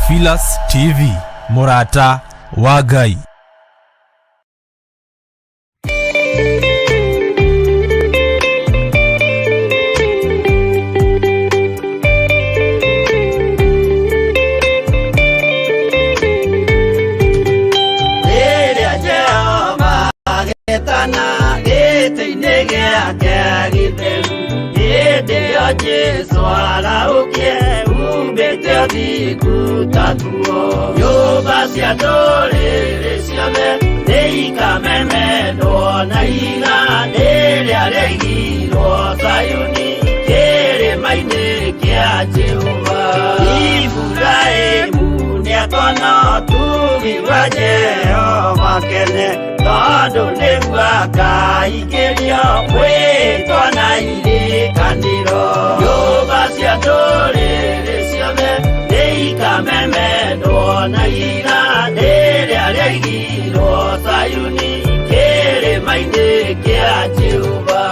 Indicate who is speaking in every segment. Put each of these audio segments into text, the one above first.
Speaker 1: Theophilus TV, mũrata wa Ngai.
Speaker 2: Rĩrĩa Jehova agetana gĩtĩ-inĩ gĩake gĩtheru, hĩndĩ ĩyo Jesũ arahũkie umbĩte ũthingu ta nguo. Nyũmba cia ndũrĩrĩ ciothe nĩikamemendwo na ihiga rĩrĩa rĩaigirwo Zayuni kĩrĩma-inĩ kĩa Jehova. Iburahĩmu nĩakona ũtugi wa Jehova kene, tondũ nĩguo akaingĩrio mwĩtwa na irĩkanĩro. Nyũmba cia ndũrĩrĩ ciothe nĩikamemendwo na ihiga rĩrĩa rĩaigirwo Zayuni kĩrĩma-inĩ kĩa Jehova.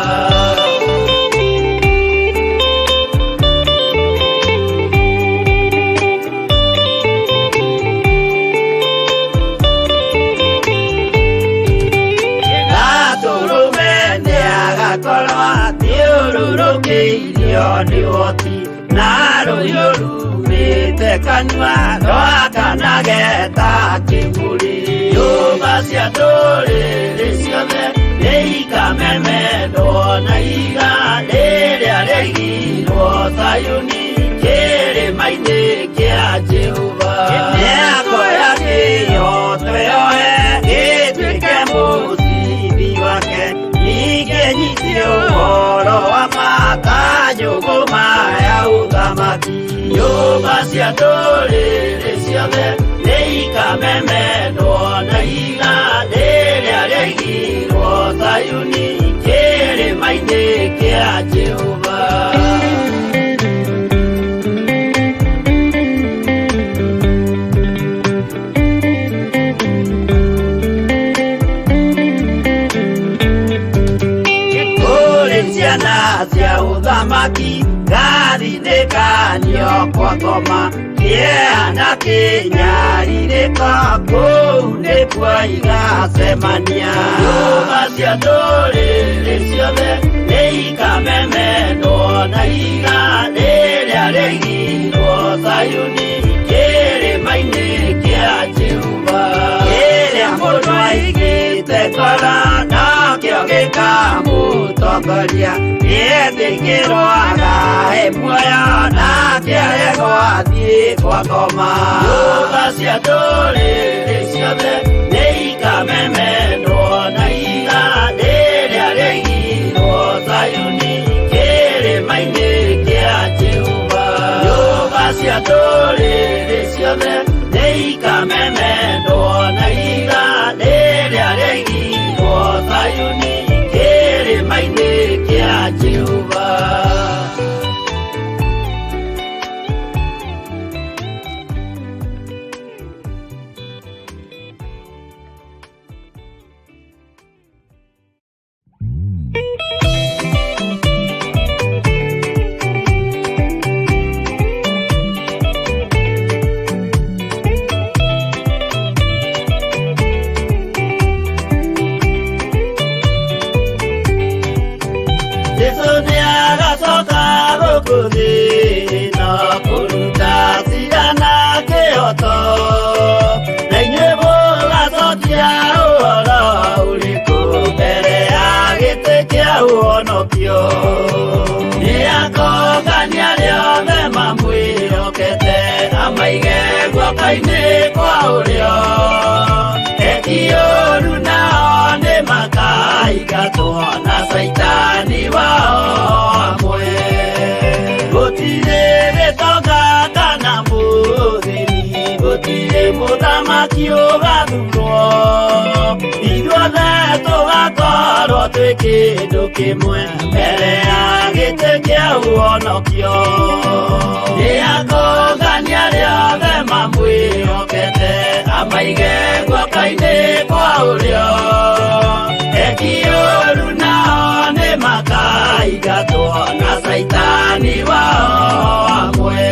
Speaker 2: Gatũrũme nĩagakorwo athiũrũrũkĩirio nĩ ũhoti, na rũhiũ rumĩte kanua rwakanage ta kĩmũrĩ. Nyũmba cia ndũrĩrĩ ciothe nĩikamemendwo na ihiga rĩrĩa rĩaigirwo Zayuni kĩrĩma-inĩ kĩa Jehova. Nĩakoya kĩhooto yoe gĩtuĩke mũcibi wake, ningĩ nyite ũhoro wa ma ta njũgũma ya ũthamaki. Nyũmba cia ndũrĩrĩ ciothe nĩikamemendwo na ihiga rĩrĩa rĩaigirwo Zayuni kĩrĩma-inĩ kĩa Jehova. Kũrĩ ciana cia ũthamaki ngathinĩkanio kwa ngoma, kĩeha na kĩnyarirĩko kũu nĩkuo igacemania. Nyũmba cia ndũrĩrĩ ciothe nĩikamemendwo na ihiga rĩrĩa rĩaigirwo Zayuni kĩrĩma-inĩ kĩa Jehova. Kĩrĩa mũndũ aigĩte ngoro nakĩo gĩkamũtongoria, nĩetĩkĩrwo agahe muoyo nake aregwo athiĩ kwa ngoma. Nyũmba cia ndũrĩrĩ ciothe nĩikamemendwo na ihiga rĩrĩa rĩaigirwo Zayuni kĩrĩma-inĩ kĩa Jehova. Nyũmba cia ndũrĩrĩ ciothe nĩikamemendwo na ihiga rĩrĩa rĩaigirwo Zayuni kĩrĩma-inĩ kĩa Jehova. Jesũ nĩagacoka gũkũ thĩ na kũruta cira na kĩhooto, na inyuĩ mũgacokia ũhoro ũrĩkũ mbere ya gĩtĩ kĩa ũhonokio. Nĩakongania arĩa othe mamwĩhokete, amaige guoko-inĩ kwa ũrĩo. Eki ũũru nao nĩmakaingatwo na Caitani wao hamwe. Gũtirĩ gĩtonga kana mũthĩni, gũtirĩ mũthamaki ũgathurwo. Ithuothe tũgakorwo twĩ kĩndũ kĩmwe mbere ya gĩtĩ kĩa ũhonokio. Nĩakongania arĩa othe mamwĩhokete, amaige guoko-inĩ kwa ũrĩo. Eki ũũru nao nĩmakaingatwo na Caitani wao hamwe.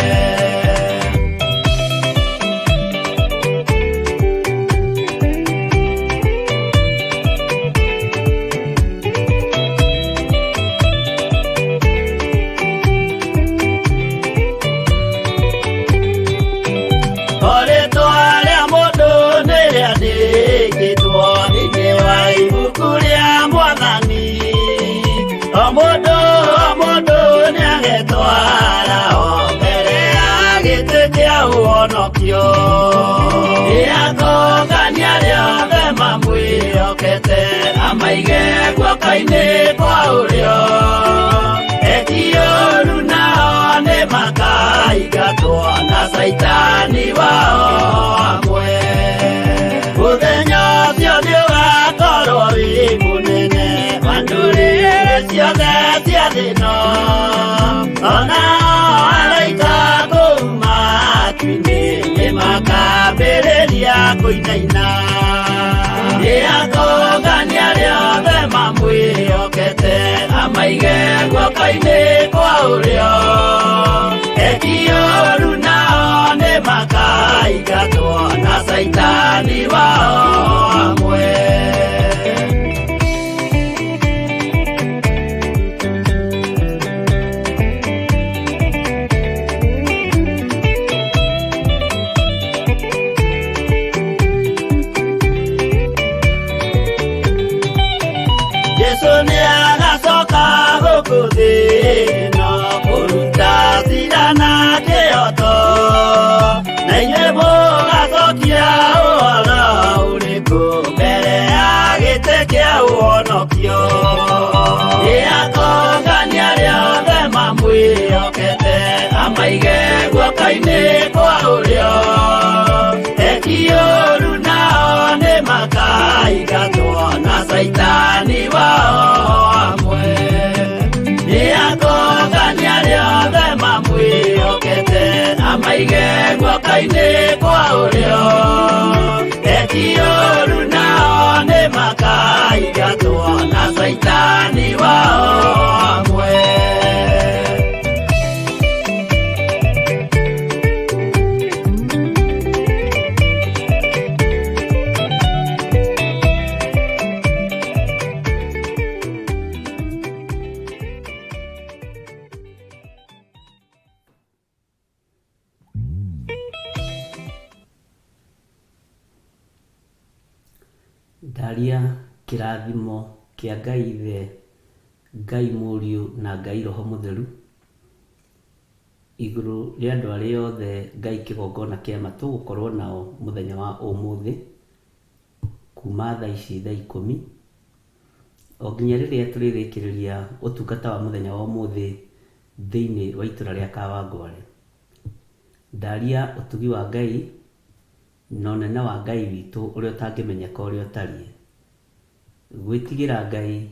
Speaker 2: akamatwara o mbere ya gĩtĩ kĩa ũhonokio. Nĩakongania arĩa othe mamwĩhokete, amaige guoko-inĩ kwa ũrĩo. Eki ũũru nao nĩmakaingatwo na caitani wao hamwe. Mũthenya ũcio nĩũgakorwo wĩ mũnene wa ndũrĩrĩ ciothe cia thĩ ĩno. Onao araika kũu matu-inĩ nĩmakambĩrĩria kũinaina. Nĩakongania arĩa othe mamwĩhokete, amaige guoko-inĩ kwa ũrĩo. Eki ũũru nao nĩmakaingatwo na caitani wao hamwe. Jesu nĩagacoka gũkũ thĩ ĩno kũruta cira na kĩhooto, na inyuĩ mũgacokia ũhoro ũrĩkũ mbere ya gĩtĩ kĩa ũhonokio. Nĩakongania arĩa othe mamwĩhokete, amaige guoko-inĩ kwa ũrĩo. Eki ũũru nao nĩmakaingatwo na caitani wao hamwe. Nĩakongania arĩa othe mamwĩhokete, amaige guoko-inĩ kwa ũrĩo. Eki ũũru nao nĩmakaingatwo na caitani wao hamwe.
Speaker 3: Ndaria kĩrathimo kĩa Ngai Ithe, Ngai Mũriũ na Ngai Roho Mũtheru igũrũ rĩa andũ arĩa othe Ngai kĩgongona kĩa ma tũgũkorwo nao mũthenya wa ũmũthĩ kuma thaa ici thaa 10 o nginya rĩrĩa tũrĩrĩkĩrĩria ũtungata wa mũthenya wa ũmũthĩ thĩinĩ wa itũra rĩa Kawangware. Ndaria ũtugi wa Ngai na ũnene wa Ngai witũ ũrĩa ũtangĩmenyeka ũrĩa ũtariĩ. Gwĩtigĩra Ngai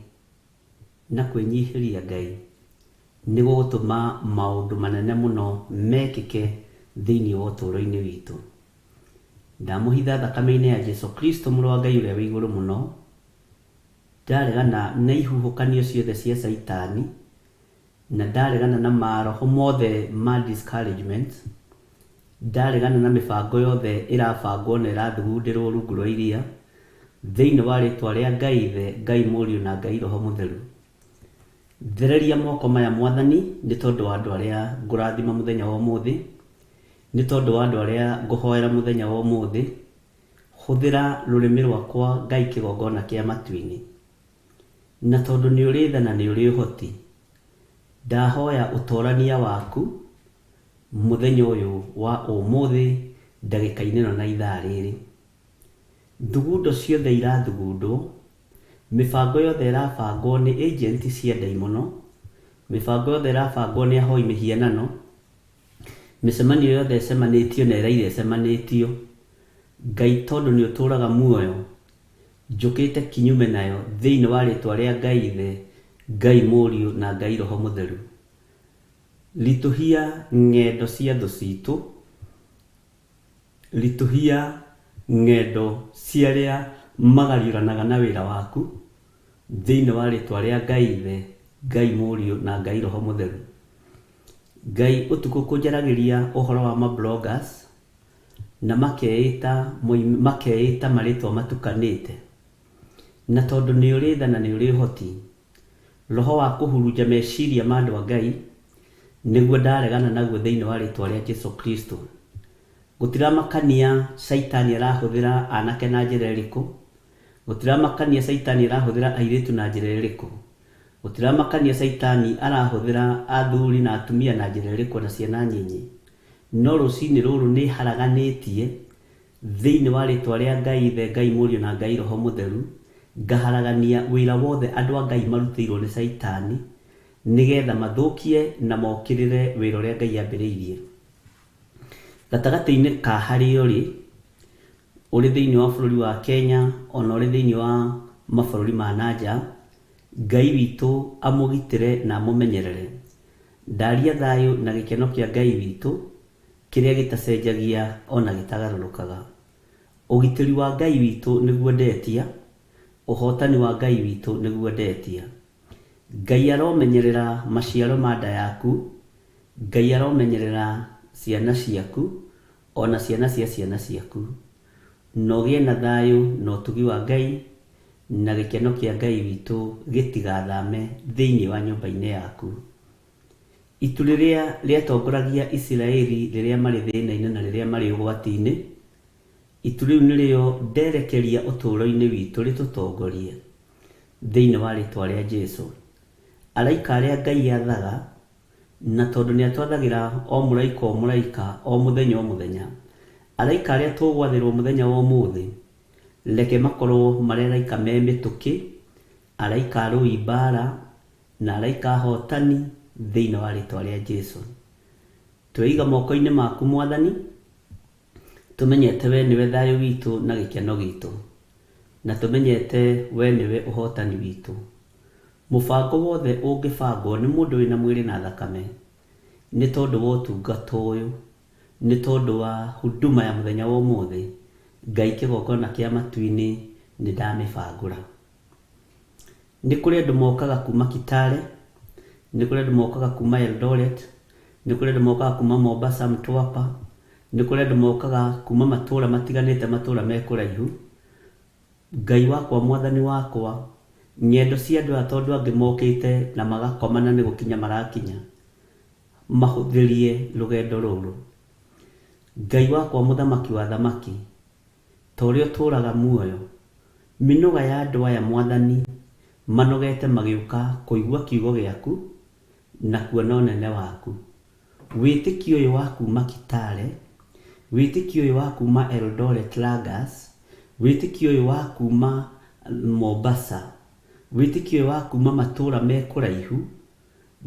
Speaker 3: na kwĩnyihĩria Ngai nĩ gũgũtũma maũndũ manene mũno mekĩke thĩinĩ wa ũtũũro-inĩ witũ. Ndamũhitha thakame-inĩ ya Jesu Kristo mũrũ wa Ngai ũrĩa wĩ igũrũ mũno, ndaregana na ihuhũkanio ciothe cia caitani, na ndaregana na maroho mothe ma discouragement, ndaregana na mĩbango yothe ĩrabangwo na ĩrathugundĩrwo rungu rwa iria thĩinĩ wa rĩtwa rĩa Ngai Ithe, Ngai Mũriũ na Ngai Roho Mũtheru. Thereria moko maya Mwathani nĩ tondũ wa andũ arĩa ngũrathima mũthenya wa ũmũthĩ, nĩ tondũ wa andũ arĩa ngũhoera mũthenya wa ũmũthĩ. Hũthĩra rũrĩmĩ rwakwa Ngai kĩgongona kĩa matu-inĩ, na tondũ nĩ ũrĩ tha na nĩ ũrĩ ũhoti, ndahoya ũtorania waku mũthenya ũyũ wa ũmũthĩ ndagĩka-inĩ ĩno na ithaa rĩrĩ. Thugundo ciothe irathugundwo, mĩbango yothe ĩrabangwo nĩ agent cia ndaimono, mĩbango yothe ĩrabangwo nĩ ahoi mĩhianano, mĩcemanio yothe ĩcemanĩtio na ĩraira ĩcemanĩtio. Ngai tondũ nĩ ũtũũraga muoyo, njũkĩte kinyume nayo thĩinĩ wa rĩtwa rĩa Ngai Ithe, Ngai Mũriũ na Ngai Roho Mũtheru. Ritũhia ng'endo cia thũ citũ, ritũhia ng'endo cia arĩa magariũranaga na wĩra waku thĩinĩ wa rĩtwa rĩa Ngai Ithe, Ngai Mũriũ na Ngai Roho Mũtheru. Ngai ũtukũ kũnjaragĩria ũhoro wa mabloggers na makeĩta marĩtwa matukanĩte, na tondũ nĩ ũrĩ tha na nĩ ũrĩ ũhoti, roho wa kũhurunja meciria ma andũ a Ngai nĩguo ndaregana naguo thĩinĩ wa rĩtwa rĩa Jesu Kristo. Gũtiramakania caitani arahũthĩra anake na njĩra ĩrĩkũ, gũtiramakania caitani arahũthĩra airĩtu na njĩra ĩrĩkũ, Gũtiramakania caitani arahũthĩra athuri na atumia na njĩra ĩrĩkũ na ciana nyinyi, no rũcinĩ rũrũ nĩ haraganĩtie thĩinĩ wa rĩtwa rĩa Ngai Ithe, Ngai Mũriũ na Ngai Roho Mũtheru, ngaharagania wĩra wothe andũ a Ngai marutĩirwo nĩ caitani nĩgetha mathũkie na mokĩrĩre wĩra ũrĩa Ngai ambĩrĩirie. Gatagatĩ-inĩ ka harĩa ũrĩ, ũrĩ thĩinĩ wa bũrũri wa Kenya ona ũrĩ thĩinĩ wa mabũrũri ma na nja, Ngai witũ amũgitĩre na amũmenyerere. Ndaria thayũ na gĩkeno kĩa Ngai witũ kĩrĩa gĩtacenjagia ona gĩtagarũrũkaga. Ũgitĩri wa Ngai witũ nĩguo ndetia, ũhotani wa Ngai witũ nĩguo ndetia. Ngai aromenyerera maciaro ma nda yaku, Ngai aromenyerera ciana ciaku ona ciana cia ciana ciaku. Na ũgĩe na thayũ na ũtugi wa Ngai na gĩkeno kĩa Ngai witũ gĩtigathame thĩinĩ wa nyũmba-inĩ yaku. Itu rĩrĩa rĩatongoragia Isiraeli rĩrĩa marĩ thĩna-inĩ na rĩrĩa marĩ ũgwati-inĩ, itu rĩu nĩrĩo nderekeria ũtũũro-inĩ witũ rĩtũtongorie thĩinĩ wa rĩtwa rĩa Jesu. Araika arĩa Ngai athaga, na tondũ nĩ atwathagĩra o mũraika o mũraika o mũthenya o mũthenya, araika arĩa tũgwathĩrwo mũthenya wa ũmũthĩ, reke makorwo marĩ araika me mĩtũkĩ, araika arũi mbara na araika ahotani thĩinĩ wa rĩtwa rĩa Jesu. Tweiga moko-inĩ maku Mwathani, tũmenyete we nĩwe thayũ witũ na gĩkeno gitũ, na tũmenyete we nĩwe ũhotani witũ. Mũbango wothe ũngĩbangwo nĩ mũndũ wĩna mwĩrĩ na thakame, nĩ tondũ wa ũtungata ũyũ, nĩ tondũ wa huduma ya mũthenya wa ũmũthĩ, Ngai kĩgongona kĩa matu-inĩ nĩ ndamĩbangũra. Nĩ kũrĩ andũ mokaga kuma Kitale, nĩ kũrĩ andũ mokaga kuma Eldoret, nĩ kũrĩ andũ mokaga kuma Mombasa, Mtwapa, nĩ kũrĩ andũ mokaga kuma matũũra matiganĩte, matũũra me kũraihu. Ngai wakwa, Mwathani wakwa, ng'endo cia andũ aya tondũ angĩ mokĩte na magakomana nĩ gũkinya marakinya, mahũthĩrie rũgendo rũrũ. Ngai wakwa, mũthamaki wa thamaki, ta ũrĩa ũtũũraga muoyo, mĩnoga ya andũ aya Mwathani manogete magĩũka kũigua kiugo gĩaku na kuona ũnene waku. Wĩtĩkio ũyũ wa kuma Kitale, wĩtĩkio ũyũ wa kuma Eldoret Langas, wĩtĩkio ũyũ wa kuma Mombasa, wĩtĩkio ũyũ wa kuma matũũra me kũraihu,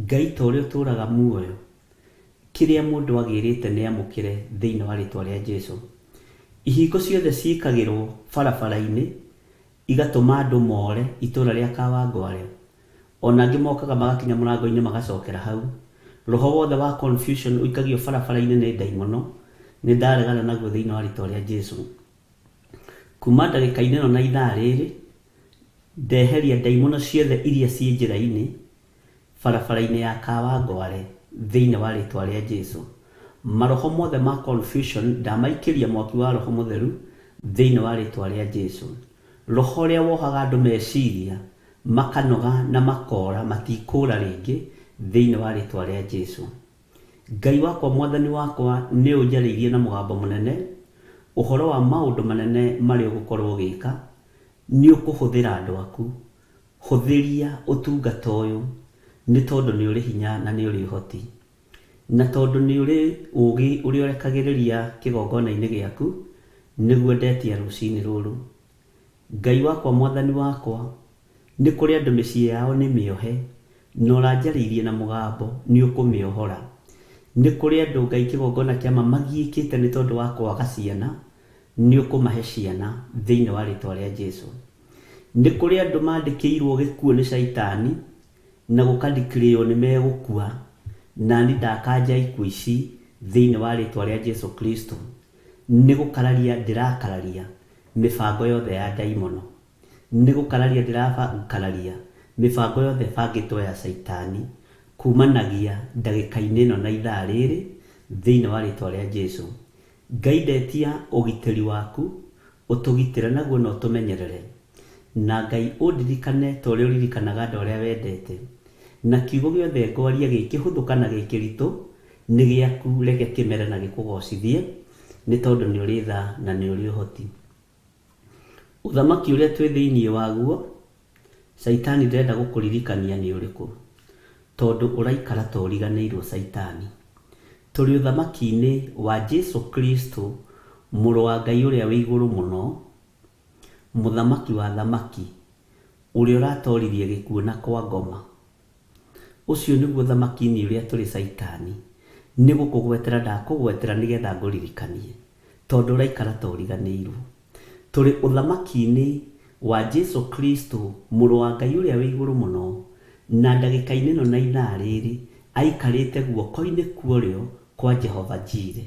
Speaker 3: Ngai ta ũrĩa ũtũũraga muoyo, kĩrĩa mũndũ agĩrĩte nĩ amũkĩre thĩinĩ wa rĩtwa rĩa Jesu. Ihingo ciothe ciĩkagĩrwo barabara-inĩ igatũma andũ more itũũra rĩa Kawangware, ona angĩ mokaga magakinya mũrango-inĩ magacokera hau. Roho wothe wa confusion ũikagio barabara-inĩ nĩ ndaimono, nĩ ndaregana naguo thĩinĩ wa rĩtwa rĩa Jesu. Kuma ndagĩka-inĩ ĩno na ithaa rĩrĩ, ndeheria ndaimono ciothe iria ciĩ njĩra-inĩ barabara-inĩ ya Kawangware thĩinĩ wa rĩtwa rĩa Jesu. Maroho mothe ma confusion ndamaikĩria mwaki wa Roho Mũtheru thĩinĩ wa rĩtwa rĩa Jesu. Roho ũrĩa wohaga andũ meciria makanoga na makora matikũra rĩngĩ thĩinĩ wa rĩtwa rĩa Jesu. Ngai wakwa, Mwathani wakwa, nĩ ũnjarĩirie na mũgambo mũnene ũhoro wa maũndũ manene marĩa ũgũkorwo ũgĩka. Nĩ ũkũhũthĩra andũ aku, hũthĩria ũtungata ũyũ nĩ tondũ nĩ ũrĩ hinya na nĩ ũrĩ ũhoti, na tondũ nĩ ũrĩ ũũgĩ ũrĩa ũrekagĩrĩria kĩgongona-inĩ gĩaku, nĩguo ndetia rũcinĩ rũrũ. Ngai wakwa, Mwathani wakwa, nĩ kũrĩ andũ mĩciĩ yao nĩ mĩohe, na ũranjarĩirie na mũgambo nĩ ũkũmĩohora. Nĩ kũrĩ andũ Ngai kĩgongona kĩa ma magiĩkĩte nĩ tondũ wa kwaga ciana, nĩ ũkũmahe ciana thĩinĩ wa rĩtwa rĩa Jesu. Nĩ kũrĩ andũ mandĩkĩirwo gĩkuũ nĩ caitani na gũkadeclare nĩ megũkua, na niĩ ndakanja ikuũ ici thĩinĩ wa rĩtwa rĩa Jesu Kristo. Nĩ gũkararia ndĩrakararia mĩbango yothe ya ndaimono, nĩ gũkararia ndĩrakararia mĩbango yothe ĩbangĩtwo ya caitani kumanagia ndagĩka-inĩ ĩno na ithaa rĩrĩ thĩinĩ wa rĩtwa rĩa Jesu. Ngai ndetia ũgitĩri waku, ũtũgitĩre naguo na ũtũmenyerere. Na Ngai ũndirikane ta ũrĩa ũririkanaga andũ arĩa wendete, na kiugo gĩothe ngwaria gĩkĩhũthũ kana gĩkĩritũ nĩ gĩaku, reke kĩmere na gĩkũgocithie, nĩ tondũ nĩ ũrĩ tha na nĩ ũrĩ ũhoti. Ũthamaki ũrĩa twĩ thĩinĩ waguo Caitani ndĩrenda gũkũririkania nĩ ũrĩkũ, tondũ ũraikara ta ũriganĩirwo Caitani. Tũrĩ ũthamaki-inĩ wa Jesu Kristo, mũrũ wa Ngai ũrĩa wĩ igũrũ mũno, mũthamaki wa thamaki, ũrĩa ũratoririe gĩkuũ na kwa ngoma. Ũcio nĩguo ũthamaki-inĩ ũrĩa tũrĩ Caitani. Nĩ gũkũgwetera ndakũgwetera nĩgetha ngũririkanie, tondũ ũraikara ta ũriganĩirwo. Tũrĩ ũthamaki-inĩ wa Jesu Kristo, mũrũ wa Ngai ũrĩa wĩ igũrũ mũno, na ndagĩka-inĩ ĩno na ithaa rĩrĩ, aikarĩte guoko-inĩ kwa ũrĩo kwa Jehova Jire.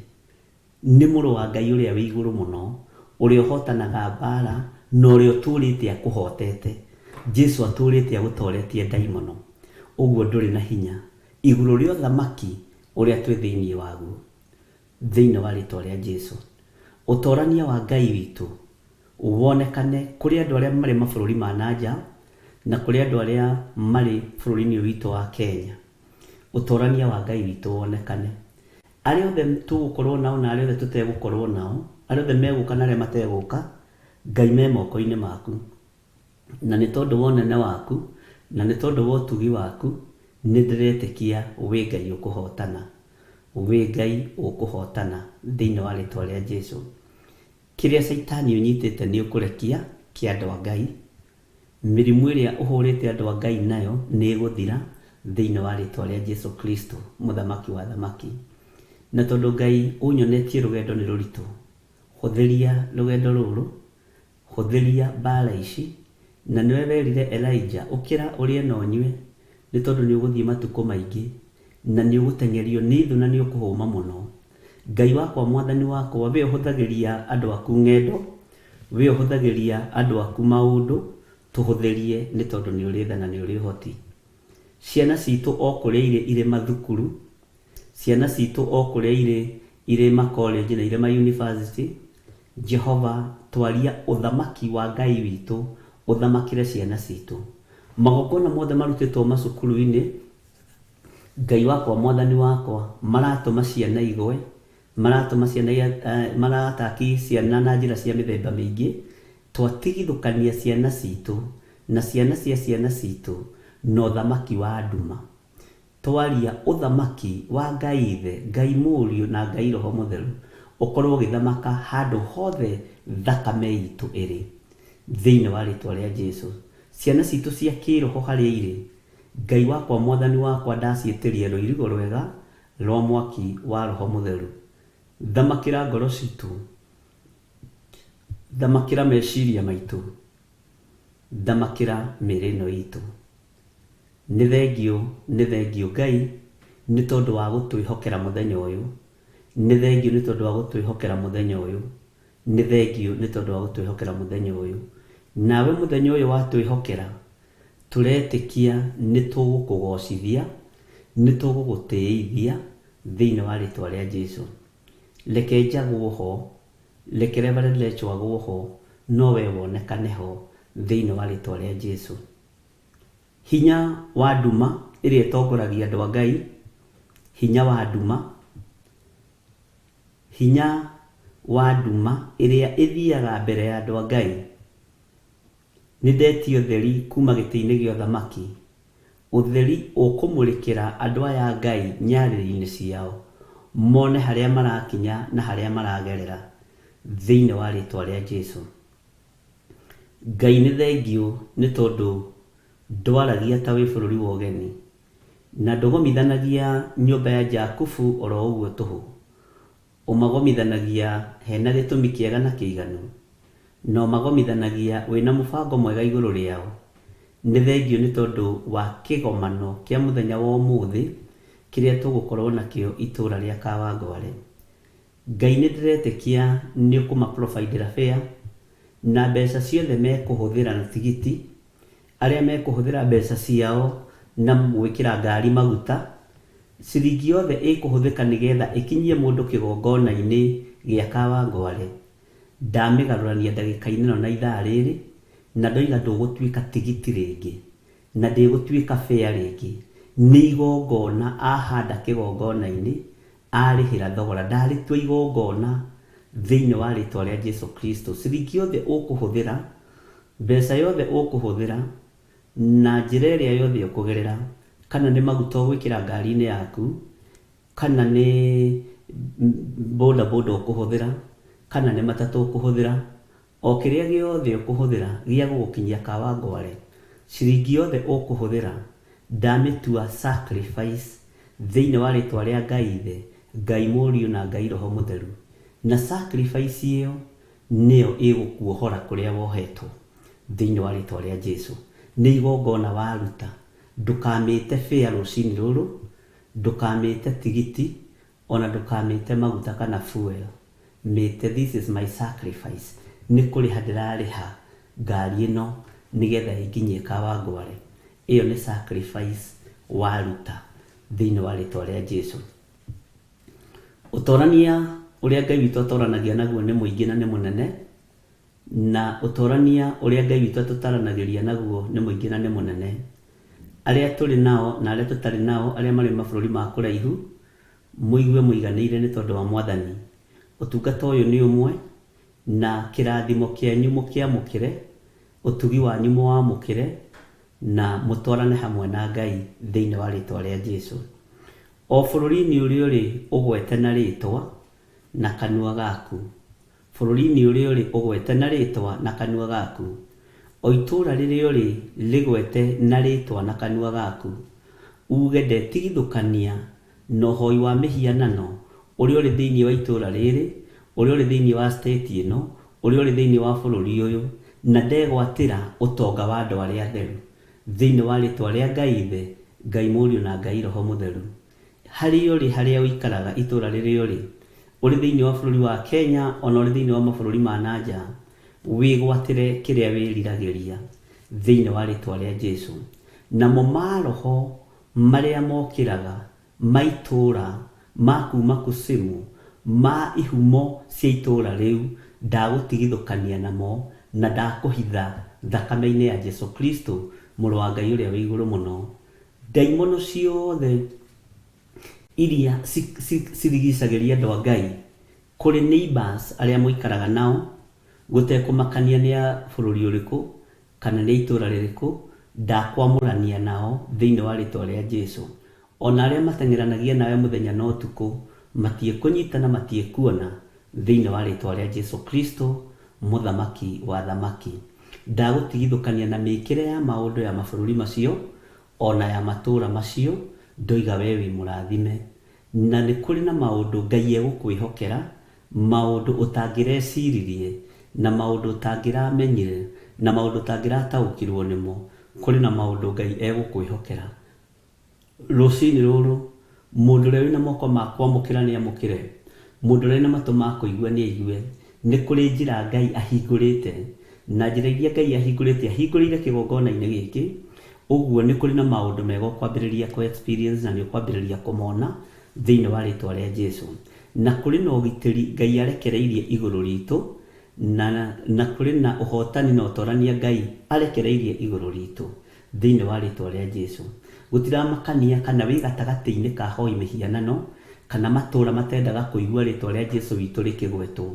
Speaker 3: Nĩ mũrũ wa Ngai ũrĩa wĩ igũrũ mũno, ũrĩa ũhotanaga mbara, na ũrĩa ũtũrĩte akũhotete. Jesu atũrĩte agũtoretie ndaimono. Ũguo ndũrĩ na hinya igũrũ rĩa ũthamaki ũrĩa twĩ thĩinĩ waguo. Thĩinĩ wa rĩtwa rĩa Jesu. Ũtorania wa Ngai witũ wonekane kũrĩ andũ arĩa marĩ mabũrũri ma nanja na kũrĩ andũ arĩa marĩ bũrũri-inĩ ũyũ witũ wa Kenya. Ũtorania wa Ngai witũ wonekane. Arĩa othe tũgũkorwo nao na arĩa othe tũtegũkorwo nao, arĩa othe megũka na arĩa mategũka, Ngai me moko-inĩ maku. Na nĩ tondũ wa ũnene waku, na nĩ tondũ wa ũtugi waku, nĩ ndĩretĩkia wĩ Ngai ũkũhotana. Wĩ Ngai ũkũhotana thĩinĩ wa rĩtwa rĩa Jesu. Kĩrĩa Caitani ũnyitĩte nĩ ũkũrekia kĩa andũ a Ngai. Mĩrimũ ĩrĩa ũhũrĩte andũ a Ngai nayo nĩ ĩgũthira thĩinĩ wa rĩtwa rĩa Jesu Kristo, mũthamaki wa thamaki. Na tondũ Ngai ũnyonetie rũgendo nĩ rũritũ, hũthĩria rũgendo rũrũ, hũthĩria mbara ici, na nĩwe werire Elijah, ũkĩra ũrĩe na ũnyue, nĩ tondũ nĩ ũgũthiĩ matukũ maingĩ, na nĩ ũgũteng'erio nĩ thũ na nĩ ũkũhũma mũno. Ngai wakwa, mwathani wakwa, we ũhũthagĩria andũ aku ng'endo, we ũhũthagĩria andũ aku maũndũ, tũhũthĩrie nĩ tondũ nĩ ũrĩ tha na nĩ ũrĩ ũhoti. Ciana citũ o kũrĩa irĩ irĩ mathukuru, ciana citũ o kũrĩa irĩ irĩ ma college na irĩ ma university, Jehova twaria ũthamaki wa Ngai witũ ũthamakĩre ciana citũ. Magongona mothe marutĩtwo macukuru-inĩ, Ngai wakwa, mwathani wakwa, maratũma ciana igwe, maratũma ciana marataki ciana na njĩra cia mĩthemba mĩingĩ, twatigithũkania ciana citũ na ciana cia ciana citũ na ũthamaki wa nduma. Twaria ũthamaki wa Ngai Ithe, Ngai Mũriũ na Ngai Roho Mũtheru ũkorwo ũgĩthamaka handũ hothe thakame itũ ĩrĩ. Thĩinĩ wa rĩtwa rĩa Jesu. Ciana citũ cia kĩroho harĩa irĩ, Ngai wakwa, mwathani wakwa, ndaciĩtĩria rũirigo rwega rwa mwaki wa Roho Mũtheru. Thamakĩra ngoro citũ, thamakĩra meciria maitũ, thamakĩra mĩĩrĩ ĩno itũ. Nĩ thengio, nĩ thengio Ngai, nĩ tondũ wa gũtwĩhokera mũthenya ũyũ. Nĩ thengio nĩ tondũ wa gũtwĩhokera mũthenya ũyũ. Nĩ thengio nĩ tondũ wa gũtwĩhokera mũthenya ũyũ. Nawe mũthenya ũyũ watwĩhokera, tũretĩkia nĩ tũgũkũgocithia, nĩ tũgũgũtĩithia thĩinĩ wa rĩtwa rĩa Jesu. Reke njagwo ho, reke Reverend Lecho agwo ho, no we wonekane ho thĩinĩ wa rĩtwa rĩa Jesu. Hinya wa nduma ĩrĩa ĩtongoragia andũ a Ngai, hinya wa nduma, hinya wa nduma ĩrĩa ĩthiaga mbere ya andũ a Ngai. Nĩ ndetia ũtheri kuma gĩtĩ-inĩ gĩa ũthamaki, ũtheri ũkũmũrĩkĩra andũ aya a Ngai nyarĩrĩ-inĩ ciao, mone harĩa marakinya na harĩa maragerera thĩinĩ wa rĩtwa rĩa Jesu. Ngai nĩ thengio nĩ tondũ ndwaragia ta wĩ bũrũri wa ũgeni, na ndũgomithanagia nyũmba ya Jakubu oro ũguo tũhũ. Ũmagomithanagia hena gĩtũmi kĩega na kĩiganu, na ũmagomithanagia wĩna mũbango mwega igũrũ rĩao. Nĩ thengio nĩ tondũ wa kĩgomano kĩa mũthenya wa ũmũthĩ kĩrĩa tũgũkorwo nakĩo itũra rĩa Kawangware. Ngai nĩ ndĩretĩkia nĩ ũkũma-providera fare na mbeca ciothe mekũhũthĩra na tigiti, arĩa mekũhũthĩra mbeca ciao na gwĩkĩra ngari maguta, ciringi yothe ĩkũhũthĩka nĩgetha ĩkinyie mũndũ kĩgongona-inĩ gĩa Kawangware, ndamĩgarũrania ndagĩka-inĩ ĩno na ithaa rĩrĩ, na ndoiga ndũgũtuĩka tigiti rĩngĩ, na ndĩgũtuĩka fare rĩngĩ. Nĩ igongona ahanda kĩgongona-inĩ, arĩhĩra thogora, ndarĩtua igongona thĩinĩ wa rĩtwa rĩa Jesu Kristo. Ciringi yothe ũkũhũthĩra, mbeca yothe ũkũhũthĩra, Na njĩra ĩrĩa yothe ũkũgerera, kana nĩ maguta ũgwĩkĩra ngari-inĩ yaku, kana nĩ boda boda ũkũhũthĩra, kana nĩ matatũ ũkũhũthĩra, o kĩrĩa gĩothe ũkũhũthĩra gĩa gũgũkinyia Kawangware, ciringi yothe ũkũhũthĩra, ndamĩtua sacrifice thĩinĩ wa rĩtwa rĩa Ngai Ithe, Ngai Mũriũ na Ngai Roho Mũtheru. Na sacrifice ĩyo nĩyo ĩgũkuohora kũrĩa wohetwo thĩinĩ wa rĩtwa rĩa Jesu. Nĩ igongona waruta, ndũkamĩte fare rũcinĩ rũrũ, ndũkamĩte tigiti, ona ndũkamĩte maguta kana fuel. Mĩte this is my sacrifice. Nĩ kũrĩha ndĩrarĩha ngari ĩno nĩgetha ĩnginyie Kawangware. Ĩyo nĩ sacrifice waruta thĩinĩ wa rĩtwa rĩa Jesu. Ũtorania ũrĩa Ngai witũ atoranagia naguo nĩ mũingĩ na nĩ mũnene, na ũtorania ũrĩa Ngai witũ atũtaranagĩria naguo nĩ mũingĩ na nĩ mũnene. Arĩa tũrĩ nao na arĩa tũtarĩ nao, arĩa marĩ mabũrũri ma kũraihu, mũigue mũiganĩire nĩ tondũ wa Mwathani. Ũtungata ũyũ nĩ ũmwe, na kĩrathimo kĩanyu mũkĩamũkĩre, ũtugi wanyu mũwamũkĩre, na mũtwarane hamwe na Ngai thĩinĩ wa rĩtwa rĩa Jesu. O bũrũri-inĩ ũrĩa ũrĩ ũgwete na rĩtwa na kanua gaku. Bũrũri-inĩ ũrĩa ũrĩ ũgwete na rĩtwa na kanua gaku. O itũũra rĩrĩa ũrĩ rĩgwete na rĩtwa na kanua gaku. Uge ndetigithũkania na ũhoi wa mĩhianano ũrĩa ũrĩ thĩinĩ wa itũũra rĩrĩ, ũrĩa ũrĩ thĩinĩ wa state ĩno, ũrĩa ũrĩ thĩinĩ wa bũrũri ũyũ, na ndegwatĩra ũtonga wa andũ arĩa atheru. Thĩinĩ wa rĩtwa rĩa Ngai Ithe, Ngai Mũriũ na Ngai Roho Mũtheru. Harĩa ũrĩ, harĩa ũikaraga, itũũra rĩrĩa ũrĩ, ũrĩ thĩinĩ wa bũrũri wa Kenya, ona ũrĩ thĩinĩ wa mabũrũri ma na nja, wĩgwatĩre kĩrĩa wĩriragĩria thĩinĩ wa rĩtwa rĩa Jesu. Namo maroho marĩa mokĩraga ma itũũra, ma kuma kusimu, ma ihumo cia itũũra rĩu, ndagũtigithũkania namo na ndakũhitha thakame-inĩ ya Jesu Kristo, mũrũ wa Ngai ũrĩa wĩ igũrũ mũno. Ndaimono ciothe iria cirigicagĩria andũ a Ngai kũrĩ neighbors arĩa mũikaraga nao, gũtekũmakania nĩ a bũrũri ũrĩkũ kana nĩ itũũra rĩrĩkũ, ndakwamũrania nao thĩinĩ wa rĩtwa rĩa Jesu. Ona arĩa mateng'eranagia nawe mũthenya na ũtukũ, matiĩkũnyita na matiĩkuona thĩinĩ wa rĩtwa rĩa Jesu Kristo, mũthamaki wa thamaki. Ndagũtigithũkania na mĩkĩre ya maũndũ ya mabũrũri macio, ona ya matũũra macio, ndoiga we wĩ mũrathime. Na nĩ kũrĩ na maũndũ Ngai egũkwĩhokera, maũndũ ũtangĩreciririe, na maũndũ ũtangĩramenyire, na maũndũ ũtangĩrataũkĩrwo nĩmo. Kũrĩ na maũndũ Ngai egũkwĩhokera. Rũcinĩ rũrũ, mũndũ ũrĩa wĩna moko ma kwamũkĩra nĩ amũkĩre, mũndũ ũrĩa wĩna matũ ma kũigua nĩ aigue. Nĩ kũrĩ njĩra Ngai ahingũrĩte, na njĩra iria Ngai ahingũrĩte, ahingũrĩire kĩgongona-inĩ gĩkĩ. Ũguo nĩ kũrĩ na maũndũ mega ũkwambĩrĩria kũ experience na nĩ ũkwambĩrĩria kũmona thĩinĩ wa rĩtwa rĩa Jesu. Na kũrĩ na ũgitĩri Ngai arekereirie igũrũ ritũ, na kũrĩ na ũhotani na ũtorania Ngai arekereirie igũrũ ritũ thĩinĩ wa rĩtwa rĩa Jesu. Gũtiramakania kana wĩ gatagatĩ-inĩ ka hoi mĩhianano, kana matũũra matendaga kũigua rĩtwa rĩa Jesu witũ rĩkĩgwetwo.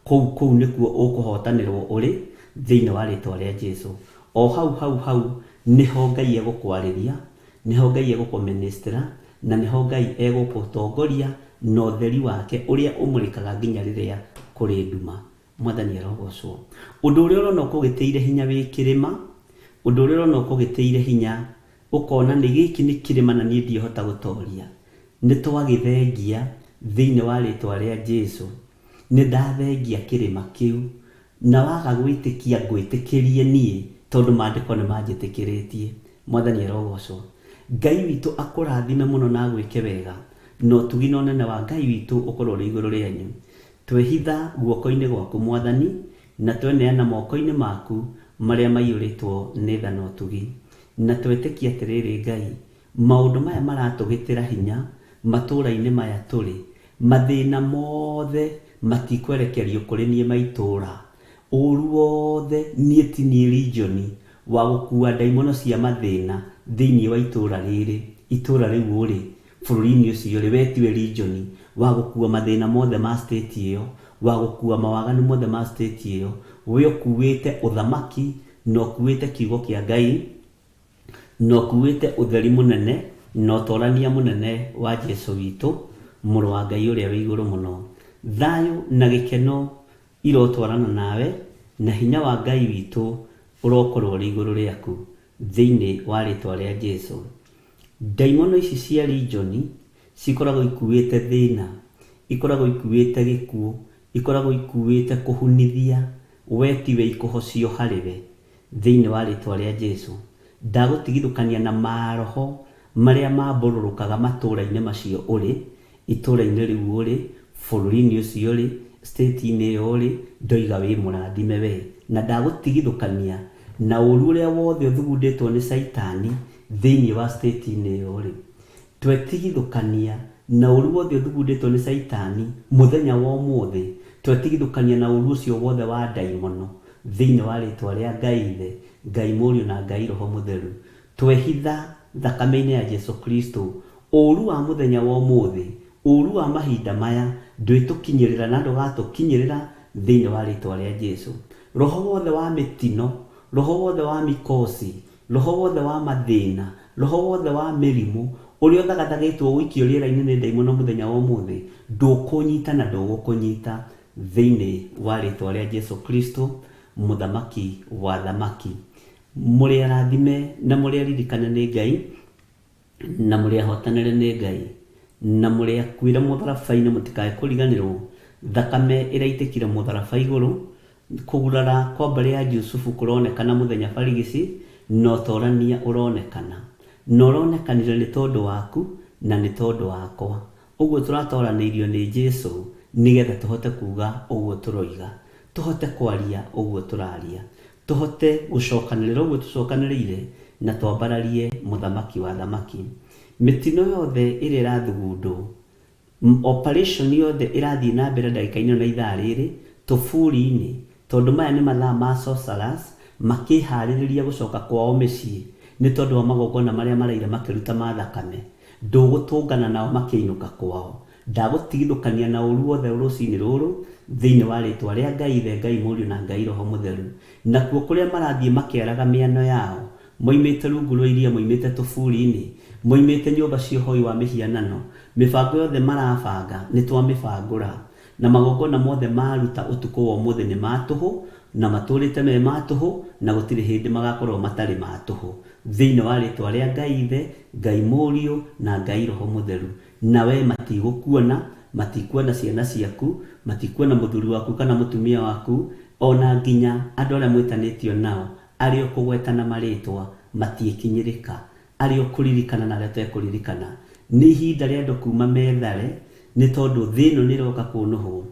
Speaker 3: Kũu kũu nĩkuo ũkũhotanĩrwo ũrĩ thĩinĩ wa rĩtwa rĩa Jesu. O hau hau hau nĩho Ngai egũkwarĩria, nĩho Ngai egũkũministera, na nĩho Ngai egũgũtongoria na ũtheri wake ũrĩa ũmũrĩkaga nginya rĩrĩa kũrĩ nduma. Mwathani arogocwo. Ũndũ ũrĩa ũrona ũkũgĩtĩire hinya wĩ kĩrĩma, ũndũ ũrĩa ũrona ũkũgĩtĩire hinya ũkona nĩ gĩkĩ nĩ kĩrĩma na niĩ ndiĩhota gũtoria, nĩ twagĩthengia thĩinĩ wa rĩtwa rĩa Jesu. Nĩ ndathengia kĩrĩma kĩu, na waga gwĩtĩkia ngwĩtĩkĩrie niĩ, tondũ maandĩko nĩ manjĩtĩkĩrĩtie. Mwathani arogocwo. Ngai witũ akũrathime mũno na agwĩke wega, na ũtugi na ũnene wa Ngai witũ ũkorwo ũrĩ igũrũ rĩanyu. Twehitha guoko-inĩ gwaku Mwathani, na tweneana moko-inĩ maku marĩa maiyũrĩtwo nĩ tha na ũtugi. Na twetĩkia atĩrĩrĩ Ngai, maũndũ maya maratũgĩtĩra hinya matũũra-inĩ maya tũrĩ, mathĩna mothe matikwerekerio kũrĩ niĩ maitũũra. Ũru wothe niĩ ti niĩ region wa gũkua ndaimono cia mathĩna thĩinĩ wa itũũra rĩrĩ, itũũra rĩu ũrĩ, bũrũri-inĩ ũcio ũrĩ, we tiwe region wa gũkua mathĩna mothe ma state ĩyo, wa gũkua mawaganu mothe ma state ĩyo. We ũkuĩte ũthamaki na ũkuĩte kiugo kĩa Ngai, Na ũkuĩte ũtheri mũnene na ũtorania mũnene wa Jesu witũ, mũrũ wa Ngai ũrĩa wĩ igũrũ mũno. Thayũ na gĩkeno irotwarana nawe, na hinya wa Ngai witũ ũrokorwo ũrĩ igũrũ rĩaku thĩinĩ wa rĩtwa rĩa Jesu. Ndaimono ici cia region cikoragwo ikuĩte thĩna, ikoragwo ikuĩte gĩkuũ, ikoragwo ikuĩte kũhunithia, we tiwe ikũhocio harĩ we thĩinĩ wa rĩtwa rĩa Jesu. Ndagũtigithũkania na maroho marĩa mambũrũrũkaga matũũra-inĩ macio ũrĩ, itũũra-inĩ rĩu ũrĩ, bũrũri-inĩ ũcio ũrĩ, state-inĩ ĩyo ũrĩ, ndoiga wĩ mũrathime we. Na ndagũtigithũkania na ũru ũrĩa wothe ũthugundĩtwo nĩ Caitani thĩinĩ wa state-inĩ ĩyo ũrĩ. Twetigithũkania na ũru wothe ũthugundĩtwo nĩ Caitani mũthenya wa ũmũthĩ, twetigithũkania na ũru ũcio wothe wa ndaimono thĩinĩ wa rĩtwa rĩa Ngai Ithe, Ngai Mũriũ na Ngai Roho Mũtheru. Twehitha thakame-inĩ ya Jesu Kristo, ũru wa mũthenya wa ũmũthĩ, ũru wa mahinda maya, ndwĩtũkinyĩrĩra na ndũgatũkinyĩrĩra thĩinĩ wa rĩtwa rĩa Jesu. Roho wothe wa mĩtino, roho wothe wa mikosi, roho wothe wa mathĩna, roho wothe wa mĩrimũ, ũrĩa ũthagathagĩtwo ũikio rĩera-inĩ nĩ ndaimono mũthenya wa ũmũthĩ, ndũkũnyita na ndũgũkũnyita thĩinĩ wa rĩtwa rĩa Jesu Kristo, mũthamaki wa thamaki. Mũrĩ arathime na mũrĩ aririkane nĩ Ngai, na mũrĩ ahotanĩre nĩ Ngai, na mũrĩ akuĩre mũtharaba-inĩ mũtikae kũriganĩrwo, thakame ĩraitĩkire mũtharaba igũrũ, kũgurara kwa mbarĩ ya Jusufu kũronekana mũthenya barigici, na ũtorania ũronekana. Na ũronekanire nĩ tondũ waku na nĩ tondũ wakwa. Ũguo tũratoranĩirio nĩ Jesu nĩgetha tũhote kuga ũguo tũroiga, tũhote kwaria ũguo tũraria, tũhote gũcokanĩrĩra ũguo tũcokanĩrĩire, na twambararie mũthamaki wa thamaki. Mĩtino yothe ĩrĩa ĩrathugundwo, operation yothe ĩrathiĩ na mbere ndagĩka-inĩ na ithaa rĩrĩ tũburi-inĩ, tondũ maya nĩ mathaa ma sorcerers makĩharĩrĩria gũcoka kwao mĩciĩ nĩ tondũ wa magongona marĩa maraire makĩruta ma thakame. Ndũgũtũngana nao makĩinũka kwao. Ndagũtigithũkania na ũru wothe rũcinĩ rũrũ thĩinĩ wa rĩtwa rĩa Ngai Ithe, Ngai Mũriũ na Ngai Roho Mũtheru. Nakuo kũrĩa marathiĩ makĩaraga mĩano yao, moimĩte rungu rwa iria, moimĩte tũburi-inĩ, moimĩte nyũmba cia ũhoi wa mĩhianano, mĩbango yothe marabanga nĩ twamĩbangũra, na magongona mothe maruta ũtukũ wa ũmũthĩ nĩ ma tũhũ, na matũrĩte me ma tũhũ, na gũtirĩ hĩndĩ magakorwo matarĩ ma tũhũ thĩinĩ wa rĩtwa rĩa Ngai Ithe, Ngai Mũriũ na Ngai Roho Mũtheru. Na we matigũkuona, matikuona ciana ciaku, matikuona mũthuri waku kana mũtumia waku, ona nginya andũ arĩa mwĩtanĩtio nao, arĩa ũkũgwetana marĩtwa matiĩkinyĩrĩka, arĩa ũkũririkana na arĩa ũtekũririkana. Nĩ ihinda rĩa andũ kuma methare, nĩ tondũ thĩ ĩno nĩ ĩroka kũnũhwo,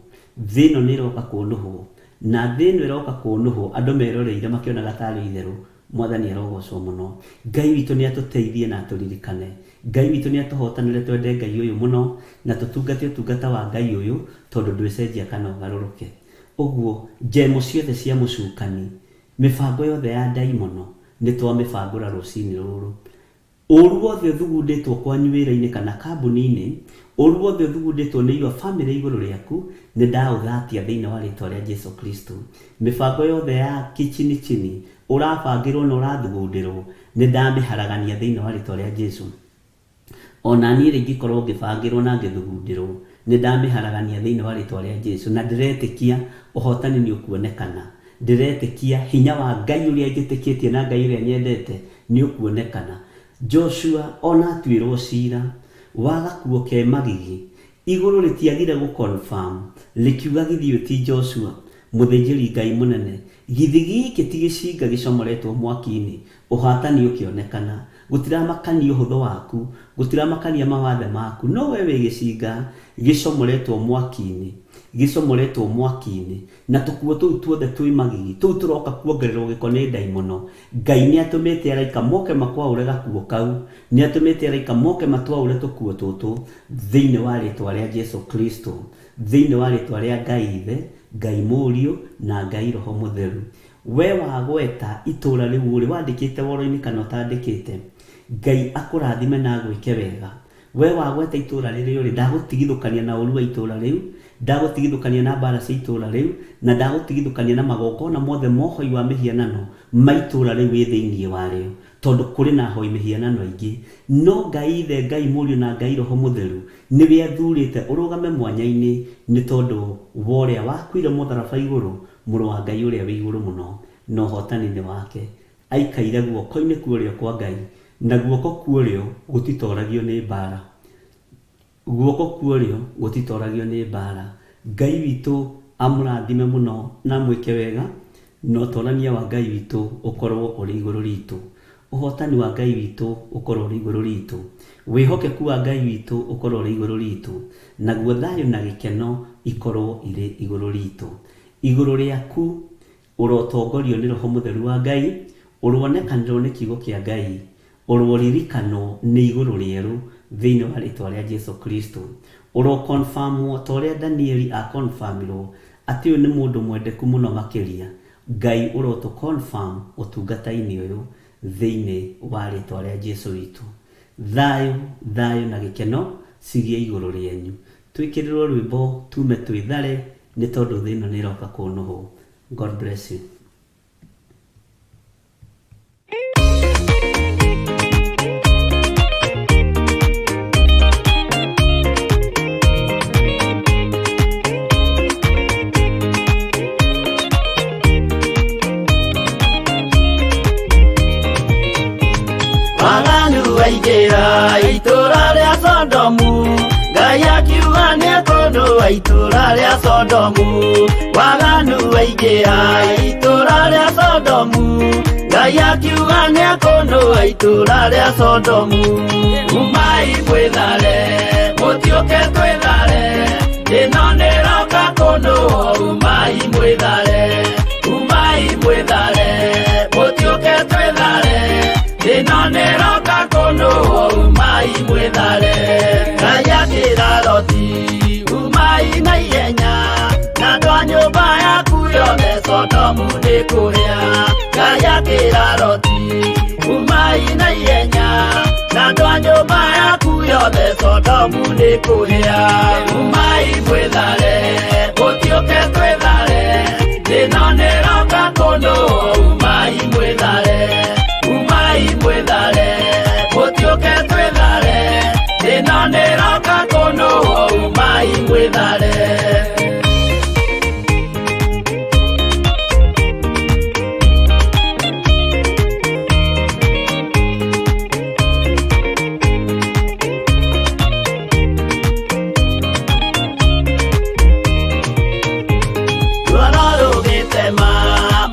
Speaker 3: thĩ ĩno nĩ ĩroka kũnũhwo, na thĩ ĩno ĩroka kũnũhwo andũ meroreire makĩonaga tarĩ itherũ. Mwathani arogocwo mũno. Ngai witũ nĩ atũteithie na atũririkane. Ngai witũ nĩ atũhotanĩre twende Ngai ũyũ mũno, na tũtungate ũtungata wa Ngai ũyũ, tondũ ndwĩcenjia kana ũgarũrũke. Ũguo njemo ciothe cia mũcukani, mĩbango yothe ya ndaimono, nĩ twamĩbangũra rũcinĩ rũrũ. Ũru wothe ũthugundĩtwo kwanyu wĩra-inĩ kana kambuni-inĩ, ũru wothe ũthugundĩtwo nĩ your family igũrũ rĩaku, nĩ ndaũthatia thĩinĩ wa rĩtwa rĩa Jesu Kristo. Mĩbango yothe ya kichini chini ũrabangĩrwo na ũrathugundĩrwo, nĩ ndamĩharagania thĩinĩ wa rĩtwa rĩa Jesu. Ona niĩ rĩngĩkorwo ngĩbangĩrwo na ngĩthugundĩrwo, nĩ ndamĩharagania thĩinĩ wa rĩtwa rĩa Jesu, na ndĩretĩkia ũhotani nĩ ũkuonekana. Ndĩretĩkia hinya wa Ngai ũrĩa njĩtĩkĩtie na Ngai ũrĩa nyendete nĩ ũkuonekana. Joshua ona atuĩrwo cira wa gakuo ke magigi, igũrũ rĩtiagire gũ-confirm, rĩkiuga githĩ ũyũ ti Joshua mũthĩnjĩri Ngai mũnene, githĩ gĩkĩ ti gĩcinga gĩcomoretwo mwaki-inĩ. Ũhatani ũkĩonekana. Gũtiramakania ũhũthũ waku, gũtiramakania mawathe maku, no we wĩ gĩcinga gĩcomoretwo mwaki-inĩ, gĩcomoretwo mwaki-inĩ, na tũkuo tũu tuothe twĩ magigi, tũu tũroka kuongererwo gĩko nĩ ndaimono. Ngai nĩ atũmĩte araika moke makwaũre gakuo kau, nĩ atũmĩte araika moke matwaũre tũkuo tũtũ thĩinĩ wa rĩtwa rĩa Jesu Kristo, thĩinĩ wa rĩtwa rĩa Ngai Ithe, Ngai Mũriũ na Ngai Roho Mũtheru. We wagweta itũũra rĩu ũrĩ wandĩkĩte woro-inĩ kana ũtandĩkĩte, Ngai akũrathime na agwĩke wega. We wagweta itũũra rĩrĩa ũrĩ, ndagũtigithũkania na ũru wa itũũra rĩu, ndagũtigithũkania na mbara cia itũũra rĩu, na ndagũtigithũkania na magongona mothe mohoi wa mĩhianano ma itũũra rĩu wĩ thĩinĩ warĩo. Tondũ kũrĩ na ahoi mĩhianano aingĩ, no Ngai Ithe, Ngai Mũriũ na Ngai Roho Mũtheru nĩwe athurĩte ũrũgame mwanya-inĩ nĩ tondũ wa ũrĩa wakuire mũtharaba igũrũ, mũrũ wa Ngai ũrĩa wĩ igũrũ mũno, na ũhotani nĩ wake. Aikaire guoko-inĩ kwa ũrĩo kwa Ngai, na guoko kwa ũrĩo gũtitoragio nĩ mbara. Guoko kwa ũrĩo gũtitoragio nĩ mbara. Ngai witũ amũrathime mũno na amwĩke wega, na ũtorania wa Ngai witũ ũkorwo ũrĩ igũrũ ritũ. Ũhotani wa Ngai witũ ũkorwo ũrĩ igũrũ ritũ. Wĩhokeku wa Ngai witũ ũkorwo ũrĩ igũrũ ritũ. Naguo thayũ na gĩkeno ikorwo irĩ igũrũ ritũ. Igũrũ rĩaku ũrotongorio nĩ Roho Mũtheru wa Ngai, ũronekanĩrwo nĩ kiugo kĩa Ngai, ũroririkanwo nĩ igũrũ rĩerũ thĩinĩ wa rĩtwa rĩa Jesu Kristo. Ũrokonfamwo ta ũrĩa Danieli akonfamirwo atĩ ũyũ nĩ mũndũ mwendeku mũno makĩria. Ngai ũrotũ confirm ũtungata-inĩ ũyũ thĩinĩ wa rĩtwa rĩa Jesu witũ. Thayũ, thayũ na gĩkeno cigĩe igũrũ rĩanyu. Twĩkĩrĩrwo rwĩmbo tume twĩthare nĩ tondũ thĩ ĩno nĩ ĩroka kũnũhwo. God bless you.
Speaker 2: Waganu waingĩra itũũra rĩa Sodomu, Ngai akiuga nĩekũnũa itũũra rĩa Sodomu. Waganu waingĩra itũũra rĩa Sodomu, Ngai akiuga nĩekũnũa itũũra rĩa Sodomu. Umai mwĩthare, mũtiũke twĩthare, ĩno nĩĩroka kũnũa. Umai mwĩthare, umai mwĩthare, mũtiũke twĩthare, ĩno nĩĩroka kũnũa. Umai mwĩthare. Ngai akĩra Loti, umai na ihenya, na andũ a nyũmba yaku yothe Sodomu nĩkũhĩa. Ngai akĩra Loti, umai na ihenya, na andũ a nyũmba yaku yothe Sodomu nĩkũhĩa. Umai mwĩthare, mũtiũke twĩthare, ĩno nĩĩroka kũnũa. Umai mwĩthare, umai mwĩthare, mũtiũke twĩthare, ĩno nĩĩroka kũnũa. Umai mwĩthare. Ruoro rũgĩtema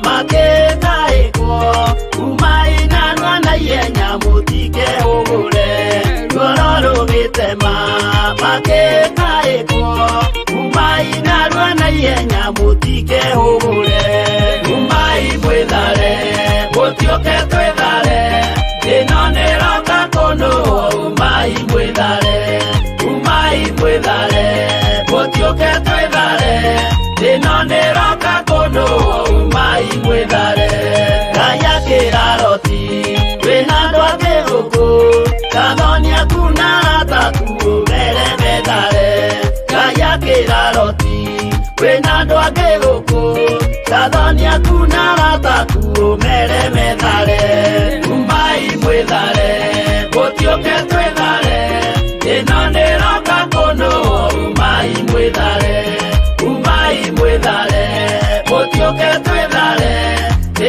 Speaker 2: makĩtaĩkwo, umai narua na ihenya mũtikehũgũre. Ruoro rũgĩtema makĩtaĩkwo, umai narua na ihenya mũtikehũgũre. Umai mwĩthare, mũtiũke twĩthare, ĩno nĩĩroka kũnũa. Umai mwĩthare, umai mwĩthare, mũtiũke twĩthare, ĩno nĩĩroka kũnũa. Umai mwĩthare. Ngai akĩra Loti, wĩna andũ angĩ gũkũ, kathoni aku na arata aku ũmere methare. Ngai akĩra Loti, wĩna andũ angĩ gũkũ, kathoni aku na arata aku ũmere methare. Umai mwĩthare, mũtiũke twĩthare, ĩno nĩĩroka kũnũa. Umai mwĩthare, umai mwĩthare, mũtiũke twĩthare,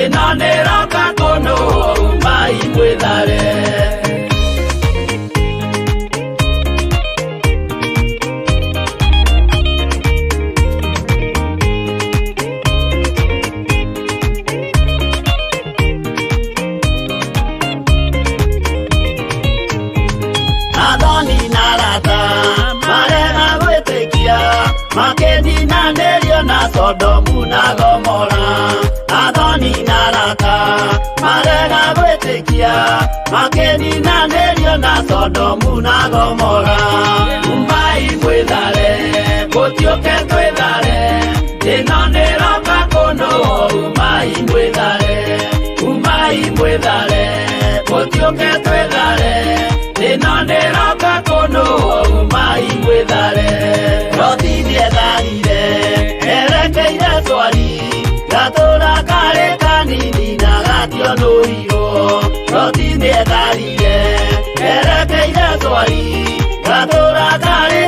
Speaker 2: ĩno nĩĩroka kũnũa. Umai mwĩthare. Athoni na arata marega gwĩtĩkia, makĩninanĩrio na Sodomu na Gomora. Athoni na arata marega gwĩtĩkia, makĩninanĩrio na Sodomu na Gomora. Umai mwĩthare, mũtiũke twĩthare, ĩno nĩĩroka kũnũa. Umai mwĩthare, umai mwĩthare, mũtiũke twĩthare, ĩno nĩĩroka kũnũa. Umai mwĩthare. Loti nĩetharire erekeire Zoari, gatũũra karĩ kanini na gationũirwo. Loti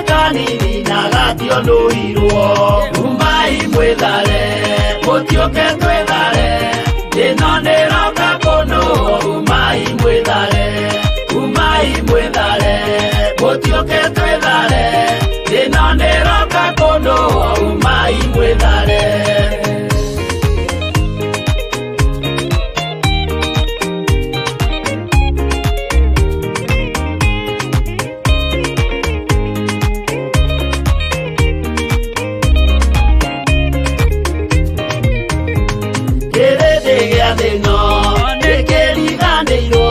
Speaker 2: kanini na gationũirwo. Umai mwĩthare, mũtiũke twĩthare, ĩno nĩroka kũnũhwo. Umai mwĩthare, umai mwĩthare, mũtiũke twĩthare, ĩno nĩroka kũnũhwo. Umai mwĩthare. Thĩno nĩkĩriganĩirwo,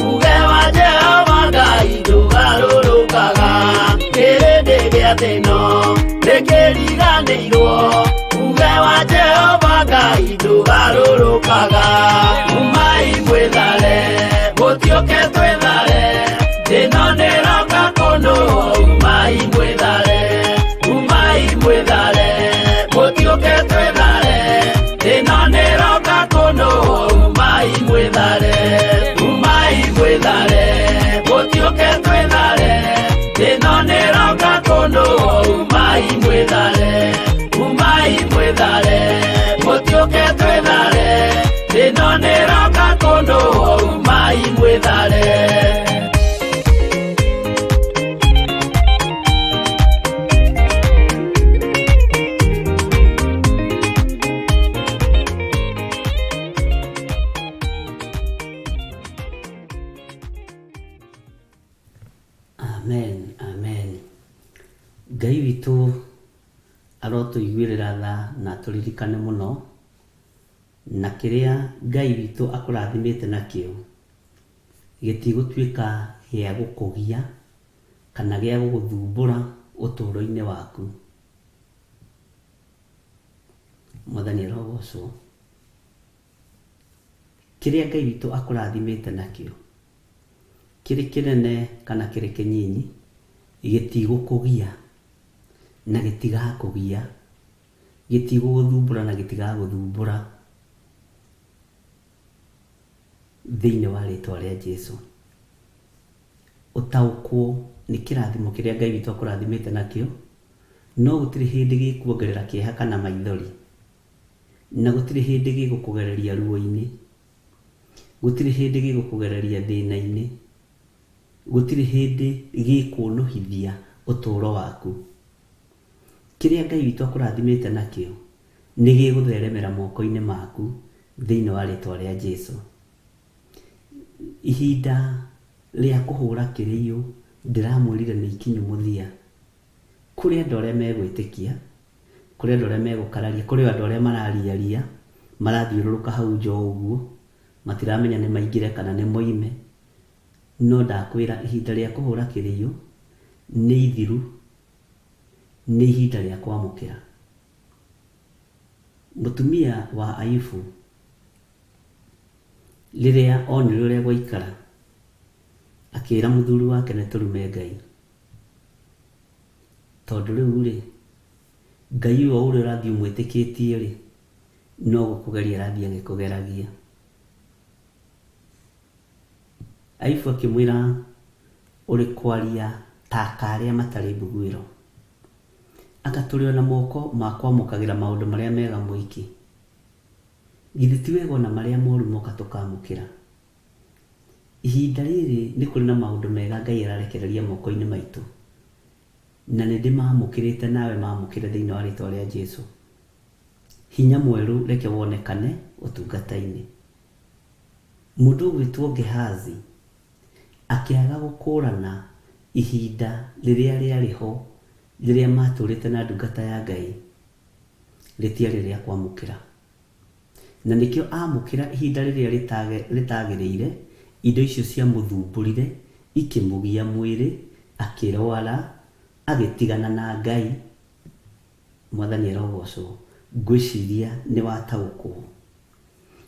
Speaker 2: uge wa Jehova Ngai ndũgarũrũkaga. Kĩrĩndĩ gĩa thĩno nĩkĩriganĩirwo, uge wa Jehova Ngai ndũgarũrũkaga. Umai mwĩthare, mũtiũke twĩthare, thĩno nĩroka kũnũhwo. Umai mwĩthare, umai mwĩthare, mũtiũke twĩthare, thĩno nĩroka kũnũhwo. Umai mwĩthare, umai mwĩthare, mũtiũke twĩthare, thĩno nĩroka kũnũhwo. Umai mwĩthare, umai mwĩthare, mũtiũke twĩthare, thĩno nĩroka kũnũhwo. Umai mwĩthare.
Speaker 3: Amen, amen. Ngai witũ arotũiguĩrĩra tha na atũririkane mũno, na kĩrĩa Ngai witũ akũrathimĩte nakĩo gĩtigũtuĩka gĩa gũkũgia kana gĩa gũgũthumbũra ũtũũro-inĩ waku. Mwathani arogocwo. Kĩrĩa Ngai witũ akũrathimĩte nakĩo, kĩrĩ kĩnene kana kĩrĩ kĩnyinyi, gĩtigũkũgia na gĩtigakũgia, gĩtigũgũthumbũra na gĩtigagũthumbũra thĩinĩ wa rĩtwa rĩa Jesũ. Ũtaũkwo nĩ kĩrathimo kĩrĩa Ngai witũ akũrathimĩte nakĩo, no gũtirĩ hĩndĩ gĩkuongerera kĩeha kana maithori, na gũtirĩ hĩndĩ gĩgũkũgereria ruo-inĩ, gũtirĩ hĩndĩ gĩgũkũgereria thĩna-inĩ, gũtirĩ hĩndĩ gĩkũnũhithia ũtũũro waku. Kĩrĩa Ngai witũ akũrathimĩte nakĩo nĩ gĩgũtheremera moko-inĩ maku thĩinĩ wa rĩtwa rĩa Jesũ. Ihinda rĩa kũhũra kĩrĩiũ ndĩramwĩrire nĩ ikinyu mũthia. Kũrĩ andũ arĩa megwĩtĩkia, kũrĩ andũ arĩa megũkararia, kũrĩ andũ arĩa marariaria, marathiũrũrũka hau nja ũguo, matiramenya nĩ maingĩre kana nĩ moime. No ndakwĩra ihinda rĩa kũhũra kĩrĩiũ nĩ ithiru, nĩ ihinda rĩa kwamũkĩra. Mũtumia wa Ayubu rĩrĩa onire ũrĩa gwaikara, akĩra mũthuri wake nĩ tũrume Ngai, tondũ rĩu rĩ, Ngai ũyũ o ũrĩa ũrathiĩ ũmwĩtĩkĩtie rĩ, no gũkũgeria arathiĩ agĩkũgeragia. Ayubu akĩmwĩra, ũrĩ kwaria ta karĩa matarĩ mbuguĩro, anga tũrĩ ona moko ma kwamũkagĩra maũndũ marĩa mega mũingĩ, githĩ ti wega ona marĩa moru moka tũkamũkĩra. Ihinda rĩrĩ nĩ kũrĩ na maũndũ mega Ngai ararekereria moko-inĩ maitũ, na nĩ ndĩmamũkĩrĩte nawe mamũkĩre thĩinĩ wa rĩtwa rĩa Jesũ. Hinya mwerũ reke wonekane ũtungata-inĩ. Mũndũ ũgwĩtwo Gehazi akĩaga gũkũrana ihinda rĩrĩa rĩarĩ ho rĩrĩa matũrĩte na ndungata ya Ngai rĩtiarĩ rĩa kwamũkĩra, na nĩkĩo amũkĩra ihinda rĩrĩa rĩtagĩrĩire, indo icio ciamũthumbũrire ikĩmũgia mwĩrĩ, akĩrwara, agĩtigana na Ngai. Mwathani arogocwo. Ngwĩciria nĩ wataũkwo.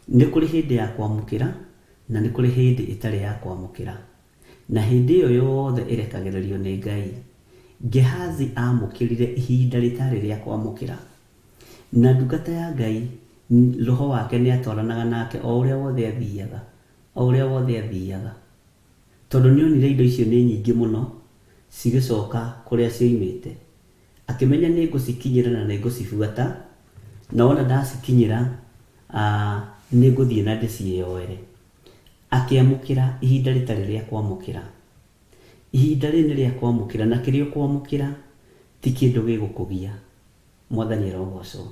Speaker 3: Nĩ kũrĩ hĩndĩ ya kwamũkĩra na nĩ kũrĩ hĩndĩ ĩtarĩ ya kwamũkĩra, na hĩndĩ ĩyo yothe ĩrekagĩrĩrio nĩ Ngai. Gehazi amũkĩrire ihinda rĩtarĩ rĩa kwamũkĩra, na ndungata ya Ngai roho wake nĩ atwaranaga nake o ũrĩa wothe athiaga, o ũrĩa wothe athiaga, tondũ nĩ onire indo icio nĩ nyingĩ mũno cigĩcoka kũrĩa cioimĩte. Akĩmenya nĩ ngũcikinyĩra na nĩ ngũcibuata, na wona ndacikinyĩra nĩ ngũthiĩ na ndĩciĩyoere. Akĩamũkĩra ihinda rĩtarĩ rĩa kwamũkĩra. Ihinda rĩrĩ nĩ rĩa kwamũkĩra, na kĩrĩa ũkwamũkĩra ti kĩndũ gĩgũkũgia. Mwathani arogocwo.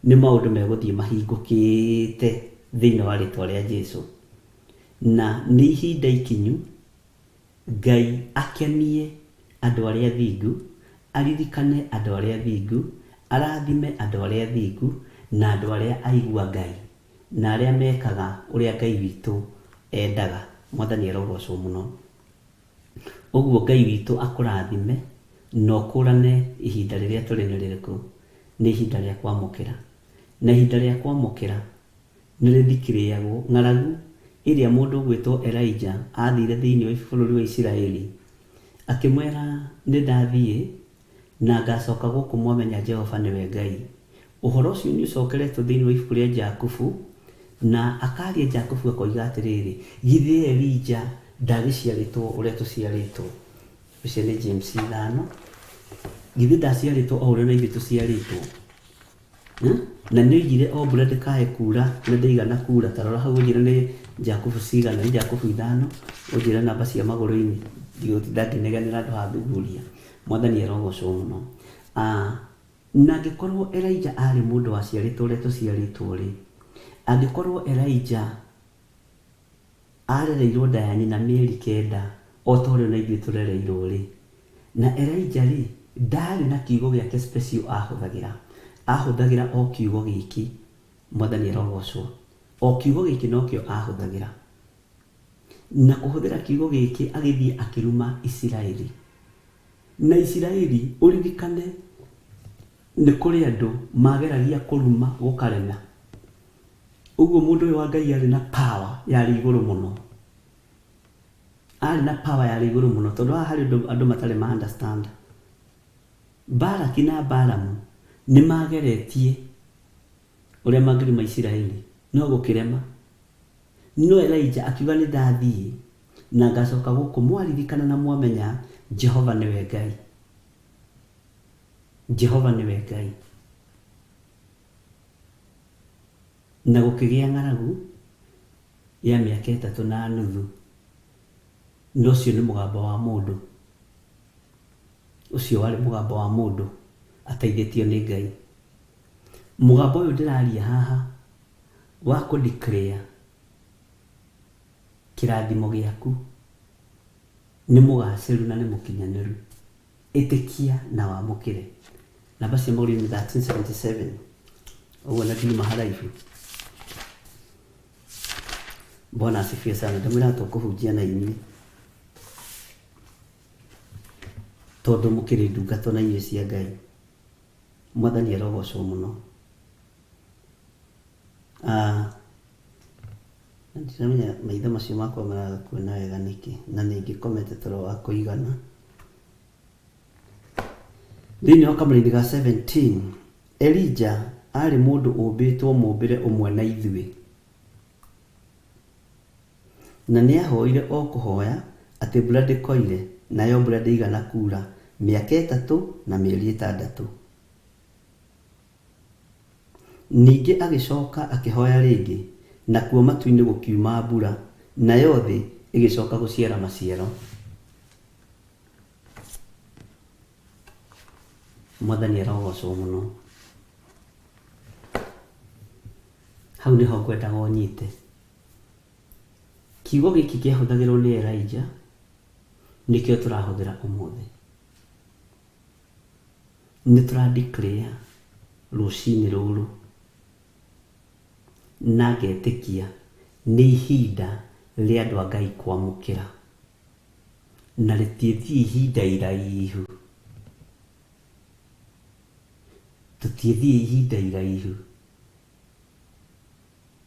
Speaker 3: Nĩ maũndũ megũthiĩ mahingũkĩte thĩinĩ wa rĩtwa rĩa Jesu. Na nĩ ihinda ikinyu Ngai akenie andũ arĩa athingu, aririkane andũ arĩa athingu, arathime andũ arĩa athingu, na andũ arĩa aigua Ngai, na arĩa mekaga ũrĩa Ngai witũ endaga. Mwathani arogocwo mũno. Ũguo Ngai witũ akũrathime na ũkũrane ihinda rĩrĩa tũrĩ nĩ rĩrĩkũ. Nĩ ihinda rĩa kwamũkĩra. Na ihinda rĩa kwamũkĩra nĩ rĩthikĩrĩagwo. Ng'aragu ĩrĩa mũndũ ũgwĩtwo Elijah athire thĩinĩ wa bũrũri wa Isiraeli, akĩmwĩra nĩ ndathiĩ na ngacoka gũkũ mwamenya Jehova nĩwe Ngai. Ũhoro ũcio nĩ ũcokeretwo thĩinĩ wa ibuku rĩa Jakubu, na akaria Jakubu akoiga atĩrĩrĩ, githĩ Elijah ndagĩciarĩtwo ũrĩa tũciarĩtwo? Ũcio nĩ James 5. Githĩ ndaciarĩtwo o ũrĩa na ithuĩ tũciarĩtwo? Na nĩ oigire o mbura ndĩkae kura na ndĩigana kura. Ta rora hau ũnjĩre nĩ Jakubu cigana, nĩ Jakubu 5, ũnjĩre namba cia magũrũ-inĩ. Ndigũtinda ngĩnegenera andũ haha thuthuria. Mwathani arogocwo mũno. Na angĩkorwo Elijah arĩ mũndũ waciarĩtwo ũrĩa tũciarĩtwo rĩ, angĩkorwo Elijah arereirwo nda ya nyina mĩeri 9 o ta ũrĩa na ithuĩ tũrereirwo rĩ, na Elijah rĩ ndarĩ na kiugo gĩake special ahũthagĩra. Ahũthagĩra o kiugo gĩkĩ. Mwathani arogocwo. O kiugo gĩkĩ nokĩo ahũthagĩra. Na kũhũthĩra kiugo gĩkĩ agĩthiĩ akĩruma Isiraeli. Na Isiraeli ũririkane nĩ kũrĩ andũ mageragia kũruma gũkarema. Ũguo mũndũ ũyũ wa Ngai arĩ na power yarĩ igũrũ mũno. Arĩ na power yarĩ igũrũ mũno tondũ haha harĩ andũ matarĩ ma understand. Balaki na Balamu nĩ mageretie ũrĩa mangĩruma Isiraeli no gũkĩrema. No Elijah akiuga nĩ ndathiĩ na ngacoka gũkũ mwaririkana na mwamenya Jehova nĩwe Ngai. Jehova nĩwe Ngai. Na gũkĩgĩa ng'aragu ya mĩaka 3.5. Na ũcio nĩ mũgambo wa mũndũ. Ũcio warĩ mũgambo wa mũndũ ateithĩtio nĩ Ngai. Mũgambo ũyũ ndĩraria haha wa kũ declare kĩrathimo gĩaku nĩ mũgacĩru na nĩ mũkinyanĩru. Ĩtĩkia na wamũkĩre. Namba cia magũrũ nĩ 1377. Ũguo na ndiuma haraihu. Bwana asifiwe sana. Ndamwĩra tũkũhunjia na inyuĩ tondũ mũkĩrĩ ndungata na inyuĩ cia Ngai. Mwathani arogocwo mũno. Ndiramenya maitho macio makwa maraga kuona wega nĩkĩ, na nĩ ngĩkomete toro wa kũigana. Thĩinĩ wa kamũraini ga 17, Elijah arĩ mũndũ ũmbĩtwo mũmbĩre ũmwe na ithuĩ. Na nĩahoire o kũhoya atĩ mbura ndĩkoire, nayo mbura ndĩigana kura mĩaka 3 na mĩeri 6. Ningĩ agĩcoka akĩhoya rĩngĩ, nakuo matu-inĩ gũkiuma mbura, nayo thĩ ĩgĩcoka gũciara maciaro. Mwathani arogocwo mũno. Hau nĩho ngwendaga ũnyite. Kiugo gĩkĩ kĩahũthagĩrwo nĩ Elijah nĩkĩo tũrahũthĩra ũmũthĩ. Nĩ tũra declare rũcinĩ rũrũ na ngetĩkia nĩ ihinda rĩa andũ a Ngai kwamũkĩra, na rĩtiĩthiĩ ihinda iraihu. Tũtiĩthiĩ ihinda iraihu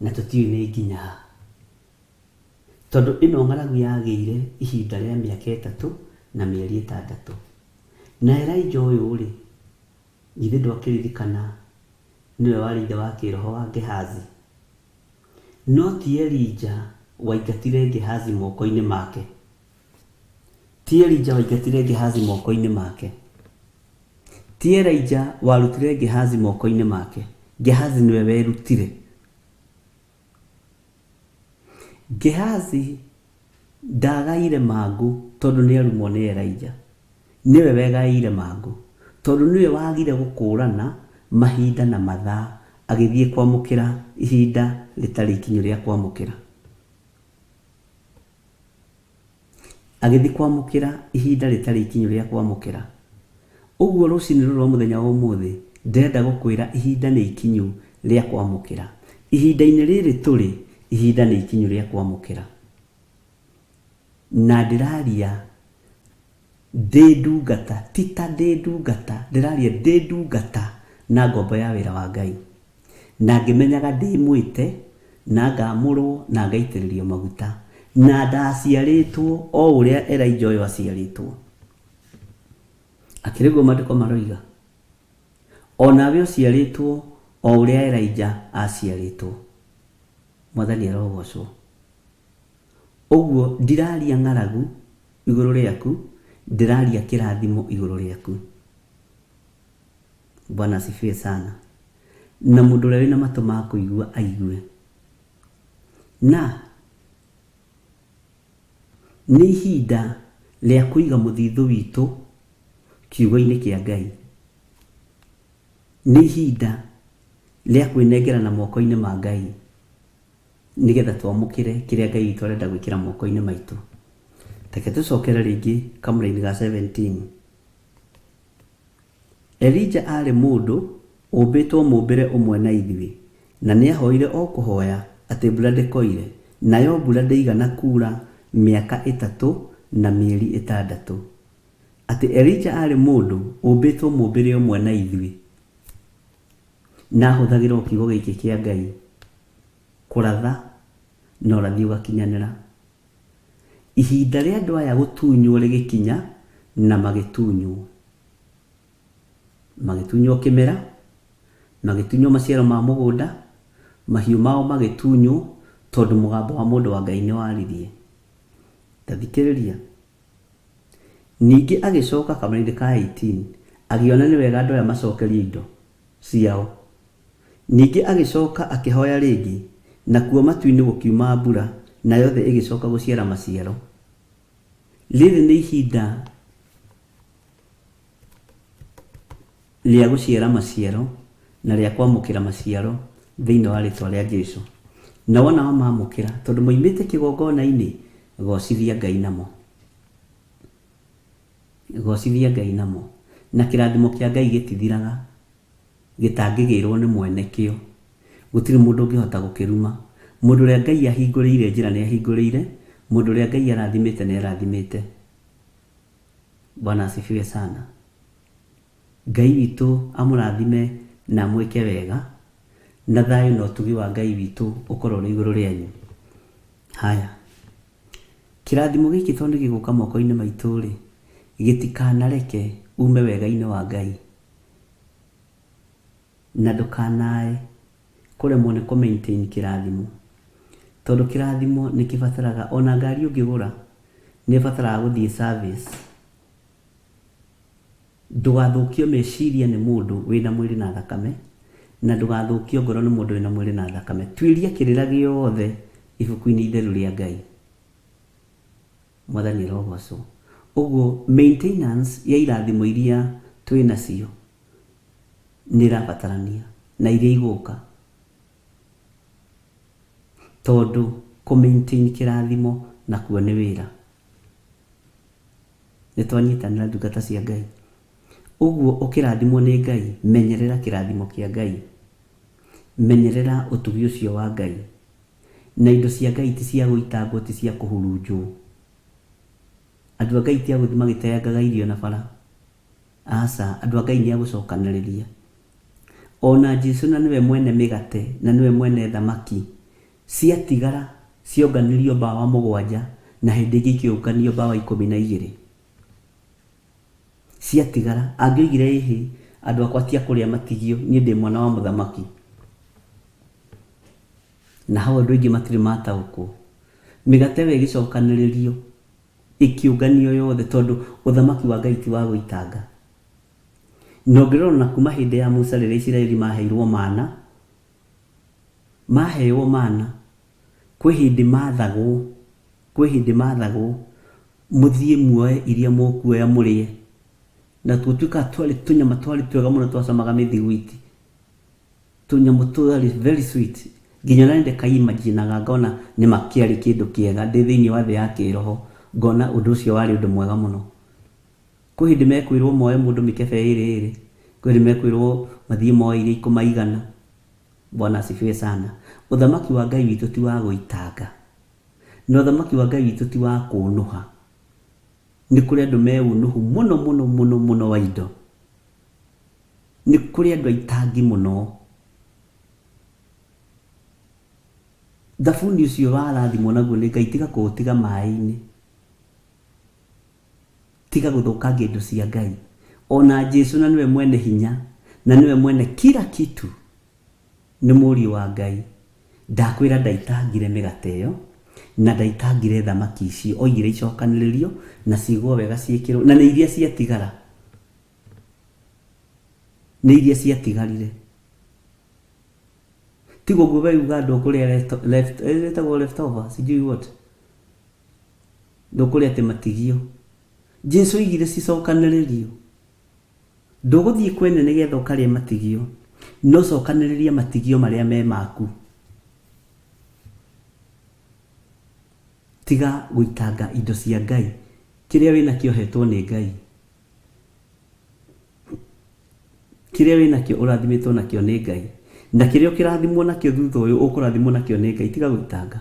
Speaker 3: na tũtiũĩ nĩ nginya ha, tondũ ĩno ng'aragu yagĩire ihinda rĩa mĩaka 3 na mĩeri 6. Na Elijah ũyũ rĩ, githĩ ndwakĩririkana nĩwe warĩ ithe wa kĩroho wa Gehazi? No ti Elijah waingatire Gehazi moko-inĩ make. Ti Elija waingatire Gehazi moko-inĩ make. Ti Elija warutire Gehazi moko-inĩ make. Gehazi nĩwe werutire. Gehazi ndagaire mangũ tondũ nĩ arumwo nĩ Elija. Nĩwe wegaĩire mangũ tondũ nĩwe wagire gũkũrana mahinda na mathaa, agĩthiĩ kwamũkĩra ihinda rĩtarĩ ikinyu rĩa kwamũkĩra. Agĩthiĩ kwamũkĩra ihinda rĩtarĩ ikinyu rĩa kwamũkĩra. Ũguo rũcinĩ rũrũ rwa mũthenya wa ũmũthĩ ndĩrenda gũkwĩra ihinda nĩ ikinyu rĩa kwamũkĩra. Ihinda-inĩ rĩrĩ tũrĩ, ihinda nĩ ikinyu rĩa kwamũkĩra. Na ndĩraria ndĩ ndungata, ti ta ndĩ ndungata, ndĩraria ndĩ ndungata na ngombo ya wĩra wa Ngai. Na ngĩmenyaga ndĩ mwĩte, na ngamũrwo, na ngaitĩrĩrio maguta. Na ndaciarĩtwo o ũrĩa Elijah ũyũ aciarĩtwo. Akĩrĩ guo maandĩko maroiga. O nawe ũciarĩtwo o ũrĩa Elijah aciarĩtwo. Mwathani arogocwo. Ũguo ndiraria ng'aragu igũrũ rĩaku, ndĩraria kĩrathimo igũrũ rĩaku. Bwana asifiwe sana. Na mũndũ ũrĩa wĩna matũ ma kũigua aigue. Na nĩ ihinda rĩa kũiga mũthithũ witũ kiugo-inĩ kĩa Ngai. Nĩ ihinda rĩa kwĩnengerana moko-inĩ ma Ngai nĩgetha twamũkĩre kĩrĩa Ngai witũ arenda gwĩkĩra moko-inĩ maitũ. Reke tũcokere rĩngĩ kamũra-inĩ ga 17. Elija arĩ mũndũ ũmbĩtwo mũmbĩre ũmwe na ithuĩ, na nĩahoire o kũhoya atĩ mbura ndĩkoire, nayo mbura ndĩigana kuura mĩaka 3 na mĩeri 6. Atĩ Elija arĩ mũndũ ũmbĩtwo mũmbĩre ũmwe na ithuĩ, na ahũthagĩra o kiugo gĩkĩ kĩa Ngai kũratha na ũrathi ũgakinyanĩra. Ihinda rĩa andũ aya gũtunywo rĩgĩkinya, na magĩtunywo. Magĩtunywo kĩmera, magĩtunywo maciaro ma mũgũnda, mahiũ mao magĩtunywo, tondũ mũgambo wa mũndũ wa Ngai nĩ waririe. Ta thikĩrĩria. Ningĩ agĩcoka kamũra-inĩ ka 18, agĩona nĩ wega andũ aya macokerie indo ciao. Ningĩ agĩcoka akĩhoya rĩngĩ, nakuo matu-inĩ gũkiuma mbura, nayo thĩ ĩgĩcoka gũciara maciaro. Rĩrĩ nĩ ihinda rĩa gũciara maciaro na rĩa kwamũkĩra maciaro thĩinĩ wa rĩtwa rĩa Jesũ. Na wona wamamũkĩra, tondũ moimĩte kĩgongona-inĩ, gocithia Ngai namo. Gocithia Ngai namo. Na kĩrathimo kĩa Ngai gĩtithiraga, gĩtangĩgĩrwo nĩ mwene kĩo. Gũtirĩ mũndũ ũngĩhota gũkĩruma. Mũndũ ũrĩa Ngai ahingũrĩire njĩra nĩ ahingũrĩire, mũndũ ũrĩa Ngai arathimĩte nĩ arathimĩte. Bwana asifiwe sana. Ngai witũ amũrathime na amwĩke wega, na thayũ na ũtugi wa Ngai witũ ũkorwo ũrĩ igũrũ rĩanyu. Haya, kĩrathimo gĩkĩ tondũ nĩ gĩgũka moko-inĩ maitũ rĩ, gĩtikanareke ume wega-inĩ wa Ngai, na ndũkanae kũremwo nĩ kũ maintain kĩrathimo, tondũ kĩrathimo nĩ kĩbataraga, ona ngari ũngĩgũra nĩ ĩbataraga gũthiĩ service. Ndũgathũkio meciria nĩ mũndũ wĩna mwĩrĩ na thakame, na ndũgathũkio ngoro nĩ mũndũ wĩna mwĩrĩ na thakame. Tuĩria kĩrĩra gĩothe ibuku-inĩ itheru rĩa Ngai. Mwathani arogocwo. Ũguo maintenance ya irathimo iria twĩ nacio nĩ ĩrabatarania na iria igũka, tondũ kũ maintain kĩrathimo nakuo nĩ wĩra. Nĩ twanyitanĩra ndungata cia Ngai. Ũguo ũkĩrathimwo nĩ Ngai, menyerera kĩrathimo kĩa Ngai, menyerera ũtugi ũcio wa Ngai. Na indo cia Ngai ti cia gũitangwo, ti cia kũhurunjwo. Andũ a Ngai ti a gũthiĩ magĩteangaga irio na bara. Aca, andũ a Ngai nĩ a gũcokanĩrĩria. Ona Jesũ na nĩwe mwene mĩgate, na nĩwe mwene thamaki, ciatigara cionganirio mbawa 7, na hĩndĩ ĩngĩ ikĩũnganio mbawa 12. Ciatigara, angĩoigire ĩhĩ, andũ akwa ti a kũrĩa matigio, niĩ ndĩ mwana wa mũthamaki. Na hau andũ aingĩ matirĩ mataũkwo. Mĩgate ĩyo ĩgĩcokanĩrĩrio Ĩkĩũnganio yothe tondũ ũthamaki wa Ngai ti wa gũitanga. Na ũngĩrora ona kuma hĩndĩ ya Musa rĩrĩa Isiraeli maheirwo mana, maheo mana, kwĩ hĩndĩ mathagwo, kwĩ hĩndĩ mathagwo, mũthiĩ muoe iria mũkuoya mũrĩe. Na gũtuĩkaga twarĩ tũnyama twarĩ twega mũno twacamaga mĩthiguiti. Tũnyamũ twarĩ very sweet. Nginya ona niĩ ndĩkaimaginaga ngona nĩma kĩarĩ kĩndũ kĩega ndĩ thĩinĩ wa thĩ ya kĩroho, ngona ũndũ ũcio warĩ ũndũ mwega mũno. Kwĩ hĩndĩ mekwĩrwo moe mũndũ mĩkebe ĩrĩ ĩrĩ, kwĩ hĩndĩ mekwĩrwo mathiĩ moe iria ikũmaigana. Bwana asifiwe sana. Ũthamaki wa Ngai witũ ti wa gũitanga. Na ũthamaki wa Ngai witũ ti wa kũnũha. Nĩ kũrĩ andũ me ũnũhu mũno mũno mũno mũno wa indo. Nĩ kũrĩ andũ aitangi mũno. Thabuni ũcio warathimwo naguo nĩ Ngai tiga kũũtiga maĩ-inĩ. Tiga gũthũkangia indo cia Ngai. Ona Jesu na nĩwe mwene hinya, na nĩwe mwene kila kitu, nĩ mũriũ wa Ngai. Ndakwĩra ndaitangire mĩgate ĩyo, na ndaitangire thamaki icio, oigire icokanĩrĩrio, na ciigwo wega ciĩkĩrwo, na nĩ iria ciatigara. Nĩ iria ciatigarire. Tiga ũguo we uga ndũkũrĩa left, ĩtagwo leftover, sijui what. Ndũkũrĩa atĩ matigio. Jesu oigire cicokanĩrĩrio. Ndũgũthiĩ kwene nĩgetha ũkarĩe matigio, no cokanĩrĩria matigio marĩa me maku. Tiga gũitanga indo cia Ngai. Kĩrĩa wĩnakĩo ũhetwo nĩ Ngai. Kĩrĩa wĩnakĩo ũrathimĩtwo nakĩo nĩ Ngai. Na kĩrĩa ũkĩrathimwo nakĩo thutha ũyũ ũkũrathimwo nakĩo nĩ Ngai. Tiga gũitanga.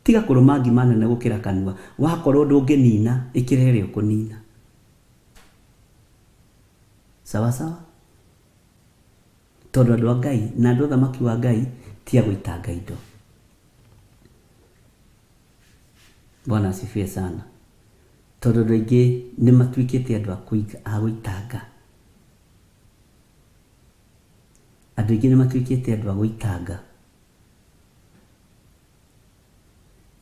Speaker 3: Tiga kũrũma ngima nene gũkĩra kanua. Wakorwo ndũngĩnina, ĩkĩra ĩrĩa ũkũnina. Sawa sawa? Tondũ andũ a Ngai na andũ a ũthamaki wa Ngai ti a gũitanga indo. Bwana asifiwe sana. Tondũ andũ aingĩ nĩ matuĩkĩte andũ a gũitanga. Andũ aingĩ nĩ matuĩkĩte andũ a gũitanga.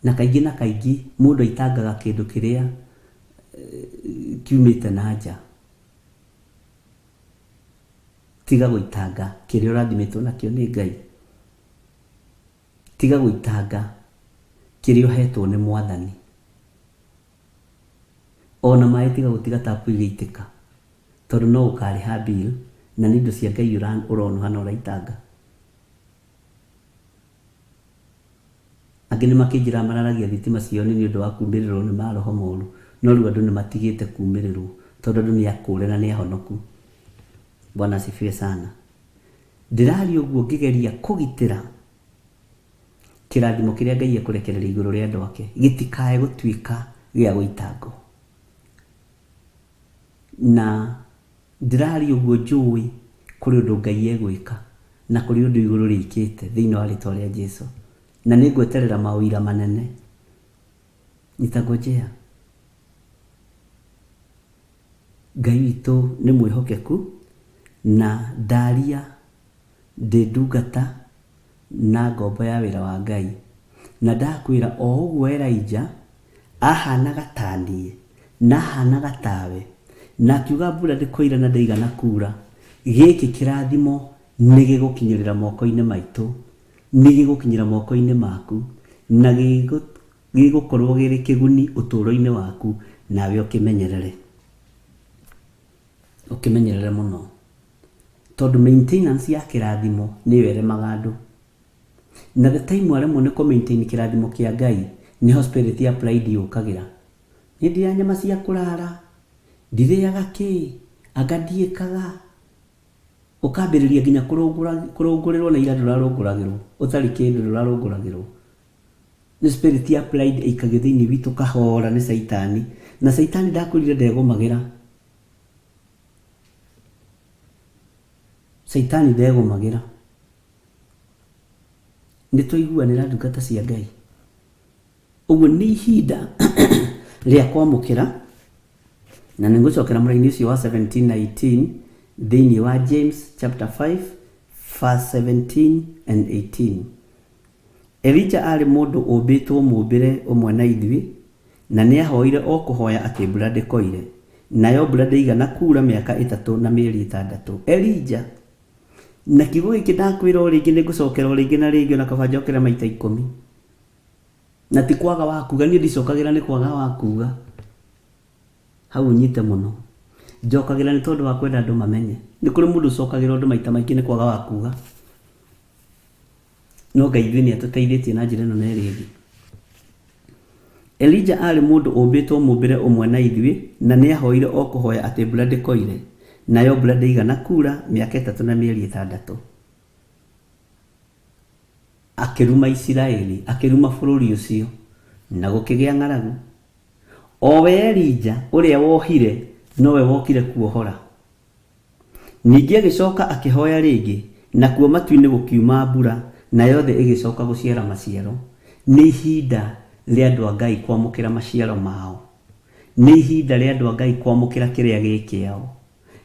Speaker 3: Na kaingĩ na kaingĩ mũndũ aitangaga kĩndũ kĩrĩa kiumĩte na nja. Tiga gũitanga kĩrĩa ũrathimĩtwo nakĩo nĩ Ngai. Tiga gũitanga kĩrĩa ũhetwo nĩ Mwathani. Ona maĩ tiga gũtiga tapu igĩitĩka, tondũ no ũkarĩha bill na nĩ indo cia Ngai ũronuha na ũraitanga. Angĩ nĩ makĩnjĩra mararagia thitima ciao nĩ ũndũ wa kumĩrĩrwo nĩ maroho moru, no rĩu andũ nĩ matigĩte kumĩrĩrwo tondũ andũ nĩ akũre na nĩ ahonoku. Bwana asifiwe sana. Ndĩraria ũguo ngĩgeria kũgitĩra kĩrathimo kĩrĩa Ngai ekũrekereria igũrũ rĩa andũ ake gĩtikae gũtuĩka gĩa gũitangwo. Na ndĩraria ũguo njũĩ kũrĩ ũndũ Ngai egwĩka na kũrĩ ũndũ igũrũ rĩkĩte thĩinĩ wa rĩtwa rĩa Jesu. Na nĩ ngweterera maũira manene. Nitangojea. Ngai witũ nĩ mwĩhokeku na ndaria ndĩ ndungata na ngombo ya wĩra wa Ngai. Na ndakwĩra o ũguo Elijah ahanaga ta niĩ na ahanaga tawe, na akiuga mbura ndĩkoira na ndĩigana kura, gĩkĩ kĩrathimo nĩ gĩgũkinyĩrĩra moko-inĩ maitũ, nĩ gĩgũkinyĩra moko-inĩ maku, na gĩgũkorwo gĩrĩ kĩguni ũtũũro-inĩ waku, nawe ũkĩmenyerere. Ũkĩmenyerere mũno. Tondũ maintenance ya kĩrathimo nĩyo ĩremaga andũ. Na the time waremwo nĩ kũ maintain kĩrathimo kĩa Ngai, nĩho spirit ya pride yũkagĩra. Nĩ ndĩaga nyama cia kũrara, ndirĩaga kĩ, anga ndiĩkaga. Ũkambĩrĩria nginya kũrũngũrĩrwo na ira ndũrarũngũragĩrwo, ũtarĩ kĩndũ ndũrarũngũragĩrwo. Nĩ spirit ya pride ĩikagio thĩinĩ witũ kahora nĩ Caitani. Na Caitani ndakwĩrire ndegũmagĩra. Caitani ndegũmagĩra. Nĩ twaiguanĩra ndungata cia Ngai. Ũguo nĩ ihinda rĩa kwamũkĩra, na nĩ ngũcokera mũraini ũcio wa 17 na 18 thĩinĩ wa James chapter 5 verse 17 and 18. Elijah arĩ mũndũ ũmbĩtwo mũmbĩre ũmwe na ithuĩ, Na nĩahoire o kũhoya atĩ mbura ndĩkoire, nayo mbura ndĩigana kuura mĩaka 3 na mĩeri 6. Elija, na kiugo gĩkĩ ndakwĩra o rĩngĩ, nĩngũcokera o rĩngĩ na rĩngĩ, ona kaba njokere maita 10. Na ti kwaga wa kuga, niĩ ndicokagĩra nĩ kwaga wa kuga. Hau ũnyite mũno. Njokagĩra nĩ tondũ wa kwenda andũ mamenye. Nĩ kũrĩ mũndũ ũcokagĩra ũndũ maita maingĩ nĩ kwaga wa kuga. No Ngai ithuĩ nĩ atũteithĩtie na njĩra ĩno na ĩrĩa ĩngĩ. Elija aarĩ mũndũ ũmbĩtwo mũmbĩre ũmwe na ithuĩ, na nĩahoire o kũhoya atĩ mbura ndĩkoire, nayo mbura ndĩigana kuura mĩaka 3 na mĩeri 6. Akĩruma Isiraeli, akĩruma bũrũri ũcio, na gũkĩgĩa ng'aragu. O we Elija ũrĩa wohire, nowe wokire kuohora. Ningĩ agĩcoka akĩhoya rĩngĩ, nakuo matu-inĩ gũkiuma mbura, nayo thĩ ĩgĩcoka gũciara maciaro. Nĩ ihinda rĩa andũ a Ngai kwamũkĩra maciaro mao. Nĩ ihinda rĩa andũ a Ngai kwamũkĩra kĩrĩa gĩ kĩao.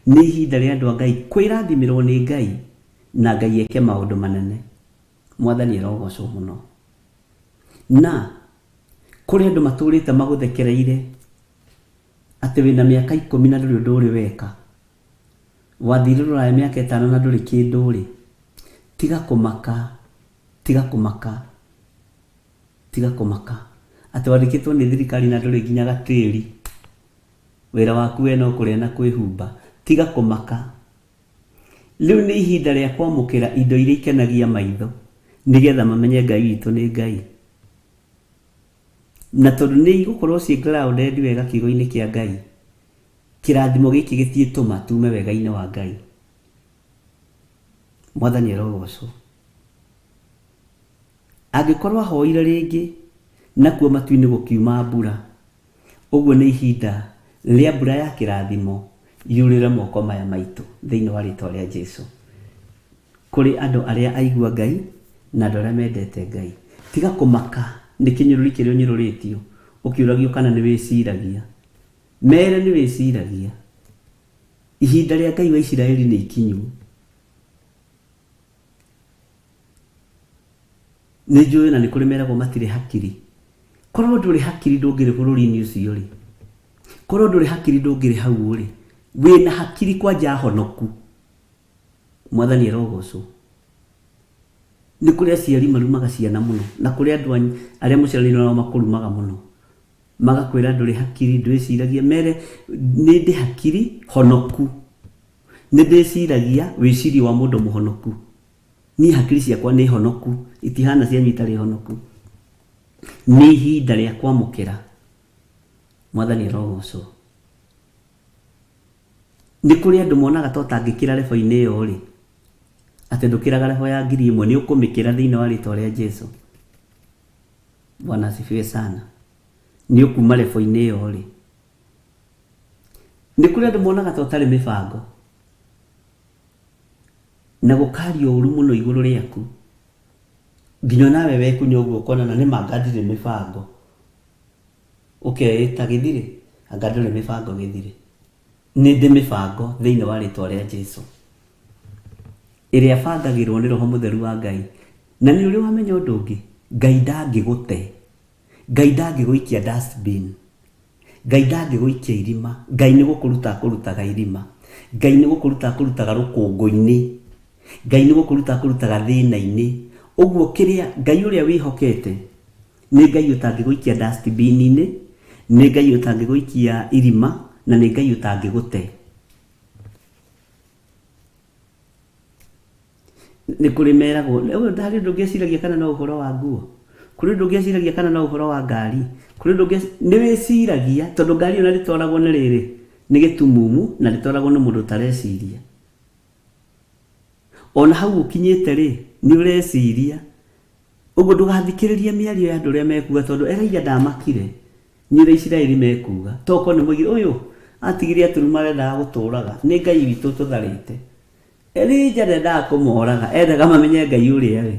Speaker 3: Nĩ ihinda rĩa andũ a Ngai kwĩrathimĩrwo nĩ Ngai, na Ngai eke maũndũ manene. Mwathani arogocwo mũno. Na kũrĩ andũ matũrĩte magũthekereire atĩ wĩna mĩaka 10 na ndũrĩ ũndũ ũrĩ weka. Wathire rũraya mĩaka 5 na ndũrĩ kĩndũ rĩ. Tiga kũmaka, tiga kũmaka, tiga kũmaka. Atĩ wandĩkĩtwo nĩ thirikari na ndũrĩ nginya gatĩri. Wĩra waku we no kũrĩa na kwĩhumba. Tiga kũmaka. Rĩu nĩ ihinda rĩa kwamũkĩra indo iria ikenagia maitho, nĩgetha mamenye Ngai witũ nĩ Ngai. Na tondũ nĩ igũkorwo ciĩ grounded wega kiugo-inĩ kĩa Ngai, kĩrathimo gĩkĩ gĩtiĩtũma tume wega-inĩ wa Ngai. Mwathani arogocwo. Angĩkorwo ahoire rĩngĩ, nakuo matu-inĩ gũkiuma mbura, ũguo nĩ ihinda rĩa mbura ya kĩrathimo yurĩre moko maya maitũ thĩinĩ wa rĩtwa rĩa Jesũ. Kũrĩ andũ arĩa aigua Ngai na andũ arĩa mendete Ngai. Tiga kũmaka nĩ kĩnyũrũri kĩrĩa ũnyũrũrĩtio, ũkĩũragio kana nĩ wĩciragia. Mere nĩ wĩciragia. Ihinda rĩa Ngai wa Isiraeli nĩ ikinyu. Nĩ njũĩ na nĩ kũrĩ meragwo matirĩ hakiri. Korwo ndũrĩ hakiri ndũngĩrĩ bũrũri-inĩ ũcio rĩ. Korwo ndũrĩ hakiri ndũngĩrĩ hau rĩ. Wĩna hakiri kwanja honoku. Mwathani arogocwo. Nĩ kũrĩ aciari marumaga ciana mũno, na kũrĩ andũ arĩa mũciaranĩirwo nao makũrumaga mũno. Magakwĩra ndũrĩ hakiri, ndwĩciragia. Mere nĩ ndĩ hakiri honoku. Nĩ ndĩciragia wĩcirio wa mũndũ mũhonoku. Niĩ hakiri ciakwa nĩ honoku, itihana cianyu itarĩ honoku. Nĩ ihinda rĩa kwamũkĩra. Mwathani arogocwo. Nĩ kũrĩ andũ monaga ta ũtangĩkĩra rebo-inĩ ĩyo rĩ, atĩ ndũkĩraga rebo ya 1000, nĩ ũkũmĩkĩra thĩinĩ wa rĩtwa rĩa Jesũ. Bwana asifiwe sana. Nĩ ũkuma rebo-inĩ ĩyo rĩ. Nĩ kũrĩ andũ monaga ta ũtarĩ mĩbango, na gũkaria ũru mũno igũrũ rĩaku, nginya nawe wekunya ũguo ũkona na nĩ ma anga ndirĩ mĩbango. Ũkeĩta gĩthirĩ, anga ndũrĩ mĩbango gĩthirĩ. Nĩ ndĩ mĩbango thĩinĩ wa rĩtwa rĩa Jesũ, ĩrĩa bangagĩrwo nĩ Roho Mũtheru wa Ngai. Na nĩ ũrĩ wamenya ũndũ ũngĩ, Ngai ndangĩgũte, Ngai ndangĩgũikia dustbin, Ngai ndangĩgũikia irima. Ngai nĩ gũkũruta akũrutaga irima, Ngai nĩ gũkũruta akũrutaga rũkũngũ-inĩ, Ngai nĩ gũkũruta akũrutaga thĩna-inĩ. Ũguo kĩrĩa Ngai ũrĩa wĩhokete nĩ Ngai ũtangĩgũikia dustbin-inĩ, nĩ Ngai ũtangĩgũikia irima, na nĩ Ngai ũtangĩgũte. Nĩ kũrĩ meragwo, harĩ ũndũ ũngĩeciragia kana no ũhoro wa nguo, kũrĩ ũndũ ũngĩeciragia kana no ũhoro wa ngari, kũrĩ ũndũ nĩ wĩciragia, tondũ ngari ĩyo na rĩtwaragwo nĩ rĩrĩ, nĩ gĩtumumu na rĩtwaragwo nĩ mũndũ ũtareciria. Ona hau ũkinyĩte rĩ, nĩ ũreciria. Ũguo ndũgathikĩrĩrie mĩario ya andũ arĩa mekuga, tondũ Elija ndamakire nĩ ũrĩa Isiraeli mekuga. Tokorwo nĩ moigire, ũyũ atigire atũruma arendaga gũtũraga, nĩ Ngai witũ tũtharĩte. Elija ndendaga kũmoraga, endaga mamenye Ngai ũrĩa arĩ.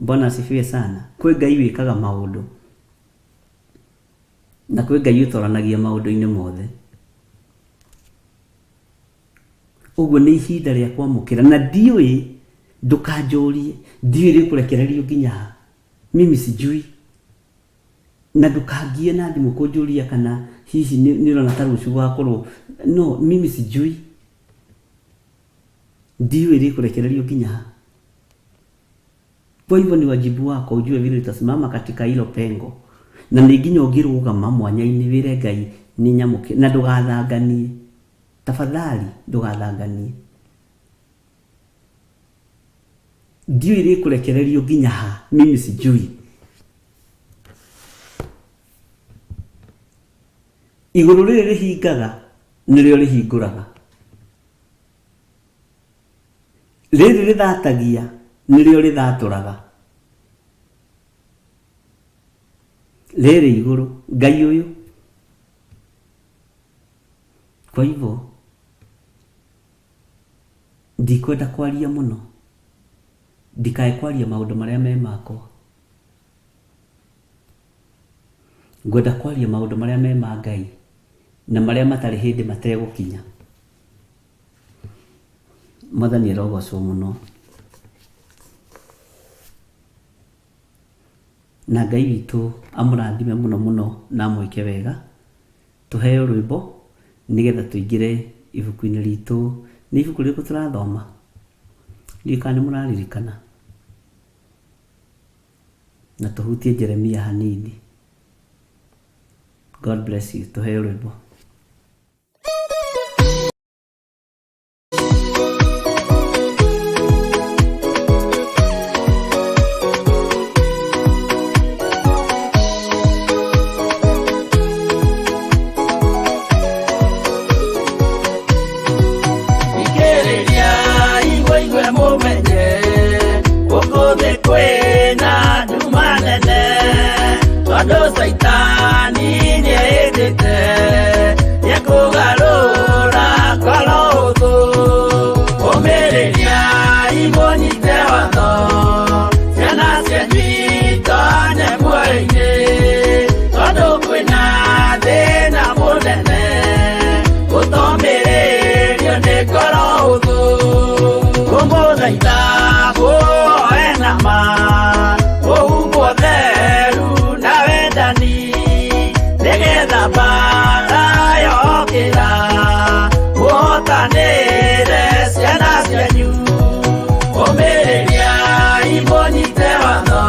Speaker 3: Bwana asifiwe sana. Kwĩ Ngai wĩkaga maũndũ, na kwĩ Ngai ũtoranagia maũndũ-inĩ mothe. Ũguo nĩ ihinda rĩa kwamũkĩra, na ndiũĩ, ndũkanjũrie, ndiũĩ rĩkũrekererio nginya ha. Mimi sijui. Na ndũkangie na thimũ kũnjũria kana hihi nĩ ũrona ta rũciũ gũgakorwo no mimi sijui, ndiũĩ rĩkũrekererio nginya ha. Kwa hivyo ni wajibu wako ujue vile utasimama katika hilo pengo, na nĩ nginya ũngĩrũgama mwanya-inĩ wĩre Ngai nĩ nyamũke, na ndũgathanganie, tafadhali ndũgathanganie. Ndiũĩ rĩkũrekererio nginya ha, mimi sijui. Igũrũ rĩrĩ rĩhingaga nĩrĩo rĩhingũraga, rĩrĩ rĩthatagia nĩrĩo rĩthatũraga, rĩrĩ igũrũ Ngai ũyũ. Kwa hivyo ndikwenda kwaria mũno, ndikae kwaria maũndũ marĩa me makwa, ngwenda kwaria maũndũ marĩa me ma Ngai na marĩa matarĩ hĩndĩ mategũkinya. Mwathani arogocwo mũno, na Ngai witũ amũrathime mũno mũno na amwĩke wega. Tũheo rwĩmbo nĩgetha tũingĩre ibuku-inĩ ritũ. Nĩ ibuku rĩrĩkũ tũrathoma? Ndiũĩ kana nĩ mũraririkana. Na tũhutie Jeremia hanini. God bless you. Tũheo rwĩmbo.
Speaker 2: Ikĩrĩria igwe igwe mũmenye gũkũ thĩ kwĩna nduma nene, tondũ Caitani nĩehĩtĩte nĩekũgarũra ngoro hũthũ. Ũmĩrĩria imũnyite watho, ciana cianyu itonye muoyo-inĩ, tondũ kwĩna thĩna mũnene gũtomĩrĩrio nĩ ngoro hũthũ. Kũmũthaitha mũhoe na ma, mũhumbwo theru na wendani, nĩgetha mbaara yokĩra mũhotanĩre ciana cianyu. Ũmĩrĩria imũnyite watho,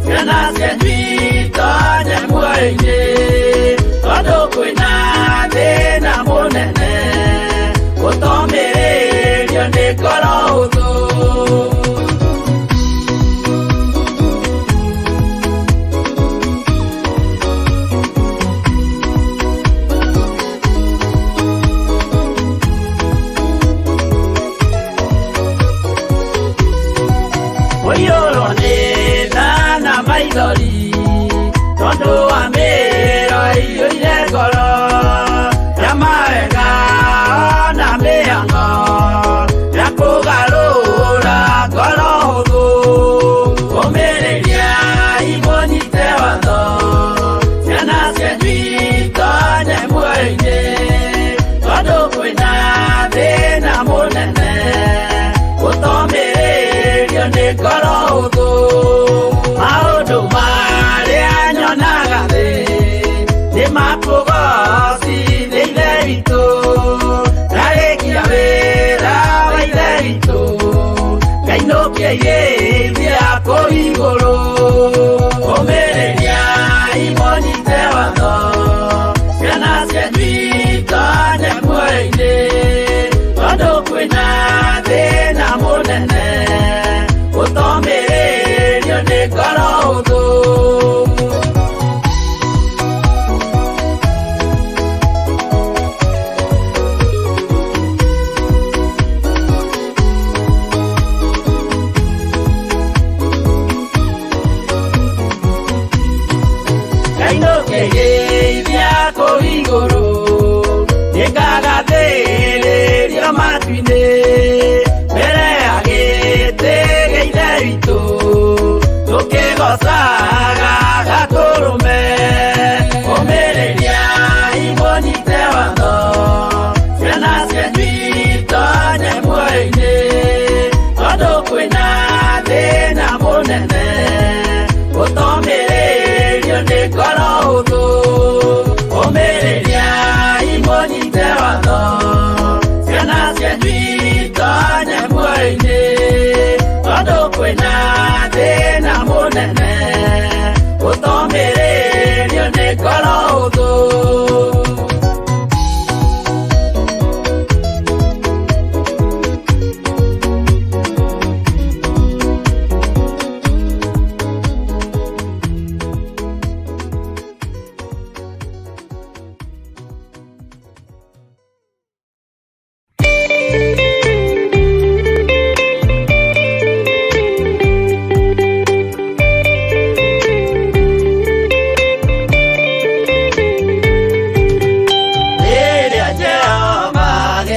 Speaker 2: ciana cianyu itonye muoyo-inĩ, tondũ kwĩna thĩna mũnene gũtomĩrĩrio nĩ ngoro hũthũ. Ũiyũrwo nĩ tha na maithori, tondũ wa mĩĩro ĩiyũire ngoro, ya mawega na mĩhang'o ya kũgarũra ngoro hũthũ. Ũmĩrĩria imũnyite watho, ciana cianyu itonye muoyo-inĩ, tondũ kwĩna thĩna mũnene gũtomĩrĩrio nĩ ngoro hũthũ. Maũndũ marĩa nyonaga thĩ nĩ makũgocithia Ithe witũ, ndarĩkia wĩra wa Ithe witũ ngainũkia irĩithia kũu igũrũ. Ũmĩrĩria imũnyite watho, ciana cianyu itonye muoyo-inĩ, tondũ kwĩna thĩna mũnene gũtomĩrĩrio nĩ ngoro hũthũ.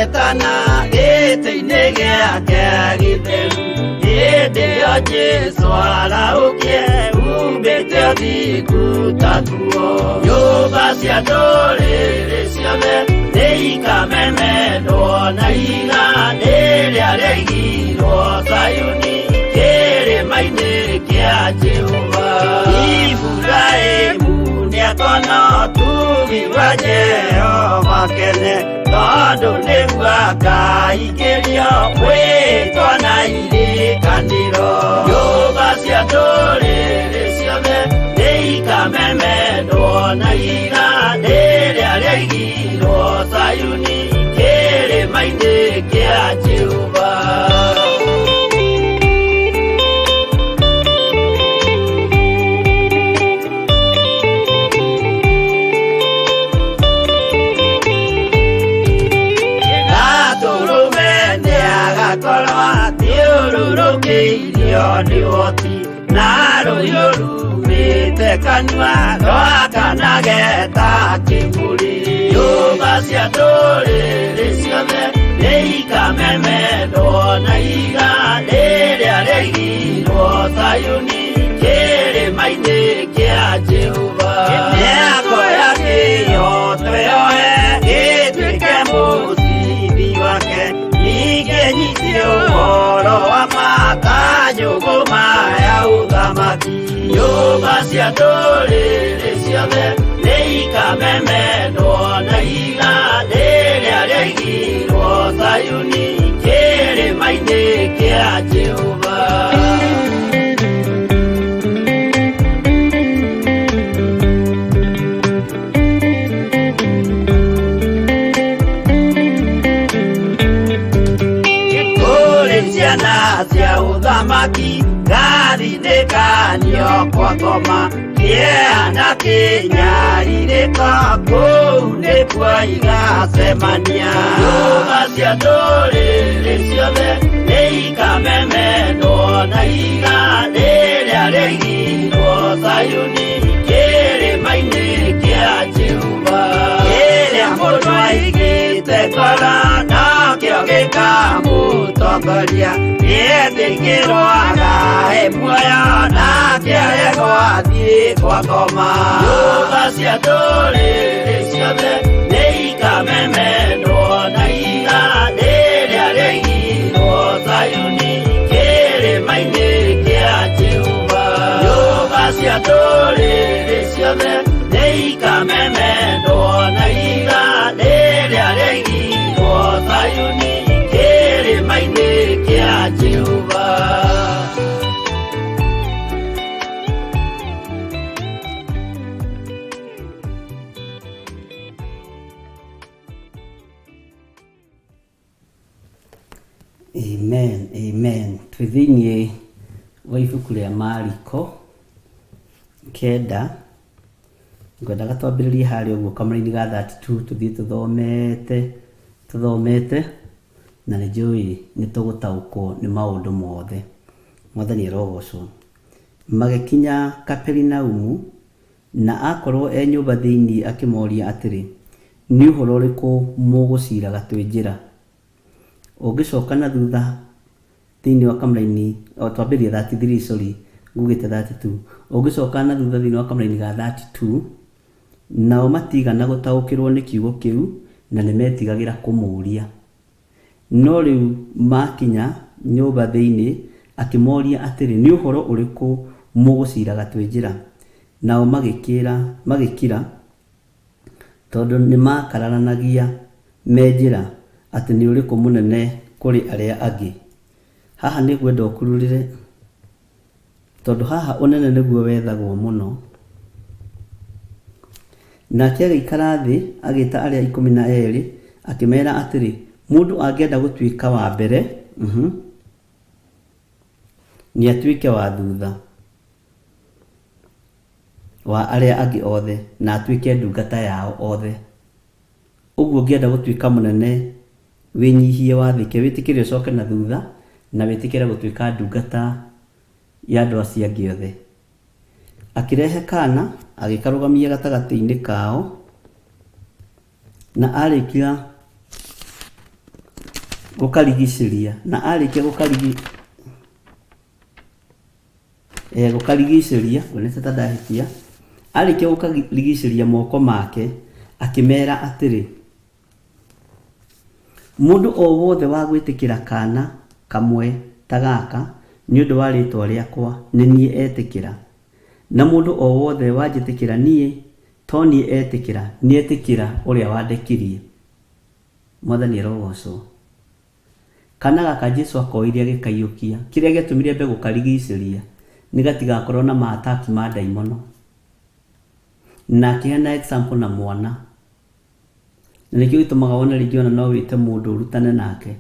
Speaker 2: Agetana gĩtĩ-inĩ gĩake gĩtheru hĩndĩ ĩyo Jesũ arahũkie umbĩte ũthingu ta nguo nyũmba cia ndũrĩrĩ ciothe nĩikamemendwo na ihiga rĩrĩa rĩaigirwo Zayuni kĩrĩma-inĩ kĩa Jehova Iburahĩmu nĩakona ũtugi wa Jehova kene tondũ nĩguo akaingĩrio mwĩtwa na irĩkanĩro nyũmba cia ndũrĩrĩ ciothe nĩikamemendwo na ihiga rĩrĩa rĩaigirwo Zayuni kĩrĩma-inĩ kĩa Jehova. Athiũrũrũkĩirio nĩ ũhoti na rũhiũ rumĩte kanua rwakanage ta kĩmũrĩ nyũmba cia ndũrĩrĩ ciothe nĩikamemendwo na ihiga rĩrĩa rĩaigirwo Zayuni kĩrĩma-inĩ kĩa Jehova nĩakoya kĩhooto yoe gĩtuĩke mũcibi wake ningĩ nyite ũhoro wa mata njũgũma ya ũthamaki nyũmba cia ndũrĩrĩ ciothe nĩikamemendwo na ihiga rĩrĩa rĩaigirwo Zayuni kĩrĩma-inĩ kĩa Jehova. Ciana cia ũthamaki ngathinĩkanio kwa ngoma kĩeha na kĩnyarirĩko kũu nĩkuo igacemania nyũmba cia ndũrĩrĩ ciothe nĩikamemendwo na ihiga rĩrĩa rĩaigirwo Zayuni kĩrĩma-inĩ kĩa Jehova kĩrĩa mũndũ aigĩte ngoro nakĩo gĩkamũtongoria nĩetĩkĩrwo agahe muoyo nake aregwo athiĩ kwa ngoma nyũmba cia ndũrĩrĩ ciothe nĩikamemendwo na ihiga rĩrĩa rĩaigirwo Zayuni kĩrĩma-inĩ kĩa Jehova nyũmba cia ndũrĩrĩ ciothe nĩikamemendwo na ihiga rĩrĩa rĩaigirwo Zayuni kĩrĩma-inĩ kĩa Jehova.
Speaker 3: Amen, amen. Twĩ thĩinĩ wa ibuku rĩa Mariko 9 ngwendaga twambĩrĩrie harĩa ũguo kamũraini ga 32 tũthiĩ tũthomete na nĩ njũĩ nĩ tũgũtaũkwo nĩ maũndũ mothe. Mwathani arogocwo. Magĩkinya Kaperinaumu na akorwo e nyũmba thĩinĩ akĩmoria atĩrĩ, nĩ ũhoro ũrĩkũ mũgũciraga twĩ njĩra? Ũngĩcoka na thutha thĩinĩ wa kamũraini twambĩrĩrie 33 sorry ngugĩte 32 ũngĩcoka na thutha thĩinĩ wa kamũraini ga 32 nao matigana gũtaũkĩrwo nĩ kiugo kĩu na nĩmetigagĩra kũmũũria. No rĩu makinya nyũmba thĩinĩ akĩmoria atĩrĩ, nĩ ũhoro ũrĩkũ mũgũciraga twĩ njĩra? Nao magĩkira tondũ nĩmakararanagia me njĩra atĩ nĩ ũrĩkũ mũnene kũrĩ arĩa angĩ. Haha nĩngwenda ũkururĩre tondũ haha ũnene nĩguo wethagwo mũno. Nake agĩikara thĩ agĩĩta arĩa 12 akĩmeera atĩrĩ, mũndũ angĩenda gũtuĩka wa mbere nĩ atuĩke wa thutha wa arĩa angĩ othe na atuĩke ndungata yao othe. Ũguo ũngĩenda gũtuĩka mũnene wĩnyihie wathĩke wĩtĩkĩre ũcoke na thutha na wĩtĩkĩre gũtuĩka ndungata ya andũ acio angĩ othe. Akĩrehe kana agĩkarũgamia gatagatĩ-inĩ kao na arĩkia Gũkarigicĩria, na arĩkia gũkarigicĩria, nguonete ta ndahĩtia, arĩkia gũkarigicĩria moko make, akĩmera atĩrĩ, mũndũ o wothe wa gwĩtĩkĩra kana kamwe ta gaka nĩ ũndũ wa rĩĩtwa rĩakwa, nĩ niĩ etĩkĩra. Na mũndũ o wothe wanjĩtĩkĩra niĩ, to niĩ etĩkĩra, nĩ etĩkĩra ũrĩa wandekirie. Mwathani arogocwo. Kana gaka Jesu akoire agĩkaiyũkia, kĩrĩa gĩatũmire ambe gũkarigicĩria nĩ gatigakorwo na maataki ma ndaimono. Na akĩheana example na mwana. Na nĩkĩo gĩtũmaga wone rĩngĩ ona no wĩte mũndũ ũrutane nake,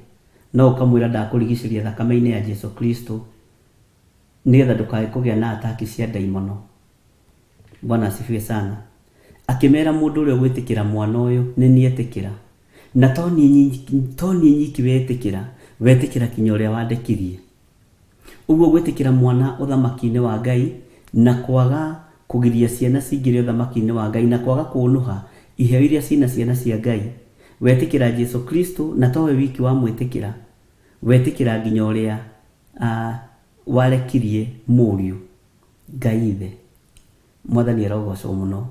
Speaker 3: no ũkamwĩra ndakũrigicĩria thakame-inĩ ya Jesu Kristo, nĩgetha ndũkae kũgĩa na ataki cia ndaimono. Bwana asifiwe sana. Akĩmera mũndũ ũrĩa ũgwĩtĩkĩra mwana ũyũ nĩ niĩ etĩkĩra. Na to niĩ nyiki wetĩkĩra, wetĩkĩra kinya ũrĩa wandekirie. Ũguo gwĩtĩkĩra mwana ũthamaki-inĩ wa Ngai na kwaga kũgiria ciana cingĩre ũthamaki-inĩ wa Ngai na kwaga kũũnũha iheo iria cina ciana cia Ngai, wetĩkĩra Jesu Kristo na towe wiki wamwĩtĩkĩra, wetĩkĩra nginya ũrĩa warekirie mũriũ Ngai ithe. Mwathani arogocwo mũno.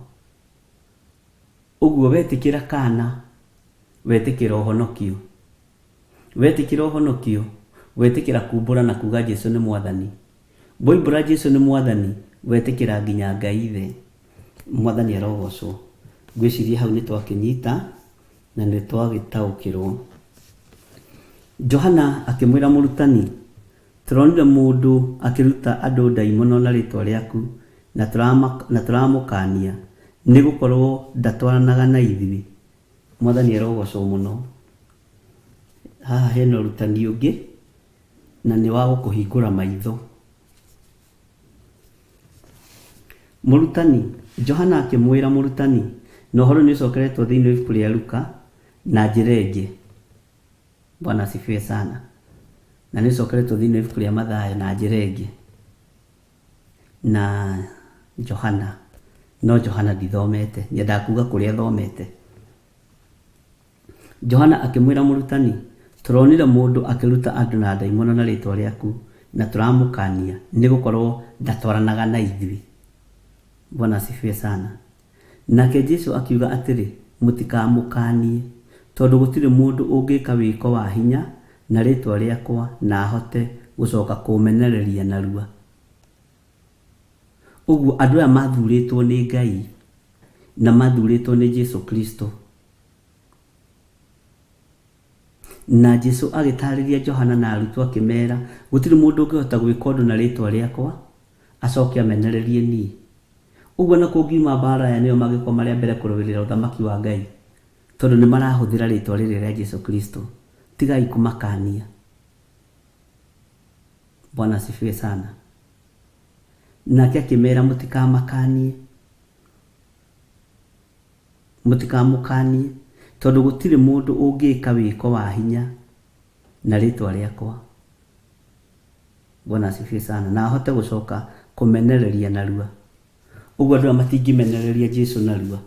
Speaker 3: Ũguo wetĩkĩra kana, wetĩkĩra ũhonokio. Wetĩkĩra ũhonokio, wetĩkĩra kumbũra na kuga Jesu nĩ mwathani. Woimbũra Jesu nĩ mwathani, wetĩkĩra nginya Ngai ithe. Mwathani arogocwo. Ngwĩciria hau nĩ twakĩnyita na nĩ twagĩtaũkĩrwo. Johana akĩmwĩra mũrutani, tũronire mũndũ akĩruta andũ ndaimono na rĩĩtwa rĩaku na tũramũkania nĩ gũkorwo ndatwaranaga na ithuĩ. Mwathani arogocwo mũno. Haha hena ũrutani ũngĩ na nĩ wa gũkũhingũra maitho. Mũrutani, Johana akĩmwĩra mũrutani, na ũhoro nĩ ũcokeretwo thĩinĩ wa ibuku rĩa Luka na njĩra ĩngĩ. Bwana asifiwe sana. Na nĩ ũcokeretwo thĩinĩ wa ibuku rĩa Mathayo na njĩra ĩngĩ. Na Johana, no Johana ndithomete, nyendaga kuga kũrĩa thomete. Johana akĩmwĩra mũrutani, tũronire mũndũ akĩruta andũ na ndaimono na rĩĩtwa rĩaku na tũramũkania nĩ gũkorwo ndatwaranaga na ithuĩ. Bwana asifiwe sana. Nake Jesu akiuga atĩrĩ, mũtikamũkanie, tondũ gũtirĩ mũndũ ũngĩka wĩko wa hinya na rĩĩtwa rĩakwa na ahote gũcoka kũmenereria narua. Ũguo andũ aya mathurĩtwo nĩ Ngai na mathurĩtwo nĩ Jesu Kristo. Na Jesu agĩtarĩria Johana na arutwo akĩmera, gũtirĩ mũndũ ũngĩhota gwĩka ũndũ na rĩĩtwa rĩakwa acoke amenererie niĩ. Ũguo na kũngiuma mbara aya nĩo mangĩkorwo marĩ a mbere kũrũĩrĩra ũthamaki wa Ngai, tondũ nĩ marahũthĩra rĩĩtwa rĩrĩ rĩa Jesu Kristo. Tigai kũmakania. Bwana asifiwe sana. Nake akĩmera mũtikamakanie, mũtikamũkanie, tondũ gũtirĩ mũndũ ũngĩka wĩko wa hinya na rĩĩtwa rĩakwa. Bwana asifiwe sana. Na ahote gũcoka kũmenereria narua. Ũguo andũ aya matingĩmenereria Jesu narua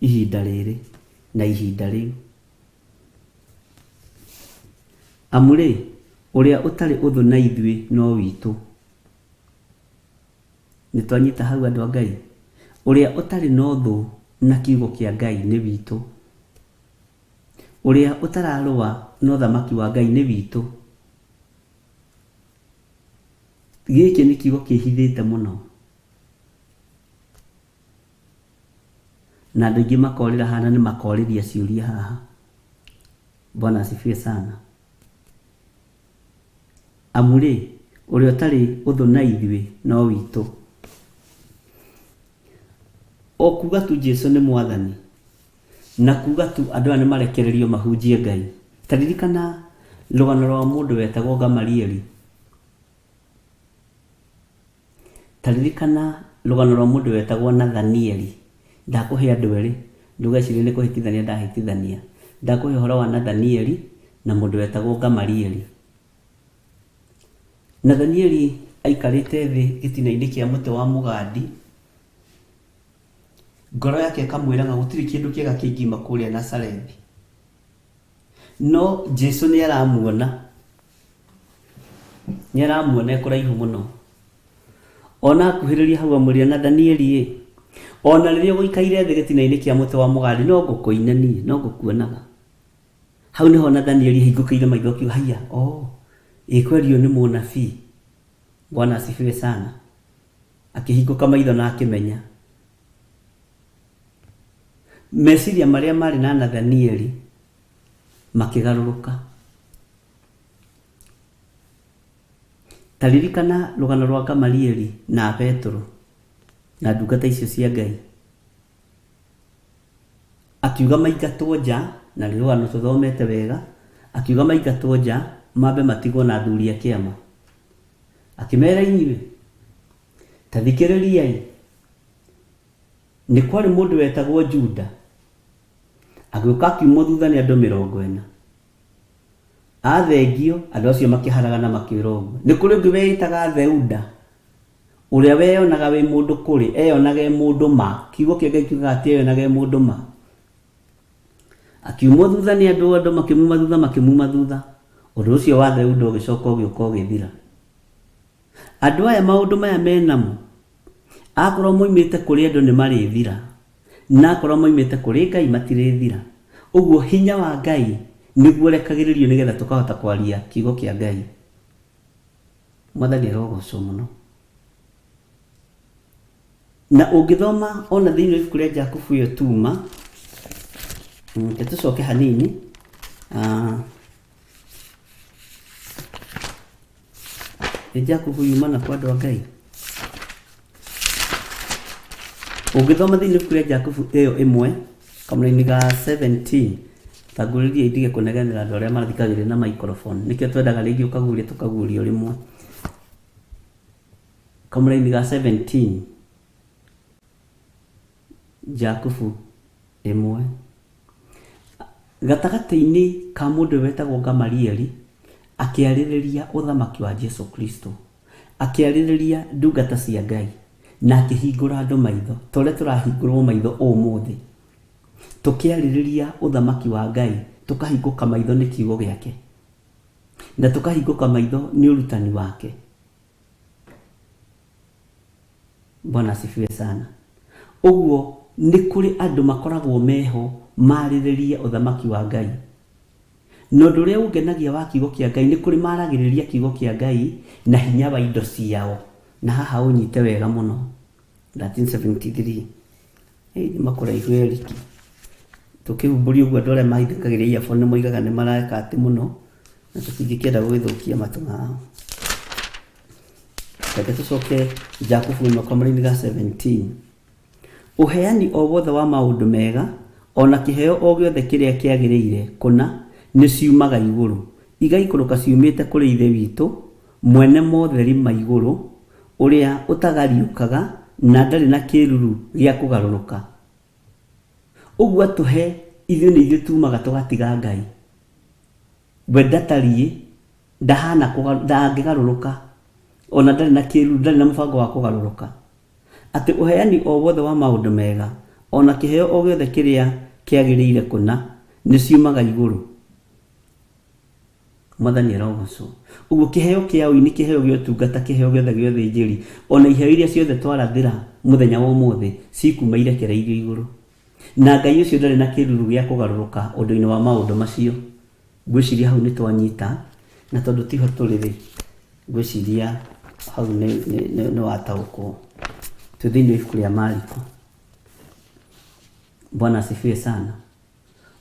Speaker 3: ihinda rĩrĩ na ihinda rĩu. Amu rĩ, ũrĩa ũtarĩ ũthũ na ithuĩ no witũ. Nĩ twanyita hau andũ a Ngai. Ũrĩa ũtarĩ na ũthũ na kiugo kĩa Ngai nĩ witũ. Ũrĩa ũtararũa na ũthamaki wa Ngai nĩ witũ. Gĩkĩ nĩ kiugo kĩhithĩte mũno. Na andũ aingĩ makorĩra haha na nĩ makorĩria ciũria haha. Bwana asifiwe sana. Amu rĩ, ũrĩa ũtarĩ ũthũ na ithuĩ no witũ. O kuga tu Jesu nĩ mwathani na kuga tu andũ aya nĩ marekererio mahunjie Ngai. Ta ririkana rũgano rwa mũndũ wetagwo Gamalieli. Ta ririkana rũgano rwa mũndũ wetagwo Nathanieli. Ndakũhe andũ erĩ, ndũgecirie nĩ kũhĩtithania ndahĩtithania. Ndakũhe ũhoro wa Nathanieli na mũndũ wetagwo Gamalieli. Nathanieli aikarĩte thĩ gĩtina-inĩ kĩa mũtĩ wa mũgandi. Ngoro yake ĩkamwĩraga gũtirĩ kĩndũ kĩega kĩngiuma kũrĩa Nazarethi. No Jesu nĩ aramuona, nĩ aramuona e kũraihu mũno. Ona akuhĩrĩria hau amwĩrire, Nathanieli ĩ, ona rĩrĩa ũgũikaire thĩ gĩtina-inĩ kĩa mũtĩ wa mũgandi no ngũkũina niĩ, no ngũkuonaga. Hau nĩho Nathanieli ahingũkĩire maitho akiuga, haiya, oh, ĩ kweli ũyũ nĩ mũnabii. Bwana asifiwe sana. Akĩhingũka maitho na akĩmenya. Meciria marĩa marĩ na Nathanieli makĩgarũrũka. Ta ririkana rũgano rwa Gamalieli na Petero na ndungata icio cia Ngai. Akiuga maingatwo nja, na nĩ rũgano tũthomete wega, akiuga maingatwo nja mambe matigwo na athuri a kĩama. Akĩmera inyuĩ, ta thikĩrĩriai, nĩ kwarĩ mũndũ wetagwo Juda, agĩũka akiumwo thutha nĩ andũ 40. Athengio, andũ acio makĩharagana makĩũra ũguo. Nĩ kũrĩ ũngĩ weĩtaga Theuda, ũrĩa weyonaga wĩ mũndũ kũrĩ, eyonaga e mũndũ ma. Kiugo kĩa Ngai kiugaga atĩ eyonaga e mũndũ ma. Akiumwo thutha nĩ andũ, andũ makĩmuma thutha, makĩmuma thutha. Ũndũ ũcio wa Theuda ũgĩcoka ũgĩũka ũgĩthira. Andũ aya maũndũ maya menamo, akorwo moimĩte kũrĩ andũ nĩ marĩthira, na akorwo moimĩte kũrĩ Ngai matirĩthira. Ũguo hinya wa Ngai nĩguo ũrekagĩrĩrio nĩgetha tũkahota kwaria kiugo kĩa Ngai. Mwathani arogocwo mũno. Na ũngĩthoma ona thĩinĩ wa ibuku rĩa Jakubu ĩyo tuma, reke tũcoke hanini. Nĩ Jakubu yuma na kwa andũ a Ngai. Ũngĩthoma thĩinĩ wa ibuku rĩa Jakubu ĩyo ĩmwe, kamũraini ga 17, tangũrĩria indige kũnegenera andũ arĩa marathikagĩrĩria na microphone. Nĩkĩo twendaga rĩngĩ ũkaguria tũkaguria rĩmwe. Kamũraini ga 17, Jakubu ĩmwe. Gatagatĩ-inĩ ka mũndũ wetagwo Gamalieli, akĩarĩrĩria ũthamaki wa Jesu Kristo, akĩarĩrĩria ndungata cia Ngai, na akĩhingũra andũ maitho, ta ũrĩa tũrahingũrwo maitho ũmũthĩ. Tũkĩarĩrĩria ũthamaki wa Ngai, tũkahingũka maitho nĩ kiugo gĩake, na tũkahingũka maitho nĩ ũrutani wake. Bwana asifiwe sana. Ũguo nĩ kũrĩ andũ makoragwo meho marĩrĩrie ũthamaki wa Ngai. Na ũndũ ũrĩa ũngenagia wa kiugo kĩa Ngai nĩ kũrĩ maragĩrĩria kiugo kĩa Ngai na hinya wa indo ciao. Na haha ũnyite wega mũno. 1373. Nĩ makũraihu Eric. Tũkĩhumbũria ũguo andũ arĩa mahithũkagĩria earphone nĩ moigaga nĩ mareka atĩ mũno, na tũtingĩkĩenda gũgĩthũkia matũ mao. Reke tũcoke Jakubu ĩmwe kamũraini ga 17. Ũheani o wothe wa maũndũ mega, ona kĩheo o gĩothe kĩrĩa kĩagĩrĩire kũna, nĩ ciumaga igũrũ, igaikũrũka ciumĩte kũrĩ Ithe witũ, mwene motheri ma igũrũ, ũrĩa ũtagariũkaga na ndarĩ na kĩruru gĩa kũgarũrũka. Ũguo atũhe ithuĩ nĩ ithuĩ tumaga tũgatiga Ngai. We ndatariĩ, ndahana ndangĩgarũrũka, ona ndarĩ na kĩruru, ndarĩ na mũbango wa kũgarũrũka. Atĩ ũheani o wothe wa maũndũ mega, ona kĩheo o gĩothe kĩrĩa kĩagĩrĩire kũna, nĩ ciumaga igũrũ. Mwathani arogocwo. Ũguo kĩheo kĩa ũini, kĩheo gĩa ũtungata, kĩheo gĩothe gĩa ũthĩnjĩri, ona iheo iria ciothe twarathĩra mũthenya wa ũmũthĩ, cikuma irekereirio igũrũ. Na Ngai ũcio ndarĩ na kĩruru gĩa kũgarũrũka ũndũ-inĩ wa maũndũ macio. Ngwĩciria hau nĩ twanyita, na tondũ tiho tũrĩ rĩ, ngwĩciria hau nĩ wataũkwo. Twĩ thĩinĩ wa ibuku rĩa Mariko. Bwana asifiwe sana.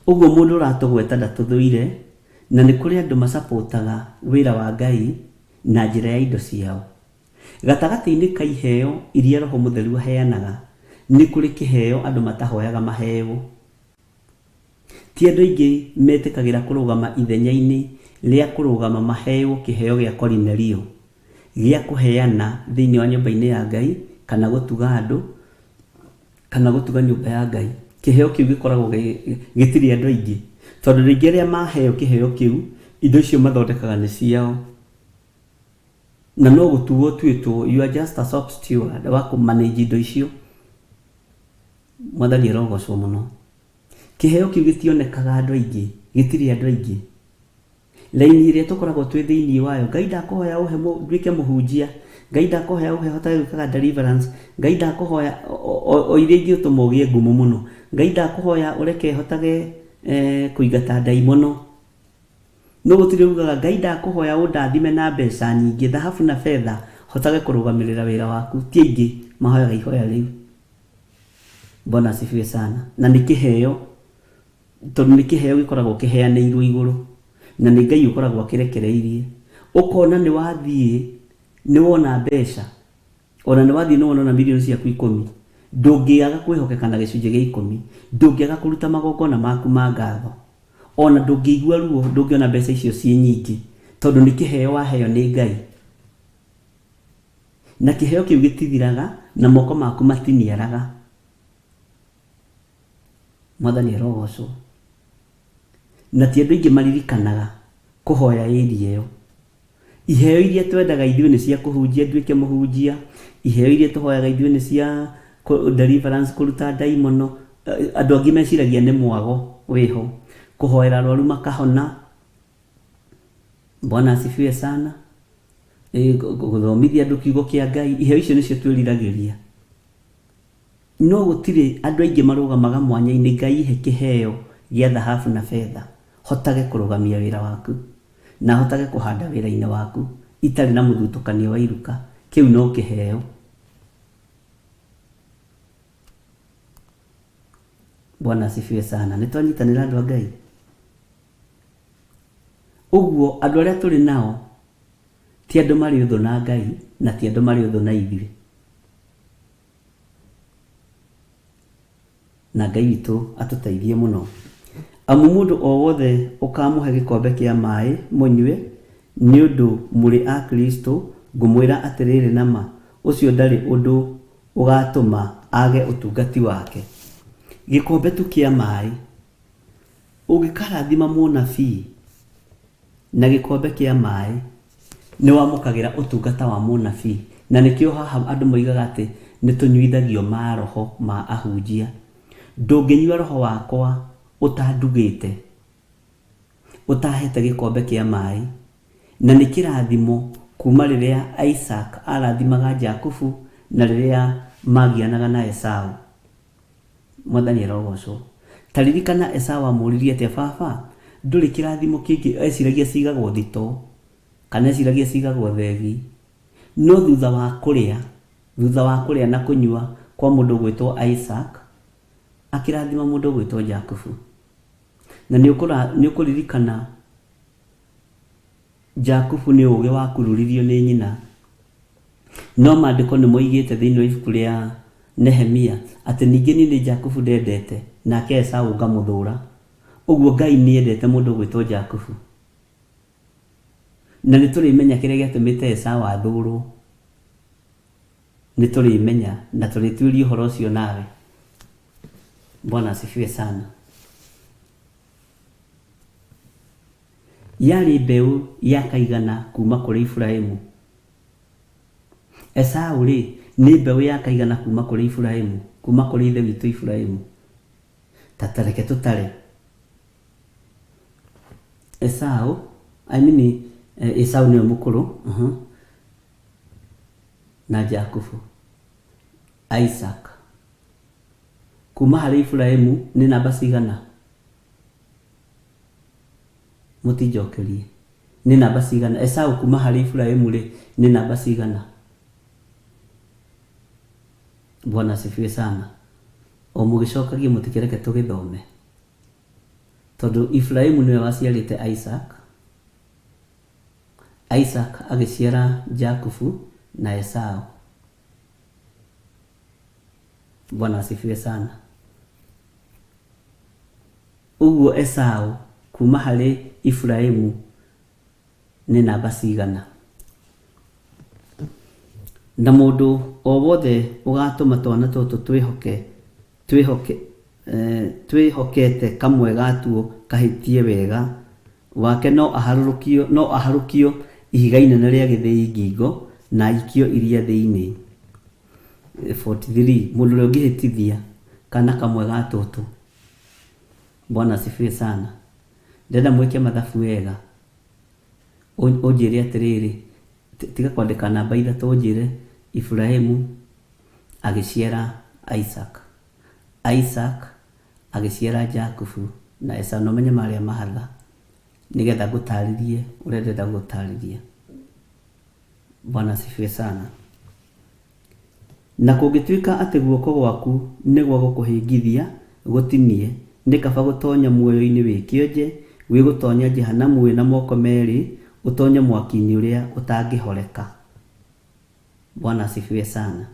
Speaker 3: Ũguo mũndũ ũratũgweta ndatũthũire, na nĩ kũrĩ andũ macapotaga wĩra wa Ngai na njĩra ya indo ciao. Gatagatĩ-inĩ ka iheo iria Roho Mũtheru aheanaga, nĩ kũrĩ kĩheo andũ matahoyaga maheo. Ti andũ aingĩ metĩkagĩra kũrũgama ithenya-inĩ rĩa kũrũgama maheo kĩheo gĩa Korinelio, gĩa kũheana thĩinĩ wa nyũmba-inĩ ya Ngai, kana gũtuga andũ, kana gũtuga nyũmba ya Ngai. Kĩheo kĩu gĩkoragwo gĩtirĩ andũ aingĩ, tondũ rĩngĩ arĩa maheo kĩheo kĩu, indo icio mathondekaga nĩ ciao. Na no gũtuo ũtuĩtwo, you are just a shop steward wa kũ-manage indo icio. Mwathani arogocwo mũno. Kĩheo kĩu gĩtionekaga andũ aingĩ, Gĩtirĩ andũ aingĩ. Raini ĩrĩa tũkoragwo twĩ thĩinĩ wayo, Ngai ndakũhoya ũhe nduĩke mũhunjia, Ngai ndakũhoya ũhe hotage gwĩkaga deliverance, Ngai ndakũhoya o iria ingĩtũma ũgĩe ngumo mũno, Ngai ndakũhoya ũreke hotage kũingata ndaimono. No gũtirĩ ugaga Ngai ndakũhoya ũndathime na mbeca nyingĩ, thahabu na betha, hotage kũrũgamĩrĩra wĩra waku. Ti aingĩ mahoyaga ihoya rĩu. Bwana asifiwe sana. Na nĩ kĩheo, tondũ nĩ kĩheo gĩkoragwo kĩheanĩirwo igũrũ, na nĩ Ngai ũkoragwo akĩrekereirie. Ũkona nĩ wathiĩ, nĩ wona mbeca, ona nĩ wathiĩ nĩ wona ona mirioni ciaku 10, ndũngĩaga kwĩhokeka na gĩcunjĩ gĩa 10, ndũngĩaga kũruta magongona maku ma ngatho, ona ndũngĩigua ruo, ndũngĩona mbeca icio ciĩ nyingĩ, tondũ nĩ kĩheo waheo nĩ Ngai. Na kĩheo kĩu gĩtithiraga, na moko maku matiniaraga. Mwathani arogocwo. Na ti andũ aingĩ maririkanaga kũhoya ĩria ĩyo. Iheo iria twendaga ithuĩ nĩ cia kũhunjia, nduĩke mũhunjia. Iheo iria tũhoyaga ithuĩ nĩ cia deliverance, kũruta ndaimono. Andũ angĩ meciragia nĩ mwago wĩho, kũhoera arwaru makahona. Bwana asifiwe sana. Gũthomithia andũ kiugo kĩa Ngai. Iheo icio nĩcio twĩriragĩria. No gũtirĩ andũ aingĩ marũgamaga mwanya-inĩ, Ngai ihe kĩheo gĩa thahabu na betha, hotage kũrũgamia wĩra waku, na hotage kũhanda wĩra-inĩ waku, itarĩ na mũthutũkanio wa iruka. Kĩu no kĩheo. Bwana asifiwe sana. Nĩ twanyitanĩra andũ a Ngai. Ũguo andũ arĩa tũrĩ nao ti andũ marĩ ũthũ na Ngai, na ti andũ marĩ ũthũ na ithuĩ. Na Ngai witũ atũteithie mũno. Amu mũndũ o wothe ũkamũhe gĩkombe kĩa maĩ mũnyue, nĩ ũndũ mũrĩ a Kristo, ngũmwĩra atĩrĩrĩ na ma, ũcio ndarĩ ũndũ ũgatũma age ũtungati wake. Gĩkombe tu kĩa maĩ, ũngĩkarathima mũnabii na gĩkombe kĩa maĩ, nĩ wamũkagĩra ũtungata wa mũnabii. Na nĩkĩo haha andũ moigaga atĩ nĩ tũnyuithagio maroho ma ahunjia. Ndũngĩnyua roho wakwa ũtandugĩte, ũtahete gĩkombe kĩa maĩ. Na nĩ kĩrathimo kuma rĩrĩa Isaac arathimaga Jakubu na rĩrĩa magianaga na Esau. Mwathani arogocwo. Ta ririkana Esau amũririe atĩa, baba, ndũrĩ kĩrathimo kĩngĩ? Eciragia cigagwo thito, kana eciragia cigagwo thegi. No thutha wa kũrĩa, thutha wa kũrĩa na kũnyua kwa mũndũ ũgwĩtwo Isaac, akĩrathima mũndũ ũgwĩtwo Jakubu. Na nĩ ũkũririkana Jakubu nĩ ũũgĩ wakururirio nĩ nyina. No maandĩko nĩ moigĩte thĩinĩ wa ibuku rĩa Nehemia atĩ ningĩ niĩ nĩ Jakubu ndendete, nake Esau ngamũthũra. Ũguo Ngai nĩ endete mũndũ ũgwĩtwo Jakubu. Na nĩ tũrĩmenya kĩrĩa gĩatũmĩte Esau athũrwo. Nĩ tũrĩmenya na tũrĩtuĩria ũhoro ũcio nawe. Bwana asifiwe sana. Yarĩ mbeũ ya kaigana kuma kũrĩ Iburahĩmu. Esau rĩ, nĩ mbeũ ya kaigana kuma kũrĩ Iburahĩmu, kuma kũrĩ ithe witũ Iburahĩmu. Ta tareke tũtare. Esau, I mean, Esau nĩwe mũkũrũ, na Jakubu, Isaac. Kuma harĩ Iburahĩmu nĩ namba cigana? Mũtinjokerie. Nĩ namba cigana? Esau kuma harĩ Iburahĩmu rĩ, nĩ namba cigana? Bwana asifiwe sana. O mũgĩcokagia mũtikĩreke tũgĩthome. Tondũ Iburahĩmu nĩwe waciarĩte Isaac. Isaac agĩciara Jakubu na Esau. Bwana asifiwe sana. Ũguo Esau kuma harĩ Iburahĩmu nĩ namba cigana? Na mũndũ o wothe ũgatũma twana tũtũ twĩhokete kamwe gatuo kahĩtie wega wake no aharũkio ihiga inene rĩa gĩthĩi ngingo na aikio iria thĩinĩ. 43 mũndũ ũrĩa ũngĩhĩtithia kana kamwe ga tũtũ. Bwana asifiwe sana. Ndĩrenda mwĩke mathabu wega. Ũnjĩre atĩrĩrĩ, tiga kwandĩka namba 3, ũnjĩre Ibrahimu agĩciara Isaac, Isaac agĩciara Jakubu na Esau. Na ũmenye marĩa mahatha nĩgetha ngũtarĩrie ũrĩa ndĩrenda gũtarĩria. Bwana asifiwe sana. Na kũngĩtuĩka atĩ guoko gwaku nĩ gwa gũkũhĩngithia gũtinie, nĩ kaba gũtonya muoyo-inĩ wĩ kĩonje gwĩ gũtonya jehanamu wĩna moko merĩ, ũtonye mwaki-inĩ ũrĩa ũtangĩhoreka. Bwana asifiwe sana.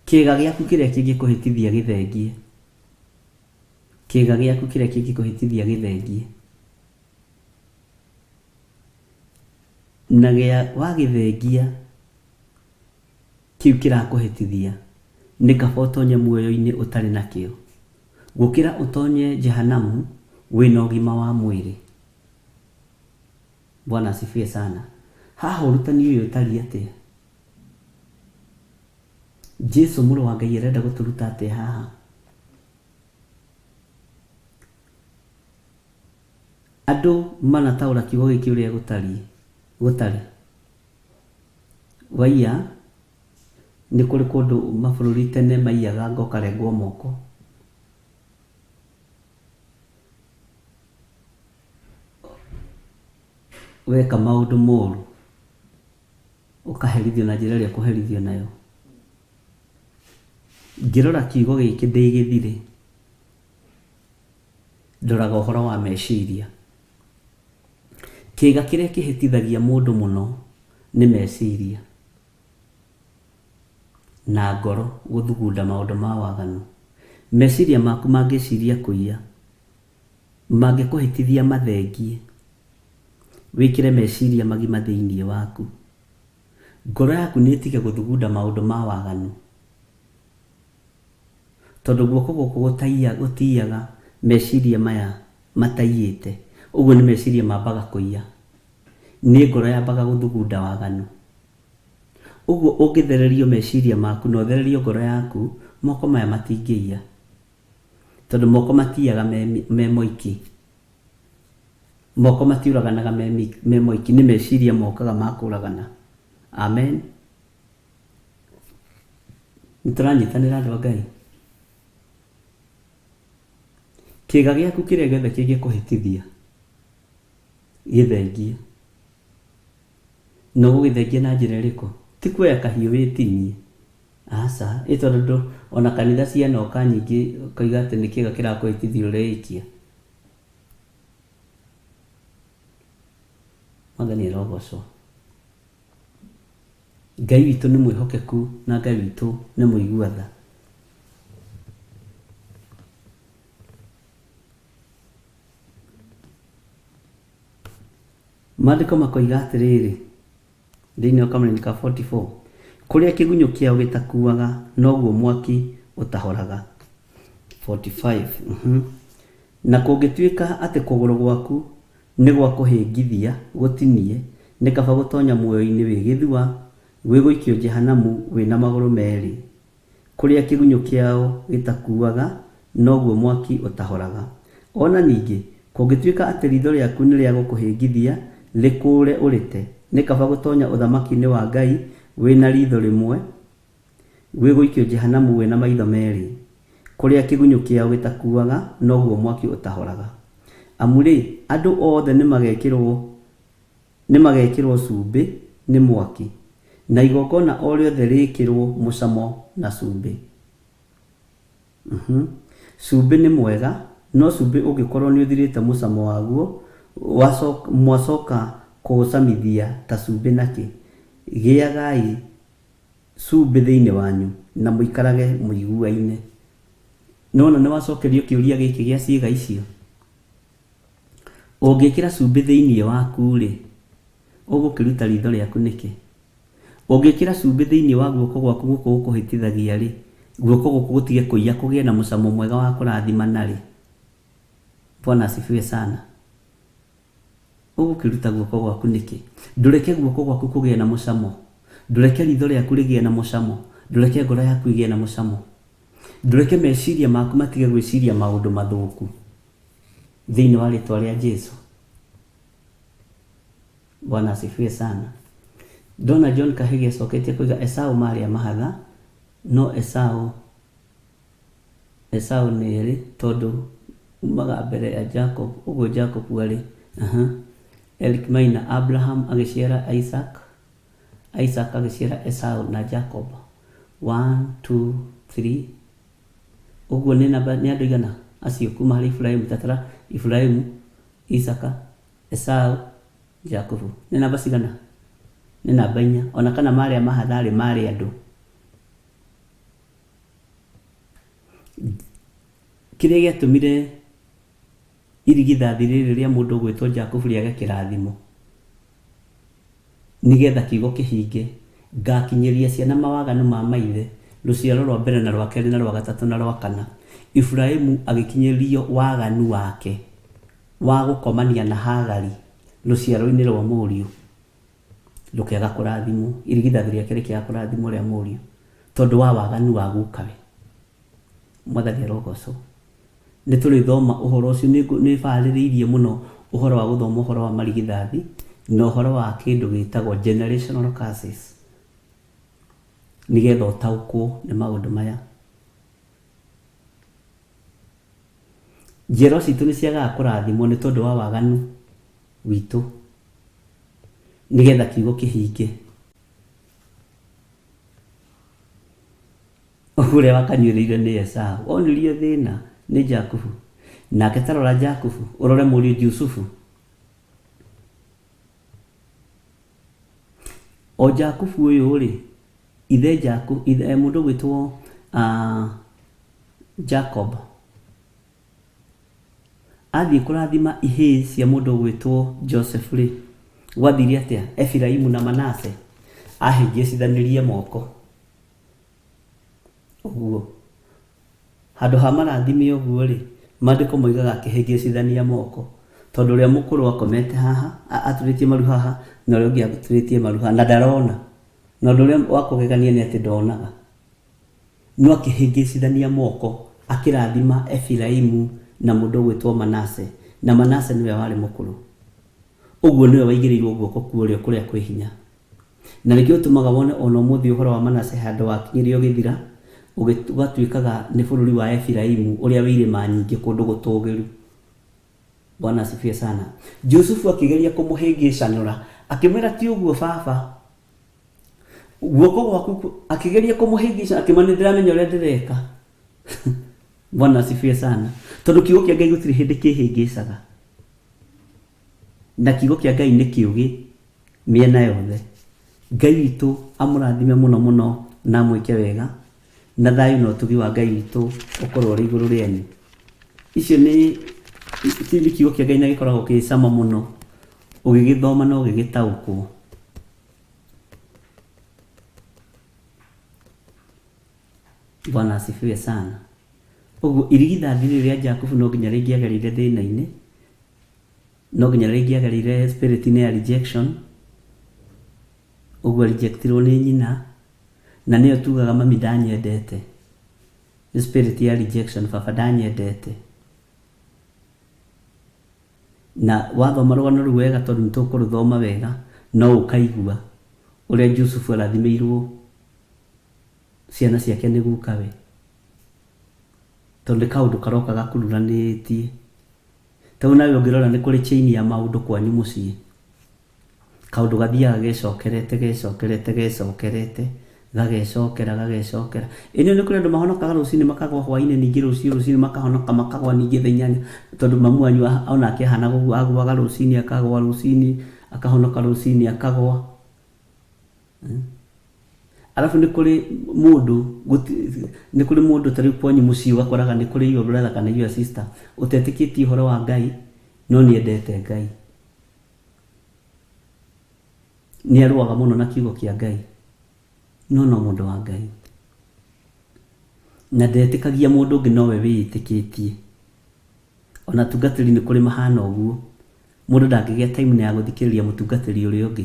Speaker 3: Kĩĩga gĩaku kĩrĩa kĩngĩkũhĩtithia gĩthengie. Kĩĩga gĩaku kĩrĩa kĩngĩkũhĩtithia gĩthengie. Na gĩa wagĩthengia kĩu kĩrakũhĩtithia, nĩ kaba ũtonye muoyo-inĩ ũtarĩ nakĩo gũkĩra ũtonye jehanamu wĩna ũgima wa mwĩrĩ. Bwana asifiwe sana. Haha ũrutani ũyũ ũtariĩ atĩa? Jesu mũrũ wa Ngai arenda gũtũruta atĩa haha? Andũ manataũra kiugo gĩkĩ ũrĩa gũtarĩ. Waiya nĩ kũrĩ kũndũ mabũrũri tene maiyaga ngokarengwo moko. Weka maũndũ moru ũkaherithio na njĩra ĩrĩa ũkũherithio nayo. Ngĩrora kiugo gĩkĩ ndĩ gĩthirĩ, ndoraga ũhoro wa meciria. Kĩĩga kĩrĩa kĩhĩtithagia mũndũ mũno nĩ meciria na ngoro gũthugunda maũndũ ma waganu. Meciria maku mangĩciria kũiya, mangĩkũhĩtithia mathengie, wĩkĩre meciria magima thĩinĩ waku. Ngoro yaku nĩ ĩtige gũthugunda maũndũ ma waganu, tondũ guoko gũkũ gũtiiyaga meciria maya mataiyĩte. Ũguo nĩ meciria mambaga kũiya, nĩ ngoro yambaga gũthugunda waganu. Ũguo ũngĩthererio meciria maku na ũthererio ngoro yaku, moko maya matingĩiya, tondũ moko matiiyaga me moiki. Moko matiũraganaga me moiki, nĩ meciria mokaga ma kũũragana. Amen. Nĩ tũranyitanĩra andũ a Ngai. Kĩĩga gĩaku kĩrĩa gĩothe kĩngĩkũhĩtithia gĩthengie. Na ũgũgĩthengia na njĩra ĩrĩkũ? Ti kuoya kahiũ wĩtinie. Aca, ĩ tondũ ona kanitha cianoka nyingĩ ũkoiga atĩ nĩ kĩĩga kĩrakũhĩtithia ũreikia. Mwathani arogocwo. Ngai witũ nĩ mwĩhokeku na Ngai witũ nĩ mũigua tha. Maandĩko makoiga atĩrĩrĩ thĩinĩ wa Kamũranĩri ka 44, kũrĩa kĩgunyũ kĩao gĩtakuaga noguo mwaki ũtahoraga. 45. Na kũngĩtuĩka atĩ kũgũrũ gwaku nĩ gwa kũhĩngithia gũtinie, nĩ kaba gũtonya muoyo-inĩ wĩ gĩthua gwĩ gũikio jehanamu wĩna magũrũ merĩ. Kũrĩa kĩgunyũ kĩao gĩtakuaga noguo mwaki ũtahoraga. Ona ningĩ kũngĩtuĩka atĩ ritho rĩaku nĩ rĩa gũkũhĩngithia rĩkũũre ũrĩte, nĩ kaba gũtonya ũthamaki-inĩ wa Ngai wĩna ritho rĩmwe gwĩ gũikio jehanamu wĩna maitho merĩ. Kũrĩa kĩgunyũ kĩao gĩtakuaga noguo mwaki ũtahoraga. Amu rĩ, andũ othe nĩ magekĩrwo cumbĩ nĩ mwaki, na igongona o rĩothe rĩĩkĩrwo mũcamo na cumbĩ. Cumbĩ nĩ mwega, no cumbĩ ũngĩkorwo nĩ ũthirĩte mũcamo waguo, mwacoka kũũcamithia ta cumbĩ nakĩ? Gĩagai cumbĩ thĩinĩ wanyu na mũikarage mũiguaine. Nĩwona nĩ wacokerio kĩũria gĩkĩ gĩa ciĩga icio. Ũngĩkĩra cumbĩ thĩinĩ waku rĩ, ũgũkĩruta ritho rĩaku nĩkĩ? Ũngĩkĩra cumbĩ thĩinĩ wa guoko gwaku gũkũ gũkũhĩtithagia rĩ, guoko gũkũ gũtige kũiya kũgĩe na mũcamo mwega wa kũrathimana rĩ. Bwana asifiwe sana. Ũgũkĩruta guoko gwaku nĩkĩ? Ndũreke guoko gwaku kũgĩe na mũcamo. Ndũreke ritho rĩaku rĩgĩe na mũcamo. Ndũreke ngoro yaku ĩgĩe na mũcamo. Ndũreke meciria maku matige gwĩciria maũndũ mathũku thĩinĩ wa rĩtwa rĩa Jesu. Bwana asifiwe sana. Ndona John Kahigi acoketie kuiga Esau marĩ a mahatha, no Esau Esau nĩ erĩ tondũ umaga mbere ya Jacob, ũguo Jacob arĩ. Aha. Eric Maina, Abraham agĩciara Isaac, Isaac agĩciara Esau na Jacob. 1 2 3. Ũguo nĩ namba nĩ andũ igana acio kuma harĩ Ibrahimu, tatara Ibrahimu, Isaka, Esau, Jakubu. Nĩ namba cigana? Nĩ namba inya. Ona kana marĩ a mahatha-rĩ, marĩ andũ. Kĩrĩa gĩatũmire irigithathi rĩrĩ rĩa mũndũ ũgwĩtwo Jakubu rĩage kĩrathimo, nĩgetha kiugo kĩhinge, ngakinyĩria ciana mawaganu ma maithe, rũciaro rwa mbere na rwa kerĩ na rwa gatatũ na rwa kana. Ibrahimu agĩkinyĩrio waganu wake wa gũkomania na Hagari rũciaro-inĩ rwa mũriũ, rũkĩaga kũrathimwo, irigithathi rĩake rĩkĩaga kũrathimwo rĩa mũriũ tondũ wa waganu wa gukawe. Mwathani arogocwo. Nĩ tũrĩthoma ũhoro ũcio, nĩ barĩrĩirie mũno ũhoro wa gũthoma ũhoro wa marigithathi na ũhoro wa kĩndũ gĩtagwo generational curses, nĩgetha ũtaũkwo nĩ maũndũ maya. Njiarwa citũ nĩ ciagaga kũrathimwo nĩ tondũ wa waganu witũ, nĩgetha kiugo kĩhinge. Ũrĩa wakanyuĩrĩire nĩ Esau, onirie thĩna nĩ Jakubu. Nake tarora Jakubu, ũrore mũriũ Jusufu. O Jakubu ũyũ rĩ, ithe Jakubu, ithe mũndũ ũgwĩtwo Jacob athiĩ kũrathima ihĩĩ cia mũndũ ũgwĩtwo Joseph rĩ, gwathire atĩa? Efiraimu na Manase ahĩngĩcithanirie moko ũguo. Handũ ha marathime ũguo rĩ, maandĩko moigaga akĩhĩngĩcithania moko, tondũ ũrĩa mũkũrũ akomete haha, aturĩtie maru haha, na ũrĩa ũngĩ aturĩtie maru haha, na ndarona. Na ũndũ ũrĩa wa kũgegania nĩ atĩ ndonaga. No akĩhĩngĩcithania moko, akĩrathima Efiraimu na mũndũ ũgwĩtwo Manase, na Manase nĩwe warĩ mũkũrũ. Ũguo nĩwe waigĩrĩirwo guoko kwa ũrĩo kũrĩa kwĩ hinya. Na nĩkĩo ũtũmaga wone ona ũmũthĩ ũhoro wa Manase handũ wakinyire ũgĩthira, ũgatuĩkaga nĩ bũrũri wa Efiraimu ũrĩa wĩ irĩma nyingĩ kũndũ gũtũũgĩru. Bwana asifiwe sana. Jusufu akĩgeria kũmũhĩngĩcanũra, akĩmwĩra ti ũguo baba. Guoko gwaku akĩgeria kũmũhĩngĩca, akĩmwĩra nĩ ndĩramenya ũrĩa ndĩreka. Bwana asifiwe sana. Tondũ kiugo kĩa Ngai gũtirĩ hĩndĩ kĩhĩngĩcaga. Na kiugo kĩa Ngai nĩ kĩũgĩ mĩena yothe. Ngai witũ amũrathime mũno mũno na amwĩke wega, na thayũ na ũtugi wa Ngai witũ ũkorwo ũrĩ igũrũ rĩanyu. Icio nĩ nĩ kiugo kĩa Ngai na gĩkoragwo kĩ cama mũno ũgĩgĩthoma na ũgĩgĩtaũkwo. Bwana asifiwe sana. Ũguo irigithathi rĩrĩ rĩa Jakubu no nginya rĩngĩagereire thĩna-inĩ, no nginya rĩngĩagereire spirit-inĩ ya rejection. Ũguo rejectirwo nĩ nyina, na nĩyo tugaga mami ndanyendete. Nĩ spirit ya rejection, baba ndanyendete. Na wathoma rũgano rũu wega, tondũ nĩ tũkũrũthoma wega, no ũkaigua ũrĩa Jusufu arathimĩirwo ciana ciake nĩ gukawe, tondũ nĩ kaũndũ karoka gakururanĩtie. Tondũ nawe ũngĩrora nĩ kũrĩ chain ya maũndũ kwanyu mũciĩ, kaũndũ gathiaga gecokerete gecokerete gecokerete gagecokera gagecokera. Ĩno nĩ kũrĩ andũ mahonokaga rũcinĩ makagwa hwainĩ, ningĩ rũciũ rũcinĩ makahonoka makagwa ningĩ thaa inyanya, tondũ mamu wanyu onake ahanaga ũguo, agwaga rũcinĩ akagwa rũcinĩ, akahonoka rũcinĩ akagwa. Arabu nĩ kũrĩ mũndũ, nĩ kũrĩ mũndũ ta rĩu kwanyu mũciĩ ũgakoraga nĩ kũrĩ your brother kana your sister ũtetĩkĩtie ũhoro wa Ngai, no nĩ endete Ngai. Nĩ arũaga mũno na kiugo kĩa Ngai, no no mũndũ wa Ngai. Na ndetĩkagia mũndũ ũngĩ nowe wĩĩtĩkĩtie. Ona atungatĩri nĩ kũrĩ mahana ũguo. Mũndũ ndangĩgĩa time ya gũthikĩrĩria mũtungatĩri ũrĩa ũngĩ.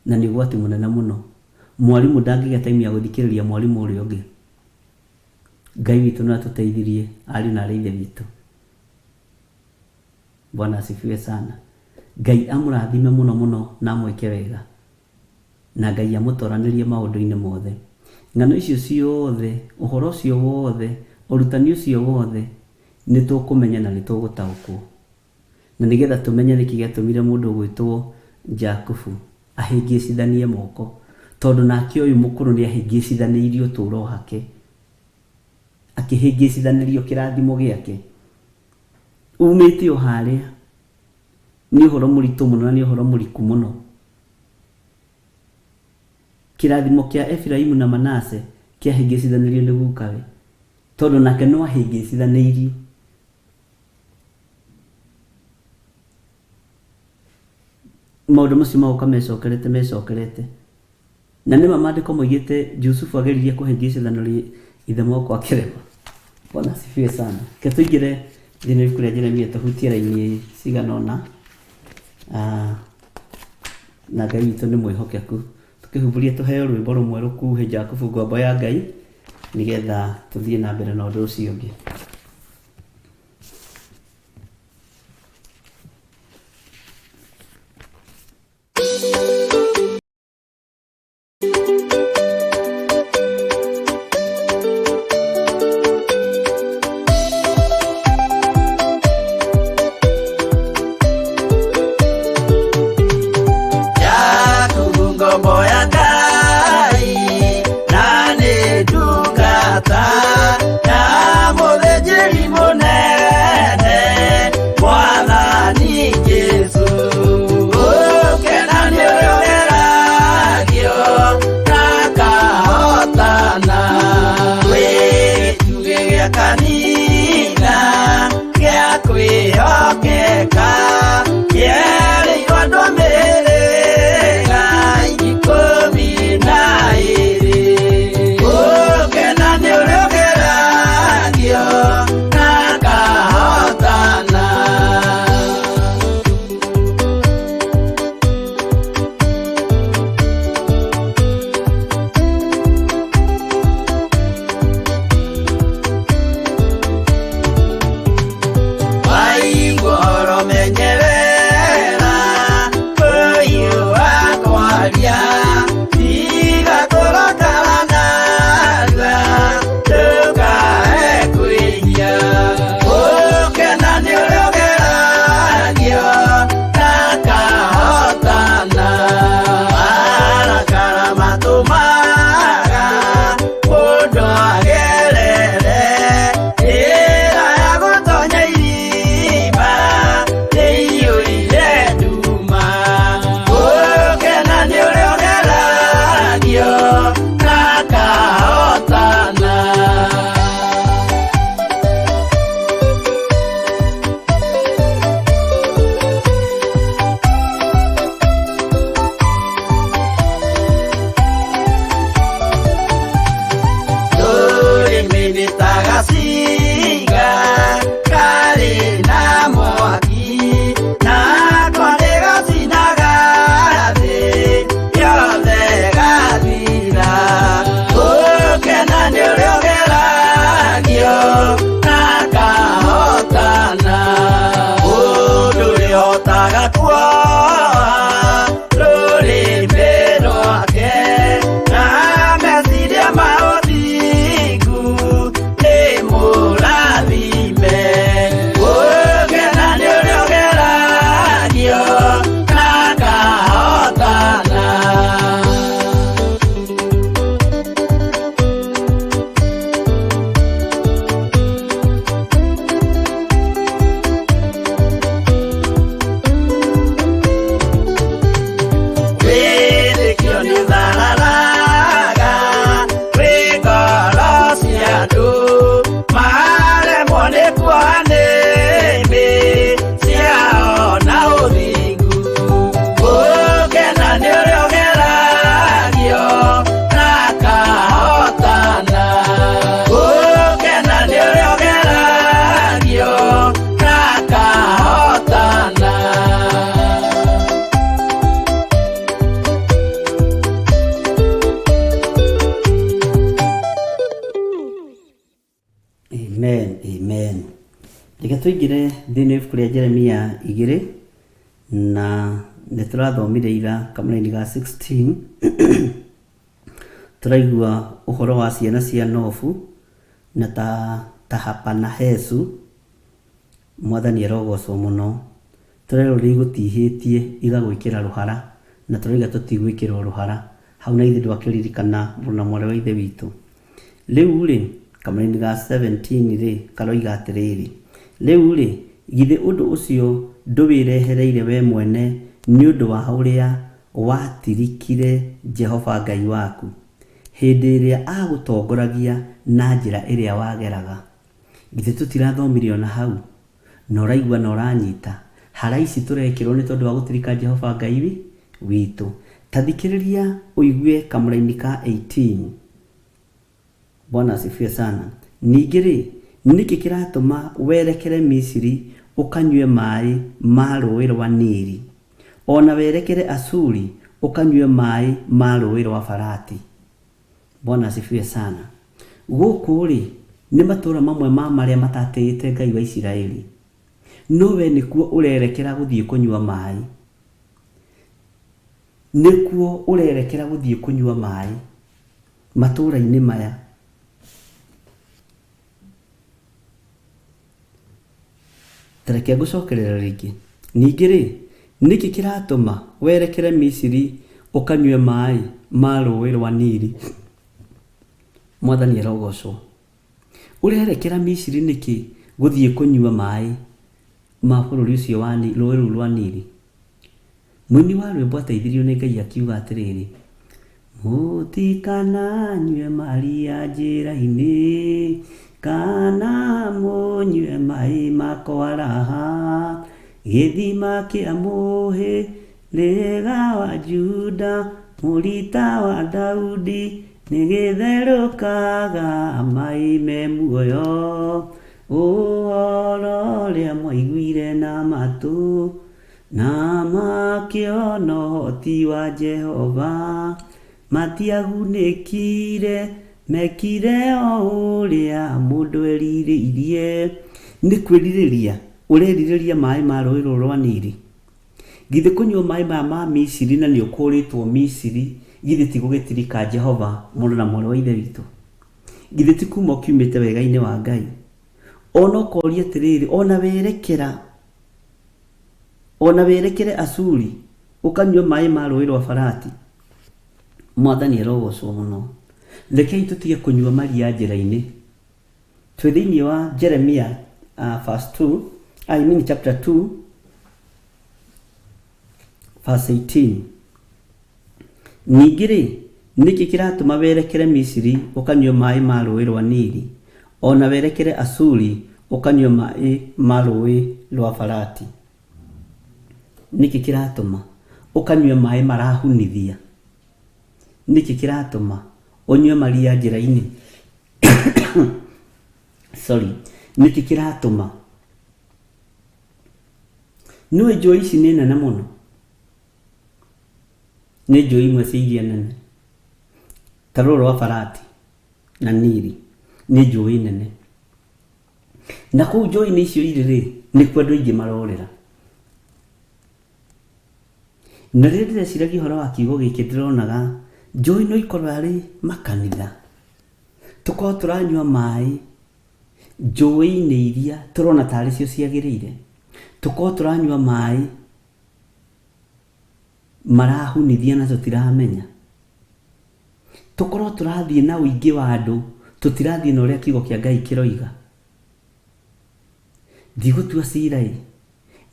Speaker 3: Na nĩ ũgwati mũnene mũno. Mwarimũ ndangĩgĩa time ya gũthikĩrĩria mwarimũ ũrĩa ũngĩ. Ngai witũ no atũteithirie ariũ na arĩ ithe witũ. Bwana asifiwe sana. Ngai amũrathime mũno mũno na amwĩke wega, na Ngai amũtoranĩrie maũndũ-inĩ mothe. Ng'ano icio ciothe, ũhoro ũcio wothe, ũrutani ũcio wothe nĩ tũkũmenya na nĩ tũgũtaũkwo, na nĩgetha tũmenye nĩkĩ gĩatũmire mũndũ ũgwĩtwo Jakubu ahĩngĩcithanie moko, tondũ nake ũyũ mũkũrũ nĩ ahĩngĩcithanĩirie ũtũũro wake, akĩhĩngĩcithanĩrio kĩrathimo gĩake. Umĩte o harĩa nĩ ũhoro mũritũ mũno na nĩ ũhoro mũriku mũno. Kĩrathimo kĩa Efiraimu na Manase kĩahĩngĩcithanĩrio nĩ gukawe, tondũ nake no ahĩngĩcithanĩirio. Maũndũ macio magoka mecokerete mecokerete. Na nĩma maandĩko moigĩte Jusufu ageririe kũhĩngĩcithanĩria ithe moko akĩrema. Bwana asifiwe sana. Reke tũingĩre thĩinĩ wa ibuku rĩa Jeremia tũhutie raini cigana ũna. Na Ngai witũ nĩ mwĩhokeku. Tũkĩhumbũria tũheo rwĩmbo rũmwe rũkuhĩ Jakubu ngombo ya Ngai, nĩgetha tũthiĩ na mbere na ũndũ ũcio ũngĩ.
Speaker 2: Jakubu ngombo ya Ngai, na nĩ ndungata ya mũthĩnjĩri mũnene Mwathani Jesũ. Ũkena nĩ ũrĩa ũgeragio na akahotana, wĩ gĩtugĩ gĩa kanitha gĩa kwĩhokeka, kĩerĩirwo andũ a mĩhĩrĩga 12. Ũkena nĩ ũrĩa ũgeragio na akahotana. Waigua ũhoro menyerera, kũhiũha kwaria, tiga kũrakara narua, ndũkae kwĩhia. Ũkena nĩ ũrĩa ũgeragio na akahotana. Marakara matũmaga mũndũ agerere njĩra ya gũtonya irima ĩiyũire nduma. Ũkena nĩ ũrĩa ũgeragio na akahotana. Rũrĩmĩ nĩ ta gacinga karĩ na mwaki, nako nĩgacinaga thĩ yothe gathira. Ũkena nĩ ũrĩa ũgeragio na akahotana. Mũndũ ũrĩhotaga kuoha rũrĩmĩ rwake na meciria ma ũthingu nĩ mũrathime. Ũkena
Speaker 3: Amen, amen. Reke tũingĩre thĩinĩ wa ibuku rĩa Jeremia 2, na nĩ tũrathomire ira kamũraini ga 16. Tũraigua ũhoro wa ciana cia Nofu na Tahapanahesu. Mwathani arogocwo mũno. Tũrerwo nĩ igũtihĩtie igagwĩkĩra rũhara, na tũrauga tũtigwĩkĩrwo rũhara. Hau na ithuĩ ndwakĩririkana mũrũ na mwarĩ wa ithe witũ. Rĩu rĩ, kamũraini ga 17 rĩ, karoiga atĩrĩrĩ, rĩu rĩ, githĩ ũndũ ũcio ndũwĩrehereire we mwene nĩ ũndũ wa ũrĩa watirikire Jehova Ngai waku hĩndĩ ĩrĩa agũtongoragia na njĩra ĩrĩa wageraga? Githĩ tũtirathomire ona hau? Na ũraigua na ũranyita hara ici tũrekĩrwo nĩ tondũ wa gũtirika Jehova Ngai witũ. Ta thikĩrĩria ũigue kamũraini ka 18. Bwana asifiwe sana. Ningĩ rĩ, nĩkĩ kĩratũma werekere Misiri ũkanyue maĩ ma rũĩ rwa Nili, ona werekere Asuri ũkanyue maĩ ma rũĩ rwa Farati? Bwana asifiwe sana. Gũkũ rĩ, nĩ matũũra mamwe ma marĩa matatĩĩte Ngai wa Isiraeli, no we nĩkuo ũrerekera gũthiĩ kũnyua maĩ. Nĩkuo ũrerekera gũthiĩ kũnyua maĩ matũũra-inĩ maya. Tareke ngũcokerera rĩngĩ. Ningĩ rĩ, nĩkĩ kĩratũma werekere Misiri ũkanyue maĩ ma rũĩ rwa Nili? Mwathani arogocwo. Ũrerekera Misiri nĩkĩ gũthiĩ kũnyua maĩ ma bũrũri ũcio wa rũĩ rũu rwa Nili? Mũini wa rwĩmbo ateithirio nĩ Ngai akiuga atĩrĩrĩ, mũtikananyue maria njĩra-inĩ, kana mũnyue maĩ makwaraha, gĩthima kĩa mũhĩrĩga wa Juda, mũrita wa Daudi, nĩgĩtherũkaga maĩ me muoyo. Ũhoro ũrĩa mwaiguire na matũ, na makĩona ũhoti wa Jehova, matiagunĩkire, mekire o ũrĩa mũndũ erirĩirie. Nĩ kwĩrirĩria ũrerirĩria maĩ ma rũĩ rũrũ rwa Nili. Githĩ kũnyua maĩ maya ma Misiri na nĩ ũkũrĩtwo Misiri, githĩ ti gũgĩtirika Jehova mũrũ na mwarĩ wa ithe witũ? Githĩ ti kuma ũkiumĩte wega-inĩ wa Ngai? Ona ũkoria atĩrĩrĩ, ona werekere Asuri ũkanyua maĩ ma rũĩ rwa Farati. Mwathani arogocwo mũno. Rekei tũtige kũnyua maria njĩra-inĩ. Twĩ thĩinĩ wa Jeremia verse 2, I mean chapter 2 verse 18. Ningĩ rĩ, nĩkĩ kĩratũma werekere Misiri ũkanyua maĩ ma rũĩ rwa Nili, ona werekere Asuri ũkanyua maĩ ma rũĩ rwa Farati? Nĩkĩ kĩratũma ũkanyua maĩ marahunithia? Nĩkĩ kĩratũma ũnyue maria njĩra-inĩ? Sorry. Nĩkĩ kĩratũma? Nĩũĩ njũĩ ici nĩ nene mũno? Nĩ njũĩ imwe cia iria nene. Ta rũrũ rwa Farati na Nili nĩ njũĩ nene. Na kũu njũĩ-inĩ icio irĩ rĩ, nĩkuo andũ aingĩ marorĩra. Na rĩrĩa ndĩreciragia ũhoro wa kiugo gĩkĩ ndĩronaga njũĩ no ikorwo arĩ makanitha. Tũkorwo tũranyua maĩ njũĩ-inĩ iria tũrona tarĩ cio ciagĩrĩire. Tũkorwo tũranyua maĩ marahunithia na tũtiramenya. Tũkorwo tũrathiĩ na ũingĩ wa andũ, tũtirathiĩ na ũrĩa kiugo kĩa Ngai kĩroiga. Ndigũtua cira ĩ,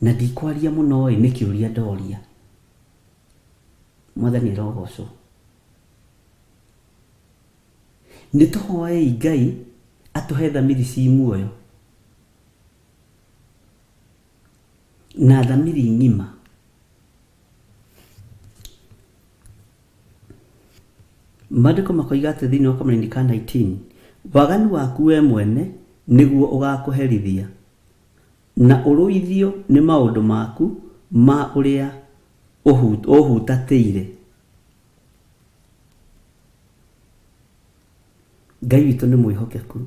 Speaker 3: na ndikwaria mũno ĩ, nĩ kĩũria ndoria. Mwathani arogocwo. Nĩ tũhoei Ngai atũhe thamiri ci muoyo na thamiri ng'ima. Maandĩko makoiga atĩ thĩinĩ wa kamũraini ka 19, waganu waku we mwene nĩguo ũgakũherithia, na ũrũithio nĩ maũndũ maku ma ũrĩa ũhutatĩire. Ngai witũ nĩ mwĩhokeku.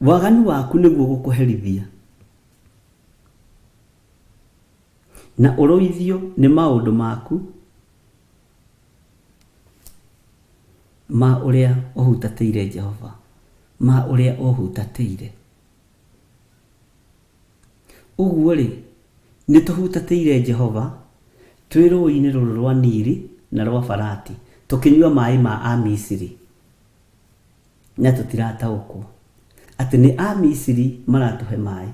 Speaker 3: Waganu waku nĩguo gũkũherithia na ũrũithio nĩ maũndũ maku ma ũrĩa ũhutatĩire Jehova, ma ũrĩa ũhutatĩire. Ũguo rĩ, nĩ tũhutatĩire Jehova twĩ rũũĩ-inĩ rũrũ rwa Nili na rwa Farati, tũkĩnyua maĩ ma Amisiri, na tũtirataũkwo atĩ nĩ Amisiri maratũhe maĩ,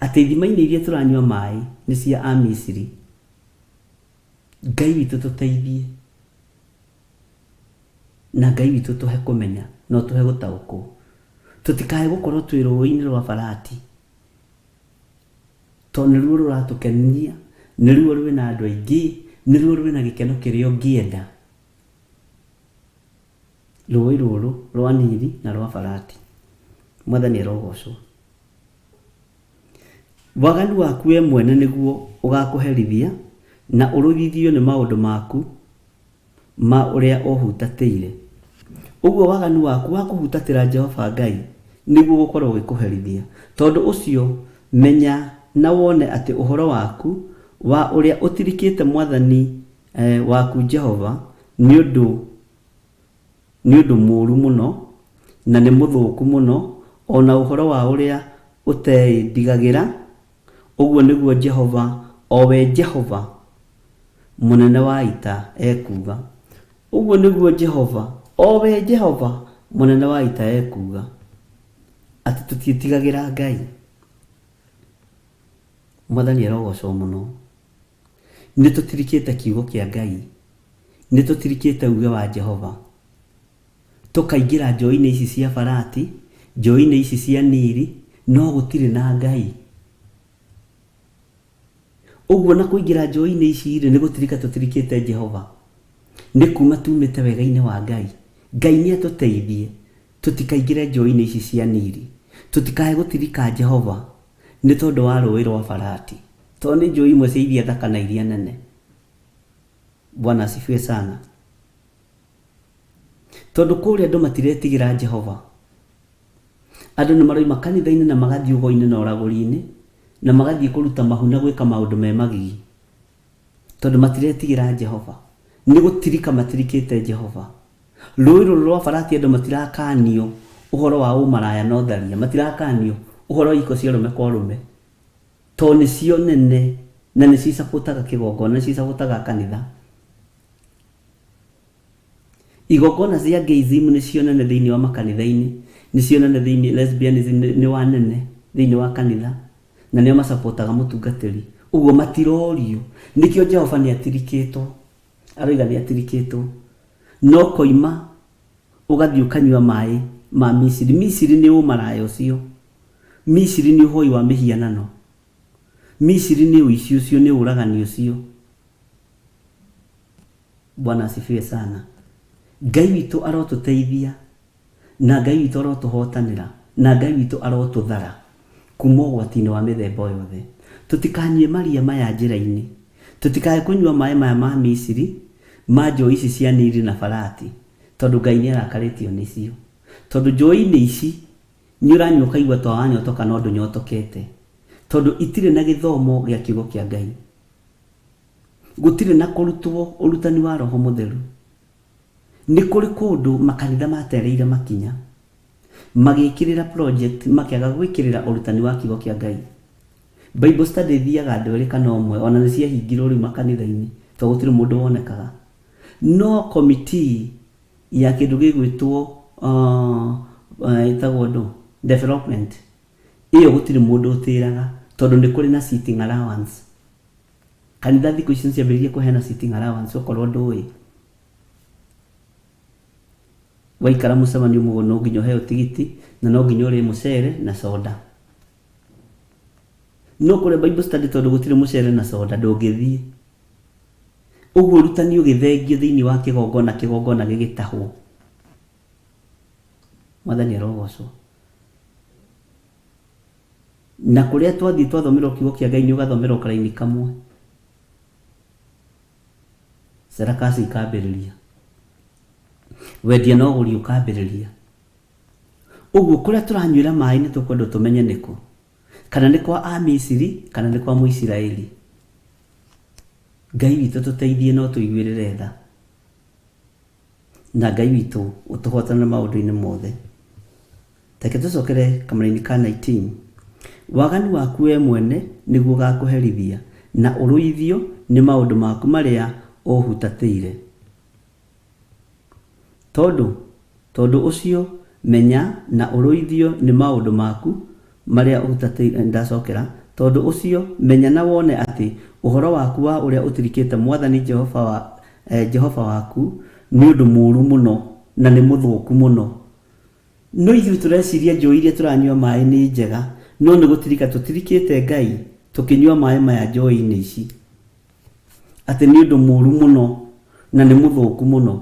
Speaker 3: atĩ ithima-inĩ iria tũranyua maĩ nĩ cia Amisiri. Ngai witũ tũteithie, na Ngai witũ tũhe kũmenya na ũtũhe gũtaũkwo, tũtikae gũkorwo twĩ rũũĩ-inĩ rwa Farati, tondũ nĩruo rũratũkenia, nĩruo rwĩna andũ aingĩ, nĩruo rwĩna gĩkeno kĩrĩa ũngĩenda. Rũũĩ rũrũ rwa Nili na rwa Farati. Mwathani arogocwo. Waganu waku we mwene nĩguo ũgakũherithia na ũrũithio nĩ maũndũ maku ma ũrĩa ũhutatĩire. Ũguo waganu waku wa kũhutatĩra Jehova Ngai nĩguo gũkorwo ũgĩkũherithia. Tondũ ũcio menya na wone atĩ ũhoro waku wa ũrĩa ũtirikĩte Mwathani waku Jehova nĩ ũndũ mũũru mũno na nĩ mũthũku mũno, ona ũhoro wa ũrĩa ũteĩndigagĩra. Ũguo nĩguo Jehova, o we Jehova mũnene wa ita ekuuga. Ũguo nĩguo Jehova, o we Jehova mũnene wa ita ekuuga, atĩ tũtiĩtigagĩra Ngai. Mwathani arogocwo mũno. Nĩ tũtirikĩte kiugo kĩa Ngai, nĩ tũtirikĩte uge wa Jehova, tũkaingĩra njũĩ-inĩ ici cia Farati, njũĩ-inĩ ici cia Nili, no gũtirĩ na Ngai. Ũguo na kũingĩra njũĩ-inĩ ici rĩ, nĩ gũtirika tũtirikĩte Jehova, nĩ kuma tumĩte wega-inĩ wa Ngai. Ngai nĩ atũteithie tũtikaingĩre njũĩ-inĩ ici cia Nili, tũtikae gũtirika Jehova nĩ tondũ wa rũũĩ rwa Farati, tondũ nĩ njũĩ imwe cia iria thaka na iria nene. Bwana asifiwe sana. Tondũ kũrĩa andũ matiretigĩra Jehova, andũ nĩ maroima kanitha-inĩ na magathiĩ ũgo-inĩ na ũragũri-inĩ, na magathiĩ kũruta mahu na gwĩka maũndũ me magigi, tondũ matiretigĩra Jehova. Nĩ gũtirika matirikĩte Jehova. Rũũĩ rũrũ rwa Farati andũ matirakanio ũhoro wa ũmaraya na ũtharia, matirakanio ũhoro wa iko cia ũrũme kwa ũrũme, tondũ nĩcio nene na nĩcio icabũtaga kĩgongona, nĩcio icabũtaga kanitha. Igongona cia gayism nĩcio nene thĩinĩ wa makanitha-inĩ, nĩcio nene thĩinĩ, lesbianism nĩ wa nene thĩinĩ wa kanitha, na nĩo macapotaga mũtungatĩri. Ũguo matirorio. Nĩkĩo Jehova nĩ atirikĩtwo, aroiga nĩ atirikĩtwo. No koima ũgathiĩ ũkanyua maĩ ma Misiri. Misiri nĩ ũmaraya ũcio, Misiri nĩ ũhoi wa mĩhianano, Misiri nĩ ũici ũcio, nĩ ũragani ũcio. Bwana asifiwe sana. Ngai witũ arotũteithia, na Ngai witũ arotũhotanĩra, na Ngai witũ arotũthara kuma ũgwati-inĩ wa mĩthemba yothe. Tũtikanyue maria maya njĩra-inĩ, tũtikae kũnyua maĩ maya ma Misiri, ma njũĩ ici cia Nili na Farati, tondũ Ngai nĩ arakarĩtio nĩcio. Tondũ njũĩ-inĩ ici nĩ ũranyua ũkaigua ta wanyotoka no ndũnyotokete, tondũ itirĩ na gĩthomo gĩa kiugo kĩa Ngai, gũtirĩ na kũrutwo ũrutani wa Roho Mũtheru. Nĩ kũrĩ kũndũ makanitha matereire makinya, magĩkĩrĩra project, makĩaga gwĩkĩrĩra ũrutani wa kiugo kĩa Ngai. Bible study ithiaga andũ erĩ kana ũmwe, ona nĩ ciahingirwo rĩu makanitha-inĩ tondũ gũtirĩ mũndũ wonekaga. No committee ya kĩndũ gĩgwĩtwo ĩtagwo ndũ development, ĩyo gũtirĩ mũndũ ũtĩraga, tondũ nĩ kũrĩ na sitting allowance. Kanitha thikũ ici nĩ ciambĩrĩirie kũheana sitting allowance, okorwo ndũĩ. Waikara mũcemanio mũguo no nginya ũheo tigiti, na no nginya ũrĩe mũcere na soda. No kũrĩa Bible study tondũ gũtirĩ mũcere na soda ndũngĩthiĩ. Ũguo ũrutani ũgĩthengio thĩinĩ wa kĩgongona, kĩgongona gĩgĩtahwo. Mwathani arogocwo. Na kũrĩa twathiĩ twathomerwo kiugo kĩa Ngai nĩ ũgathomerwo karaini kamwe, sarakasi ikambĩrĩria, wendia na ũgũri ũkambĩrĩria. Ũguo kũrĩa tũranyuĩra maĩ nĩ tũkwendwo tũmenye nĩkũ, kana nĩ kwa Amisiri kana nĩ kwa Mũisiraeli. Ngai witũ tũteithie no tũiguĩrĩre tha, na Ngai witũ ũtũhotane maũndũ-inĩ mothe. Reke tũcokere kamũraini ka 19. Waganu waku we mwene nĩguo ũgakũherithia, na ũrũithio nĩ maũndũ maku marĩa ũhutatĩire. Tondũ ũcio menya na ũrũithio nĩ maũndũ maku marĩa ũhutatĩire. Ndacokera, tondũ ũcio menya na wone atĩ ũhoro waku wa ũrĩa ũtirikĩte Mwathani Jehova wa Jehova waku nĩ ũndũ mũũru mũno na nĩ mũthũku mũno. No ithuĩ tũreciria njũĩ iria tũranyua maĩ nĩ njega, no nĩ gũtirika tũtirikĩte Ngai tũkĩnyua maĩ maya njũĩ-inĩ ici, atĩ nĩ ũndũ mũũru mũno na nĩ mũthũku mũno.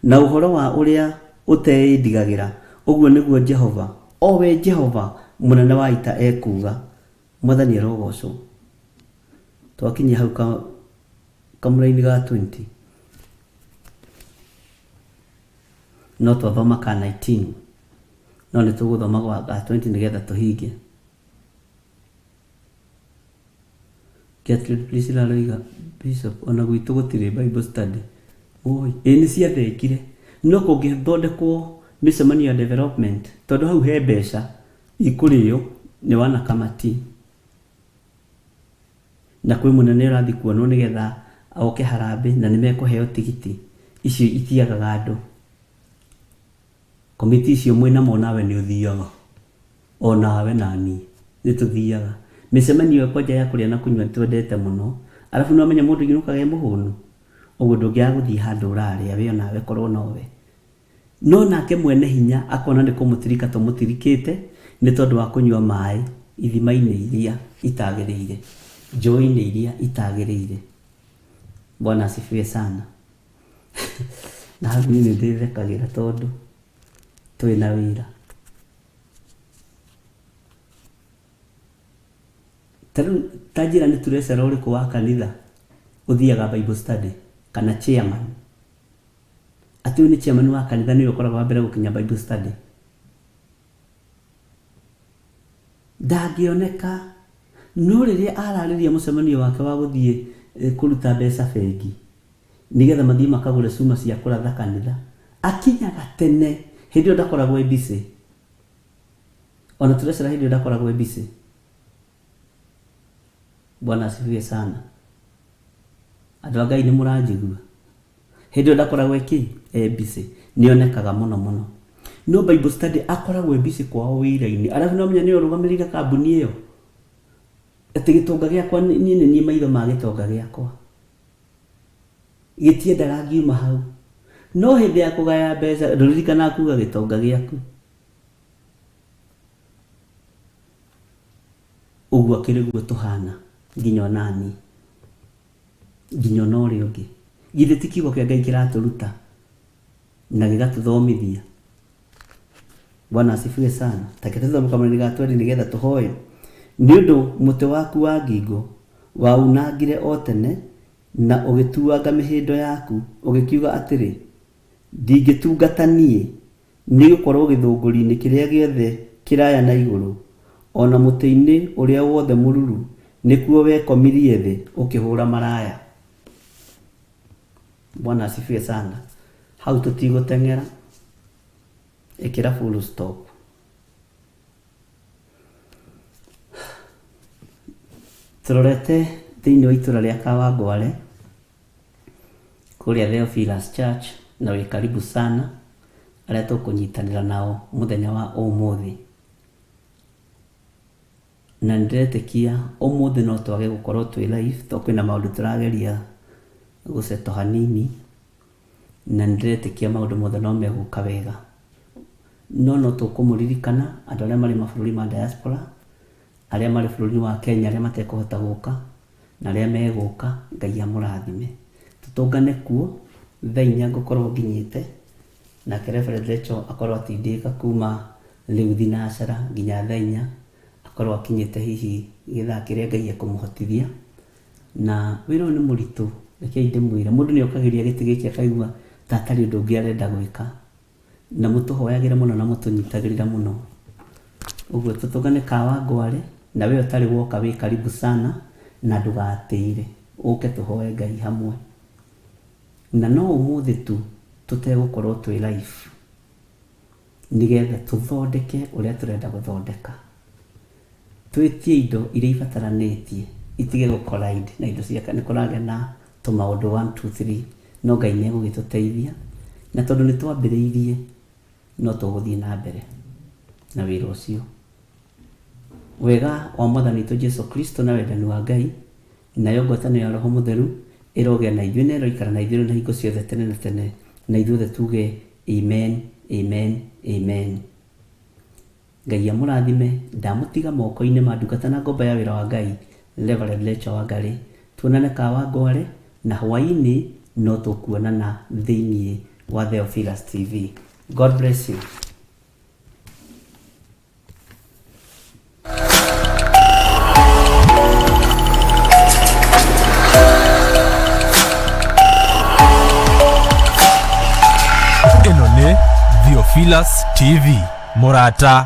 Speaker 3: Na ũhoro wa ũrĩa ũteĩndigagĩra, ũguo nĩguo Jehova, o we Jehova mũnene wa ita ekuuga. Mwathani arogocwo. Twakinyia hau kamũraini ga 20, no twathoma ka 19, no nĩ tũgũthoma gwa ga 20 nĩgetha tũhinge. Gertrude Priscilla aroiga, Bishop, ona gwitũ gũtirĩ Bible study. Oi, ĩ nĩ ciathengire. No kũngĩthondekwo mĩcemanio ya development, tondũ hau he mbeca ikũrĩo nĩ wana kamati, na kwĩ mũnene ũrathiĩ kuonwo nĩgetha oke harambee na nĩ mekũheo tigiti, icio itiagaga andũ. Komiti icio mwĩnamo nawe nĩ ũthiaga, o nawe nani nĩ tũthiaga mĩcemanio ĩyo kwanja ya kũrĩa na kũnyua nĩ twendete mũno. Arabu nĩ wamenya mũndũ ainũkaga e mũhũnu, ũguo ndũngĩaga gũthiĩ handũ ũrarĩa we onawe korwo nowe. No nake mwene hinya akona nĩ kũmũtirika tũmũtirikĩte nĩ tondũ wa kũnyua maĩ ithima-inĩ iria itagĩrĩire, njũĩ-inĩ iria itagĩrĩire. Bwana asifiwe sana. Na hau niĩ nĩ ndĩthekagĩra tondũ twĩna wĩra. Ta rĩu ta njĩra nĩ treasurer ũrĩkũ wa kanitha ũthiaga Bible study kana chairman? Atĩ ũyũ nĩ chairman wa kanitha nĩwe ũkoragwo wa mbere gũkinya Bible study. Ndangĩoneka. No rĩrĩa ararĩria mũcemanio wake wa gũthiĩ kũruta mbeca bengi nĩgetha mathiĩ makagũre cuma cia kũratha kanitha, akinyaga tene. Hĩndĩ ĩyo ndakoragwo e busy. Ona treasurer hĩndĩ ĩyo ndakoragwo e busy. Bwana asifiwe sana. Andũ a Ngai nĩ mũranjigua. Hĩndĩ ĩyo ndakoragwo ĩkĩ e busy, nĩonekaga mũno mũno. No Bible study akoragwo e busy kwao wĩra-inĩ. Arabu no menya nĩwe ũrũgamĩrĩire kambuni ĩyo. Atĩ gĩtonga gĩakwa niĩ nĩ niĩ maitho ma gĩtonga gĩakwa. Gĩtiendaga ngiuma hau. No hĩndĩ ya kũgaya mbeca ndũririkanaga kuga gĩtonga gĩaku. Ũguo akĩrĩ guo tũhana nginya onani, nginya ona ũrĩa ũngĩ. Githĩ ti kiugo kĩa Ngai kĩratũruta na gĩgatũthomithia? Bwana asifiwe sana. Take tũthome kamũraini ga 20 nĩgetha tũhoe. Nĩ ũndũ mũtĩ waku wa ngingo waunangire o tene na ũgĩtuanga mĩhĩndo yaku, ũgĩkiuga atĩrĩ, ndingĩtungata niĩ, nĩ gũkorwo gĩthũngũri-inĩ kĩrĩa gĩothe kĩraya na igũrũ, ona mũtĩ-inĩ ũrĩa wothe mũruru, nĩkuo wekomirie thĩ ũkĩhũra maraya. Bwana asifiwe sana. Hau tũtigũteng'era, ĩkĩra full stop. Tũrorete thĩinĩ wa itũra rĩa Kawangware kũrĩa Theophilus Church, na wĩ karibu sana arĩa tũkũnyitanĩra nao mũthenya wa ũmũthĩ. Na nĩndĩretĩkia ũmũthĩ no twage gũkorwo twĩ live tondũ kwĩna maũndũ tũrageria gũceto hanini, na nĩndĩretĩkia maũndũ mothe no megũka wega. No no tũkũmũririkana andũ arĩa marĩ mabũrũri ma diaspora, arĩa marĩ bũrũri wa Kenya, arĩa matekũhota gũka na arĩa megũka, Ngai amũrathime. Tũtũngane kuo thaa inya ngũkorwo nginyĩte, nake Reverend Rachel akorwo atindĩka kuma rĩu thinacara nginya thaa inya, akorwo akinyĩte hihi gĩthaa kĩrĩa Ngai ekũmũhotithia. Na wĩra ũyũ nĩ mũritũ, rekei ndĩmwĩre, mũndũ nĩ okagĩria gĩtĩ gĩkĩ akaigua ta atarĩ ũndũ ũngĩ arenda gwĩka. Na mũtũhoyagĩre mũno na mũtũnyitagĩrĩra mũno. Ũguo tũtũngane Kawangware, na we ũtarĩ woka wĩ karibu sana, na ndũgatĩire, ũke tũhoe Ngai hamwe. Na no ũmũthĩ tu tũtegũkorwo twĩ live, nĩgetha tũthondeke ũrĩa tũrenda gũthondeka. Twĩtie indo iria ibataranĩtie itige gũ collide na indo cia, nĩ kũragĩa na tũmaũndũ 1 2 3, no Ngai nĩ egũgĩtũteithia, na tondũ nĩ twambĩrĩirie no tũgũthiĩ na mbere na wĩra ũcio. Wega wa Mwathani witũ Jesu Kristo na wendani wa Ngai nayo ngwatanĩro ya Roho Mũtheru ĩrogĩa na ithuĩ na ĩroikara na ithuĩ na hingo ciothe tene na tene, na ithuothe tuge amen, amen, amen. Ngai amũrathime. Ndamũtiga moko-inĩ ma ndungata na ngombo ya wĩra wa Ngai, Reverend Rachel Wangari. Tuonane Kawangware, na hwaĩ-inĩ no tũkuonana thĩinĩ wa Theophilus TV. God bless you.
Speaker 1: Ĩno nĩ Theophilus TV, mũrata.